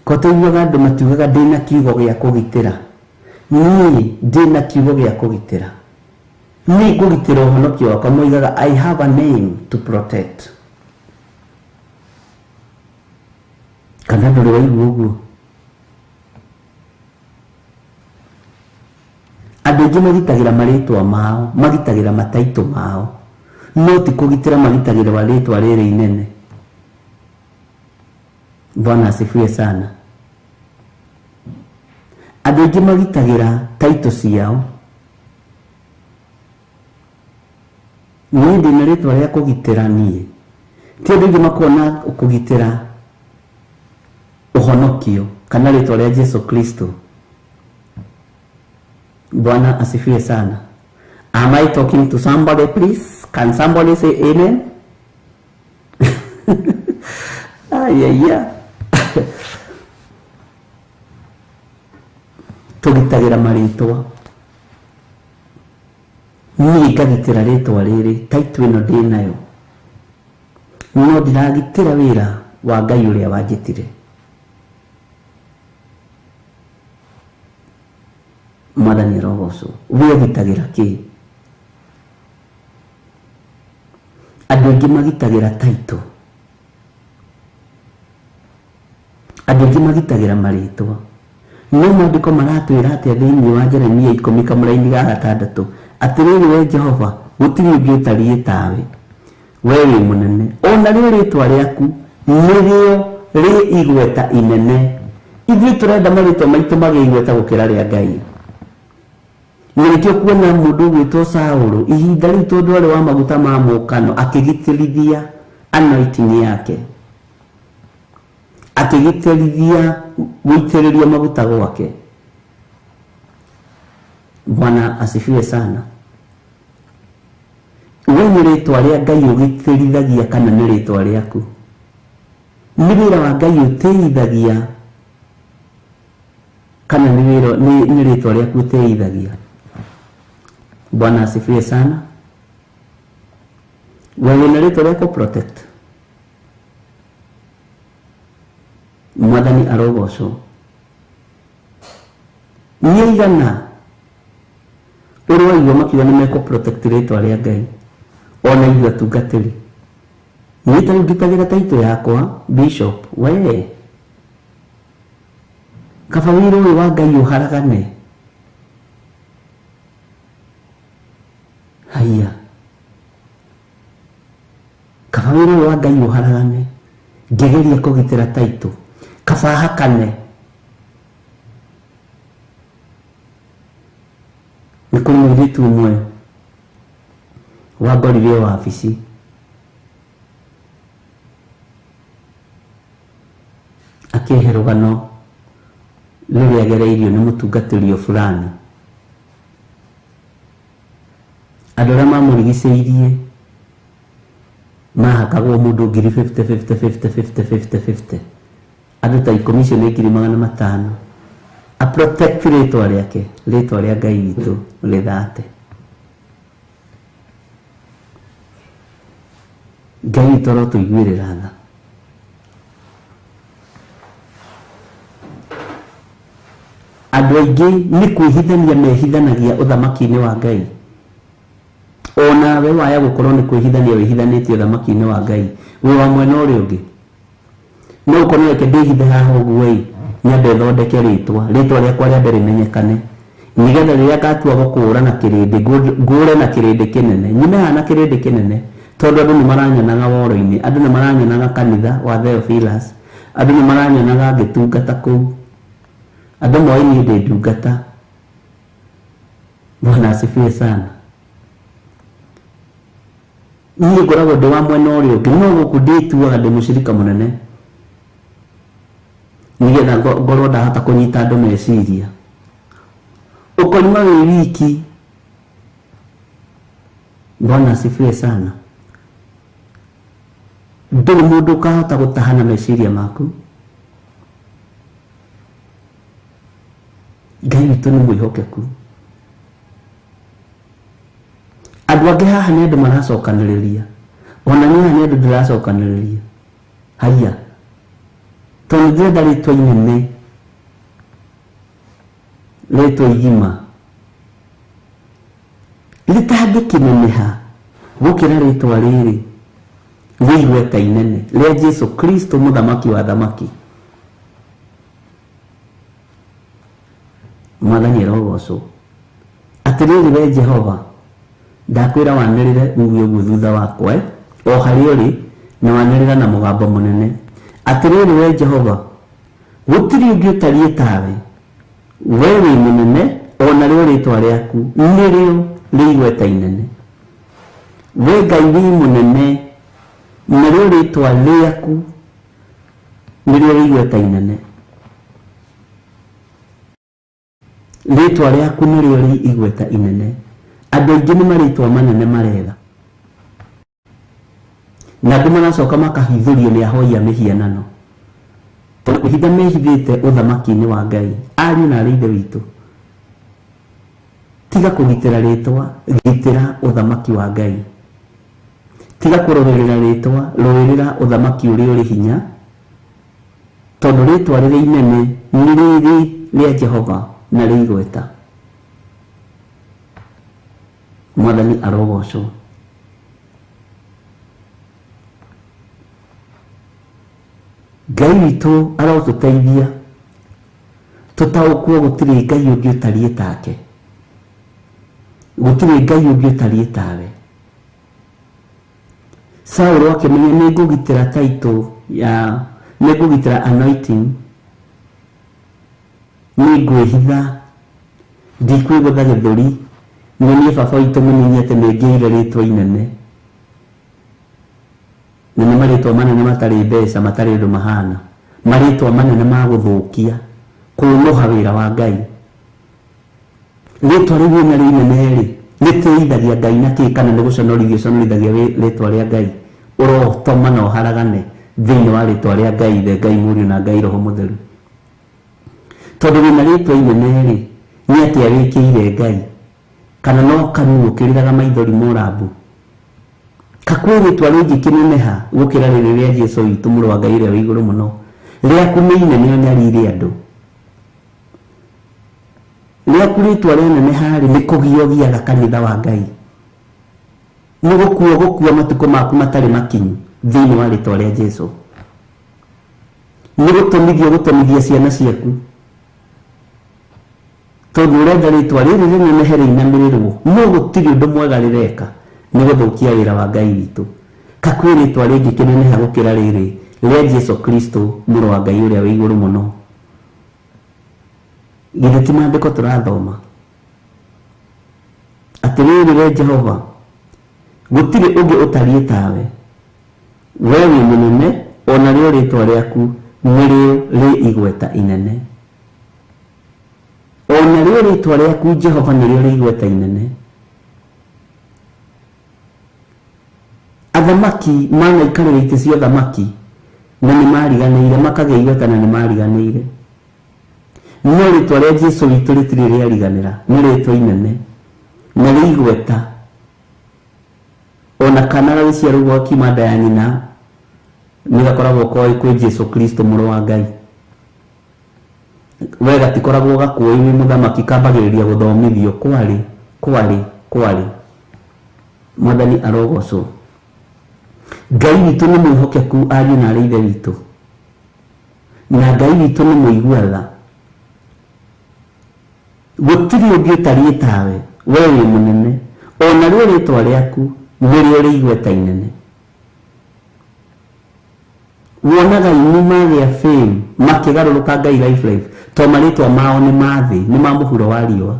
Ko tũiguaga andũ matiugaga ndĩna kiugo gĩa kũgitĩra. Niĩ ndĩna kiugo gĩa kũgitĩra. Nĩ ngũgitĩra ũhonokio wakwa, moigaga I have a name to protect. Kana ndũrĩ waigua ũguo? Andũ aingĩ magitagĩra marĩtwa mao, magitagĩra mataitũ mao, no ti kũgitĩra magitagĩra rĩtwa rĩrĩ inene. Bwana asifiwe sana. Andũ aingĩ magitagĩra taitũ ciao. Niĩ ndĩna rĩtwa rĩa kũgitĩra niĩ. Ti andũ aingĩ makoragwo na kũgitĩra ũhonokio kana rĩtwa rĩa Jesu Kristo. Bwana asifiwe sana. Am I talking to somebody, please? Can somebody say amen? Yeah. Tũgitagĩra marĩtwa. Niĩ ngagitĩra rĩtwa rĩrĩ, taitũ ĩno ndĩnayo. No ndiragitĩra wĩra wa Ngai ũrĩa wanjĩtire. Mwathani arogocwo. We ũgitagĩra kĩ? Andũ aingĩ magitagĩra taitũ. Andũ aingĩ magitagĩra marĩtwa. No maandĩko maratwĩra atĩa thĩinĩ wa Jeremia 10 kamũraini ga 6, atĩrĩrĩ we Jehova, gũtirĩ ũngĩ ũtariĩ tawe, we wĩ mũnene, ona rĩo rĩtwa rĩaku nĩrĩo rĩ igweta inene. Ithuĩ tũrenda marĩtwa maitũ magĩe igweta gũkĩra rĩa Ngai. Nĩkĩo kuona mũndũ ũgwĩtwo Saũlũ ihinda rĩu tondũ arĩ wa maguta ma mũkano akĩgitĩrithia anointing yake, akĩgitĩrithia gũitĩrĩrio maguta gwake. Bwana asifiwe sana. We nĩ rĩtwa rĩa Ngai ũgitĩrithagia kana nĩ rĩtwa rĩaku? Nĩ wĩra wa Ngai ũtĩithagia kana nĩ rĩtwa rĩaku ũtĩithagia? Bwana asifiwe sana. We wĩna rĩtwa rĩaku protect. Mwathani arogocwo. Nĩ aigana ũrĩ waigua makiuga nĩ mekũ protect rĩtwa rĩa Ngai, ona ithuĩ atungatĩri. Niĩ ta rĩu ngitagĩra taitũ yakwa bishop, we kaba wĩra ũyũ wa Ngai ũharagane. Haiya, kaba wĩra ũyũ wa Ngai ũharagane ngĩgeria kũgitĩra taitũ, kaba hakane. Nĩ kũrĩ mũirĩtu ũmwe wangorire wabici, akĩhe rũgano rũrĩa agereirio nĩ mũtungatĩri o fulani. Andũ arĩa mamũrigicĩirie mahakagwo mũndũ ngiri 50 50 50 50 50 50, andũ ta 10 icio nĩ ngiri 500. A protect rĩtwa rĩake, rĩtwa rĩa Ngai witũ rĩthate. Ngai witũ arotũiguĩrĩra tha. Andũ aingĩ nĩ kwĩhithania mehithanagia ũthamaki-inĩ wa Ngai. Onawe Onawe waya gũkorwo nĩ kwĩhithania wĩhithanĩtie ũthamaki-inĩ wa Ngai wĩ wa mwena ũrĩa ũngĩ. No ũkorwo reke ndĩhithe haha ũguo ĩ, nyambe thondeke rĩtwa, rĩtwa rĩakwa rĩambe rĩmenyekane, nĩgetha rĩrĩa ngatua gũkũũra na kĩrĩndĩ, ngũũre na kĩrĩndĩ kĩnene, nyume haha na kĩrĩndĩ kĩnene, tondũ andũ nĩ maranyonaga woro-inĩ, andũ nĩ maranyonaga kanitha wa Theophilus, andũ nĩ maranyonaga ngĩtungata kũu, andũ moĩ niĩ ndĩ ndungata. Bwana asifiwe sana. Niĩ ngoragwo ndĩ wa mwena ũrĩa ũngĩ, no gũkũ ndĩtuaga ndĩ mũcirika mũnene, nĩgetha ngorwo ndahota kũnyita andũ meciria. Ũkoima wĩ wiki. Bwana asifiwe sana. Ndũrĩ mũndũ ũkahota gũtahana meciria maku. Ngai witũ nĩ mwĩhokeku. Andũ angĩ haha nĩ andũ maracokanĩrĩria, ona niĩ haha nĩ andũ ndĩracokanĩrĩria. Haiya, tondũ ndĩrenda rĩtwa inene, rĩtwa igima rĩtangĩkĩneneha gũkĩra rĩtwa rĩrĩ rĩ igweta inene rĩa Jesu Kristo mũthamaki wa thamaki. Mwathani arogocwo. Atĩrĩrĩ we Jehova, ndakwĩra wanĩrĩre uge ũguo thutha wakwa, o harĩa ũrĩ, na wanĩrĩra na mũgambo mũnene. Atĩrĩrĩ we Jehova, gũtirĩ ũngĩ ũtariĩ tawe, we wĩ mũnene, o narĩo rĩtwa rĩaku nĩrĩo rĩ igweta inene. We Ngai wĩ mũnene, narĩo rĩtwa rĩaku nĩrĩo rĩ igweta inene. Rĩtwa rĩaku nĩrĩo rĩ igweta inene. Andũ aingĩ nĩ marĩtwa manene maretha, na andũ maracoka makahithũrio nĩ ahoi a mĩhianano, tondũ kwĩhitha mehithĩte ũthamaki-inĩ wa Ngai. Ariũ na arĩ ithe witũ, tiga kũgitĩra rĩtwa, gitĩra ũthamaki wa Ngai. Tiga kũrũĩrĩra rĩtwa, rũĩrĩra ũthamaki ũrĩa ũrĩ hinya, tondũ rĩtwa rĩrĩa inene nĩ rĩrĩ rĩa Jehova na rĩ igweta. Mwathani arogocwo. Ngai witũ arotũteithia tũtaũkwo gũtirĩ Ngai ũngĩ ũtariĩ take, gũtirĩ Ngai ũngĩ ũtariĩ tawe. Saũlũ akĩmenya nĩ ngũgitĩra title ya, nĩ ngũgitĩra anointing, nĩ ngwĩhitha, ndikwĩgũtha gĩthũri, nyonie baba witũ mũnini atĩ nĩ ngĩire rĩtwa inene. Na nĩ marĩtwa manene matarĩ mbeca, matarĩ ũndũ mahana, marĩtwa manene ma gũthũkia, kũnũha wĩra wa Ngai. Rĩtwa rĩu wĩna rĩ inene rĩ, rĩtĩithagia Ngai na kĩ, kana nĩ gũconorithia ũconorithagia rĩtwa rĩa Ngai? Ũrotoma na ũharagane thĩinĩ wa rĩtwa rĩa Ngai Ithe, Ngai Mũriũ na Ngai Roho Mũtheru. Tondũ wĩna rĩtwa inene rĩ, nĩ atĩa wĩkĩire Ngai? Kana no kanua ũkĩrĩraga maithori morambu? Kakwĩ rĩtwa rĩngĩkĩneneha gũkĩra rĩrĩ rĩa Jesu witũ mũrũ wa Ngai ũrĩa wĩ igũrũ mũno, rĩaku nĩ inene ũnyarire andũ. Rĩaku rĩtwa rĩaneneha rĩ, nĩ kũgia ũgiaga kanitha wa Ngai, nĩ gũkua gũkua matukũ maku matarĩ makinyu thĩinĩ wa rĩtwa rĩa Jesu, nĩ gũtũmithia gũtũmithia ciana ciaku, tondũ ũrenda rĩtwa rĩrĩ rĩnenehe rĩinamĩrĩrwo, no gũtirĩ ũndũ mwega rĩreka, nĩ gũthũkia wĩra wa Ngai witũ. Kakwĩ rĩtwa rĩngĩkĩneneha gũkĩra rĩrĩ rĩa Jesu Kristo mũrũ wa Ngai ũrĩa wĩ igũrũ mũno? Githĩ ti maandĩko tũrathoma? Atĩrĩrĩ we Jehova, gũtirĩ ũngĩ ũtariĩ tawe, we wĩ mũnene, o narĩo rĩtwa rĩaku nĩrĩo rĩ igweta inene. O narĩo rĩtwa rĩaku Jehova nĩrĩo rĩ igweta inene. Athamaki manaikarĩra itĩ cia ũthamaki na nĩ mariganĩire, makagĩa igweta na nĩ mariganĩire. No rĩtwa rĩa Jesu witũ rĩtirĩ rĩariganĩra, nĩ rĩtwa inene na rĩ igweta. Ona kana gagĩciarwo gakiuma nda ya nyina nĩ gakoragwo koĩ kwĩ Jesu Kristo mũrũ wa Ngai. We gatikoragwo gakũĩ wĩ mũthamaki, kambagĩrĩria gũthomithio kwarĩ kwarĩ kwarĩ. Mwathani arogocwo. Ngai witũ nĩ mwĩhokeku ariũ na arĩ ithe witũ, na Ngai witũ nĩ mũigua tha. Gũtirĩ ũngĩ ũtariĩ tawe, we wĩ mũnene, ona rĩo rĩtwa rĩaku nĩrĩo rĩ igweta inene. Wonaga aini magĩa fame makĩgarũrũka Ngai life life, to marĩtwa mao nĩ ma thĩ, nĩ ma mũhuro wa riũa.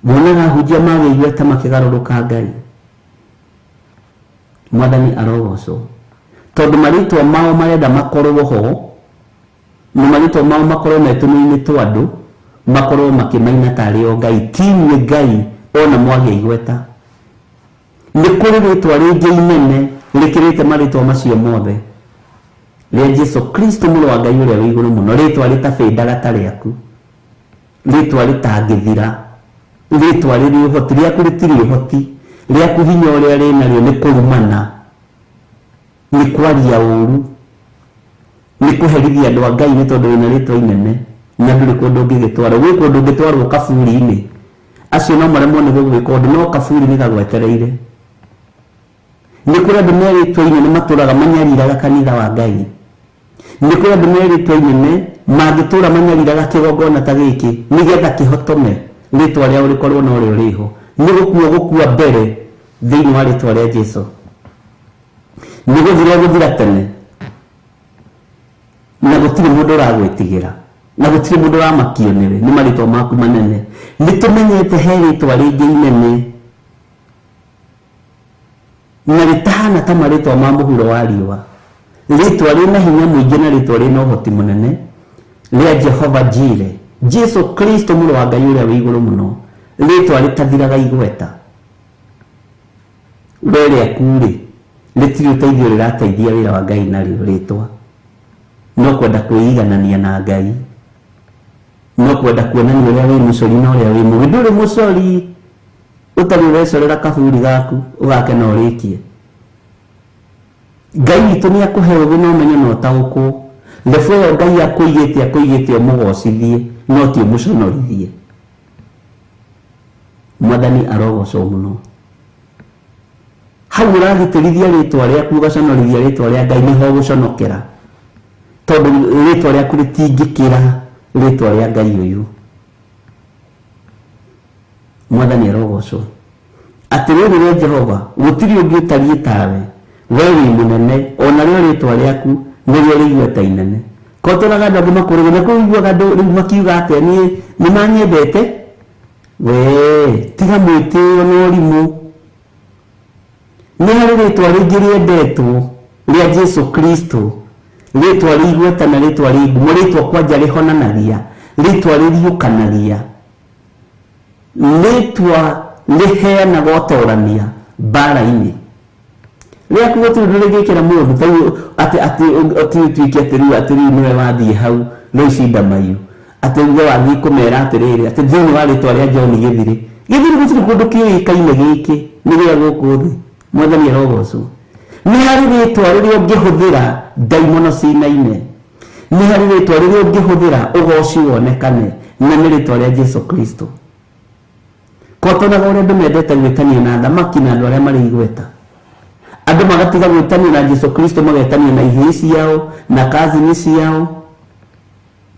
Wonaga ahunjia magĩa igweta makĩgarũrũka Ngai. Mwathani arogocwo, tondũ marĩtwa mao marenda makorwo ho, na marĩtwa mao makorwo me tũnua-inĩ twa andũ, makorwo makĩmaina tarĩ o Ngai. Ti inyuĩ Ngai ona mwagĩa igweta. Nĩ kũrĩ rĩtwa rĩngĩ inene rĩkĩrĩte marĩtwa macio mothe, rĩa Jesu Kristo mũrũ wa Ngai ũrĩa wĩ igũrũ mũno, rĩtwa rĩtabĩndaga ta rĩaku, rĩtwa rĩtangĩthira, rĩtwa rĩrĩ ũhoti, rĩaku rĩtirĩ ũhoti, rĩaku hinya ũrĩa rĩnarĩo nĩ kũrumana, nĩ kwaria ũru, nĩ kũherithia andũ a Ngai nĩ tondũ wĩna rĩtwa inene na ndũrĩ kũndũ ũngĩgĩtwarwo. Gwĩ kũndũ ũngĩtwarwo kaburi-inĩ, acio no maremwo nĩ gũgwĩka ũndũ, no kaburi nĩ gagwetereire. Nĩ kũrĩ andũ me rĩtwa inene matũraga manyariraga kanitha wa Ngai. Nĩ kũrĩ andũ me rĩtwa inene mangĩtũra manyariraga kĩgongona ta gĩkĩ nĩgetha kĩhotome rĩtwa rĩao rĩkorwo no rĩo rĩho. Nĩ gũkua gũkua mbere thĩinĩ wa rĩtwa rĩa Jesu, nĩ gũthira gũthira tene, na gũtirĩ mũndũ ũragwĩtigĩra, na gũtirĩ mũndũ ũramakio nĩwe, nĩ marĩtwa maku manene. Nĩ tũmenyete he rĩtwa rĩngĩ inene na rĩtahana ta marĩtwa ma mũhuro wa riũa, rĩtwa rĩna hinya mũingĩ na rĩtwa rĩna ũhoti mũnene, rĩa Jehova Jire, Jesu Kristo mũrũ wa Ngai ũrĩa wĩ igũrũ mũno, rĩtwa rĩtathiraga igweta. We rĩaku rĩ rĩtirĩ ũteithio rĩrateithia wĩra wa Ngai narĩo rĩtwa, no kwenda kwĩiganania na Ngai, no kwenda kuonania ũrĩa wĩ mũcori na ũrĩa wĩ mũgĩ. Ndũrĩ mũcori, ũtarĩ ũrecorera kaburi gaku ũgakena ũrĩkie. Ngai witũ nĩ akũhe ũgĩ na ũmenyo na ũtaũkwo. Lebo ĩyo Ngai akũigĩte akũigĩte ũmũgocithie, no ti ũmũconorithie. Mwathani arogocwo mũno. Hau ũragitĩrithia rĩtwa rĩaku ũgaconorithia rĩtwa rĩa Ngai, nĩho ũgũconokera, tondũ rĩtwa rĩaku rĩtingĩkĩra rĩtwa rĩa Ngai ũyũ. Mwathani arogocwo. Atĩrĩrĩ we Jehova, gũtirĩ ũngĩ ũtariĩ tawe, we wĩ mũnene, ona rĩo rĩtwa rĩaku nĩrĩo rĩ igweta inene. Ko tũraga andũ angĩ makũrĩge, na kũu iguaga andũ rĩu makiuga atĩa, niĩ nĩ manyendete? We tiga mwĩtĩo na ũrimũ. Nĩ harĩ rĩtwa rĩngĩ rĩendetwo rĩa Jesu Kristo, rĩtwa rĩ igweta na rĩtwa rĩ ngumo, rĩtwa kwanja rĩhonanagia, rĩtwa rĩriũkanagia, rĩtwa rĩheanaga ũtorania mbara-inĩ. Rĩaku gũtirĩ ũndũ rĩngĩkĩra mũndũ ta rĩu atĩ atĩ atĩ ũtuĩke atĩ rĩu atĩ rĩu nĩwe wathiĩ hau rĩu cinda mahiũ, atĩ uge wathiĩ kũmera atĩrĩrĩ atĩ thĩinĩ wa rĩtwa rĩa John Gĩthirĩ. Gĩthirĩ gũtirĩ kũndũ kĩũĩkaine gĩkĩ nĩ gĩa gũkũ thĩ. Mwathani arogocwo. Nĩ harĩ rĩtwa rĩrĩa ũngĩhũthĩra ndaimono cinaine, nĩ harĩ rĩtwa rĩrĩa ũngĩhũthĩra ũgoci wonekane, na nĩ rĩtwa rĩa Jesu Kristo. Kotonaga ũrĩa andũ mendete gwĩtanio na thamaki na andũ arĩa marĩ igweta, andũ magatiga gwĩtanio na Jesu Kristo, magetania na ihĩĩ ciao na kazini ciao,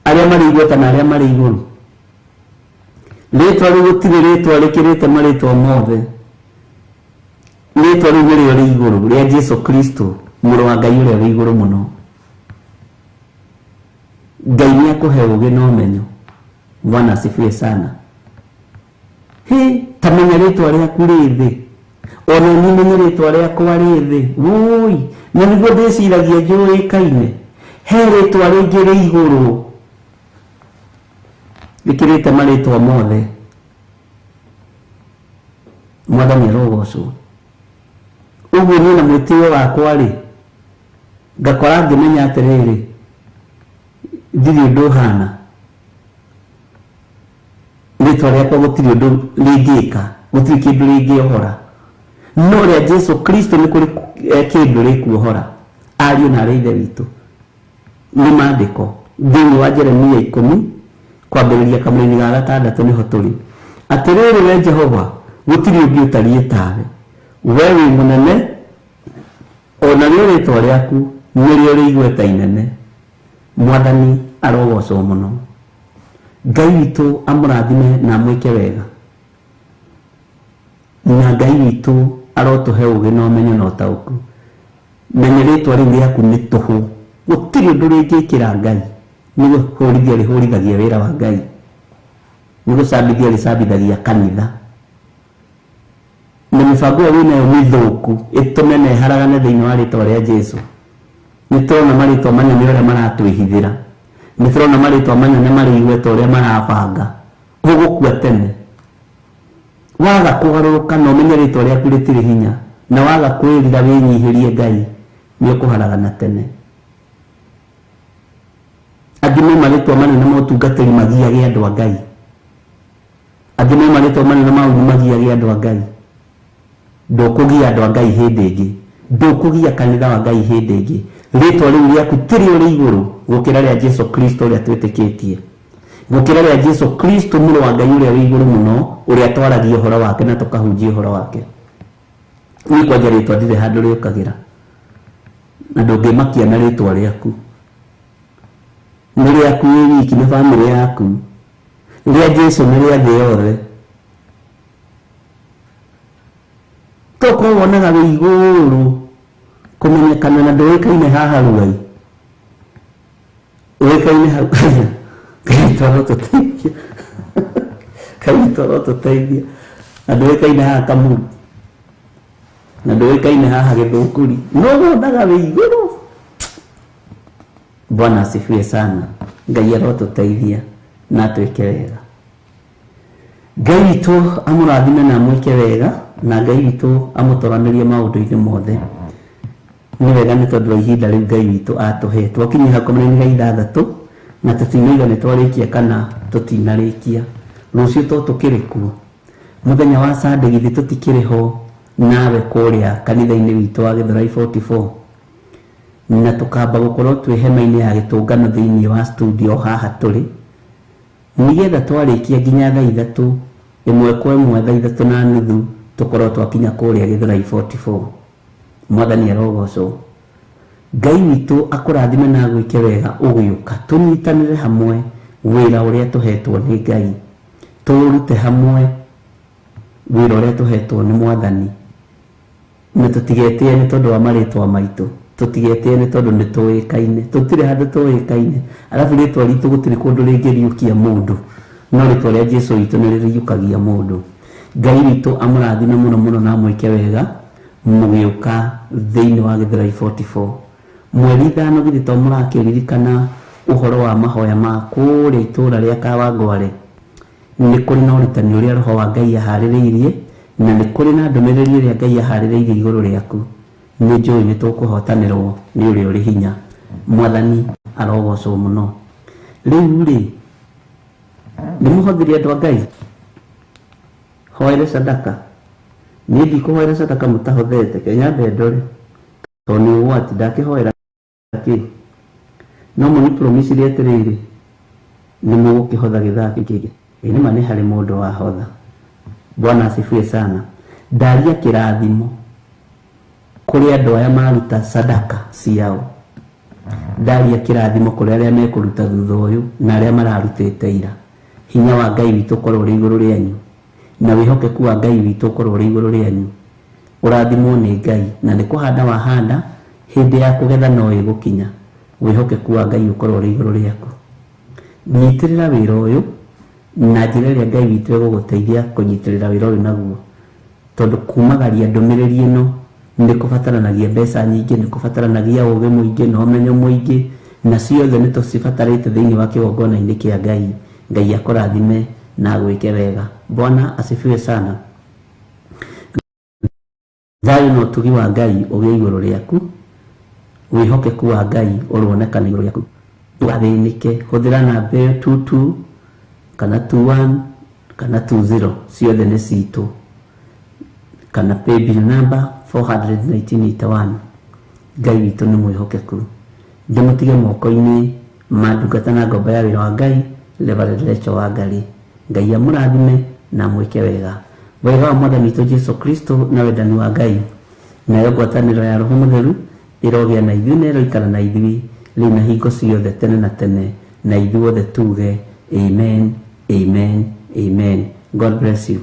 arĩa marĩ igweta na arĩa marĩ igũrũ. Rĩtwa rĩu gũtirĩ rĩtwa rĩkĩrĩte marĩtwa mothe. Rĩtwa rĩu nĩrĩo rĩ igũrũ, rĩa Jesu Kristo mũrũ wa Ngai ũrĩa wĩ igũrũ mũno. Ngai nĩ akũhe ũgĩ na ũmenyo. Bwana asifiwe sana. Hĩ, ta menya rĩtwa rĩaku rĩ thĩ, ona niĩ menye rĩtwa rĩakwa rĩ thĩ. Wũi, na nĩguo ndĩciragia njũĩkaine. He rĩtwa rĩngĩ rĩ igũrũ rĩkĩrĩte marĩtwa mothe. Mwathani arogocwo. Ũguo niĩ na mwĩtĩo wakwa rĩ, ngakora ngĩmenya atĩrĩrĩ, ndirĩ ũndũ ũhana, rĩtwa rĩakwa gũtirĩ ũndũ rĩngĩka, gũtirĩ kĩndũ rĩngĩohora, no rĩa Jesu Kristo nĩ kũrĩ kĩndũ rĩkuohora. Ariũ na arĩ ithe witũ, nĩ maandĩko thĩinĩ wa Jeremia 10 kwambĩrĩria kamũraini ga 6 nĩho tũrĩ. Atĩrĩrĩ we Jehova, gũtirĩ ũngĩ ũtariĩ tawe, We wĩ mũnene, ona rĩo rĩtwa rĩaku nĩrĩo rĩ igweta inene. Mwathani arogocwo mũno. Ngai witũ amũrathime na amwĩke wega, na Ngai witũ arotũhe ũgĩ na ũmenyo na ũtaũku. Menya rĩtwa rĩu rĩaku nĩ tũhũ, gũtirĩ ũndũ rĩngĩkĩra Ngai. Nĩ gũhũrithia rĩhũrithagia wĩra wa Ngai, nĩ gũcambithia rĩcambithagia kanitha, na mĩbango ĩyo wĩnayo mĩthũku ĩtũme na ĩharagane thĩinĩ wa rĩtwa rĩa Jesu. Nĩ tũrona marĩtwa manene ũrĩa maratwĩhithĩra, nĩ tũrona marĩtwa manene marĩ igweta ũrĩa marabanga. Ũgũkua tene waga kũgarũrũka na ũmenye rĩtwa rĩaku rĩtirĩ hinya, na waga kwĩrira wĩnyihĩrie Ngai, nĩ ũkũharagana tene. Angĩ me marĩtwa manene ma ũtungatĩri magiage andũ a Ngai, angĩ me marĩtwa manene ma ũini magiage andũ a Ngai. Ndũkũgia andũ a Ngai hĩndĩ ĩngĩ, ndũkũgia kanitha wa Ngai hĩndĩ ĩngĩ. Rĩtwa rĩu rĩaku tirĩo rĩ igũrũ gũkĩra rĩa Jesu Kristo ũrĩa twĩtĩkĩtie, gũkĩra rĩa Jesu Kristo mũrũ wa Ngai ũrĩa wĩ igũrũ mũno, ũrĩa twaragia ũhoro wake na tũkahunjia ũhoro wake. Niĩ kwanja rĩtwa ndirĩ handũ rĩũkagĩra, na ndũngĩmakia na rĩtwa rĩaku. Nĩ rĩaku wĩ wiki na bamĩrĩ yaku, rĩa Jesu nĩ rĩa thĩ yothe. Tokorwo wonaga wĩ igũrũ kũmenyekana na ndũĩkaine haha Ruai, ũĩkaine hau. Ngai witũ arotũteithia, Ngai witũ arotũteithia. Na ndũĩkaine haha Kamuru, na ndũĩkaine haha Gĩthũngũri, no wonaga wĩ igũrũ. Bwana asifiwe sana. Ngai arotũteithia na atwĩke wega. Ngai witũ amũrathime na amwĩke wega, na Ngai witũ amũtoranĩrie maũndũ-inĩ mothe. Nĩ wega nĩ tondũ wa ihinda rĩu Ngai witũ atũhe. Twakinyia hakuhĩ na 6 na tũtinaiga nĩ twarĩkia kana tũtinarĩkia. Rũciũ to tũkĩrĩ kuo mũthenya wa Sunday, githĩ tũtikĩrĩ ho nawe kũrĩa kanitha-inĩ witũ wa Gĩthũrai 44, na tũkamba gũkorwo twĩ hema-inĩ ya gĩtũngano thĩinĩ wa studio haha tũrĩ, nĩgetha twarĩkia nginya 3:00 1:15, 3:30 tũkorwo twakinya kũrĩa Gĩthũrai 44. Mwathani arogocwo. Ngai witũ akũrathime na agwĩke wega ũgĩũka tũnyitanĩre hamwe wĩra ũrĩa tũhetwo nĩ Ngai, tũrute hamwe wĩra ũrĩa tũhetwo nĩ Mwathani, na tũtigetĩe nĩ tondũ wa marĩtwa maitũ, tũtigetĩe nĩ tondũ nĩ tũĩkaine. Tũtirĩ handũ tũĩkaine, arabu rĩtwa ritũ gũtirĩ kũndũ rĩngĩriũkia mũndũ, no rĩtwa rĩa Jesu witũ nĩ rĩriũkagia mũndũ. Ngai witũ amũrathime mũno mũno na amwĩke wega mũgĩũka thĩinĩ wa Gĩthũrai 44 mweri 5. Githĩ to mũrakĩririkana ũhoro wa mahoya ma kũrĩa itũũra rĩa Kawangware? Nĩ kũrĩ na ũrutani ũrĩa Roho wa Ngai aharĩrĩirie, na nĩ kũrĩ na ndũmĩrĩri ĩrĩa Ngai aharĩrĩirie igũrũ rĩaku. Nĩ njũĩ nĩ tũkũhotanĩrwo nĩ ũrĩa ũrĩ hinya. Mwathani arogocwo mũno. Rĩu rĩ, nĩ mũhothirie andũ a Ngai hoere sadaka. Niĩ ndikũhoera sadaka mũtahothete, kenyambe ndore, tondũ nĩ ũgwati ndakĩhoera kĩ. No mũni promise atĩrĩrĩ, nĩ mũgũkĩhotha gĩthaa kĩngĩ. Ĩ nĩma nĩ harĩ mũndũ wahotha. Bwana asifiwe sana. Ndaria kĩrathimo kũrĩ andũ aya maruta sadaka ciao, ndaria kĩrathimo kũrĩ arĩa mekũruta thutha ũyũ na arĩa mararutĩte ira. Hinya wa Ngai witũ ũkorwo ũrĩ igũrũ rĩanyu, na wĩhokeku wa Ngai witũ ũkorwo ũrĩ igũrũ rĩanyu. Ũrathimwo nĩ Ngai, na nĩ kũhanda wahanda, hĩndĩ ya kũgetha no ĩgũkinya. Wĩhokeku wa Ngai ũkorwo ũrĩ igũrũ rĩaku. Nyitĩrĩra wĩra ũyũ na njĩra ĩrĩa Ngai witũ egũgũteithia kũnyitĩrĩra wĩra ũyũ naguo, tondũ kumagaria ndũmĩrĩri ĩno nĩ kũbataranagia mbeca nyingĩ, nĩ kũbataranagia ũgĩ mũingĩ na ũmenyo mũingĩ, na ciothe nĩ tũcibatarĩte thĩinĩ wa kĩgongona-inĩ kĩa Ngai. Ngai akũrathime na agwĩke wega. Bwana asifiwe sana. Thayũ na ũtugi wa Ngai ũgĩe igũrũ rĩaku, wĩhokeku wa Ngai ũronekana igũrũ rĩaku. Ndũgathĩnĩke, hũthĩra namba ĩyo 22 kana 21 kana 20, ciothe nĩ citũ, kana paybill number 41981. Ngai witũ nĩ mwĩhokeku. Ndĩmũtige moko-inĩ ma ndungata na ngombo ya wĩra wa Ngai, Reverend Rachel Wangari. Ngai amũrathime na amwĩke wega. Wega wa Mwathani witũ Jesu Kristo na wendani wa Ngai nayo ngwatanĩro ya Roho Mũtheru ĩrogĩa na ithuĩ na ĩroikara na ithuĩ rĩu na hingo ciothe tene na tene, na ithuothe tuge amen, amen, amen. God bless you.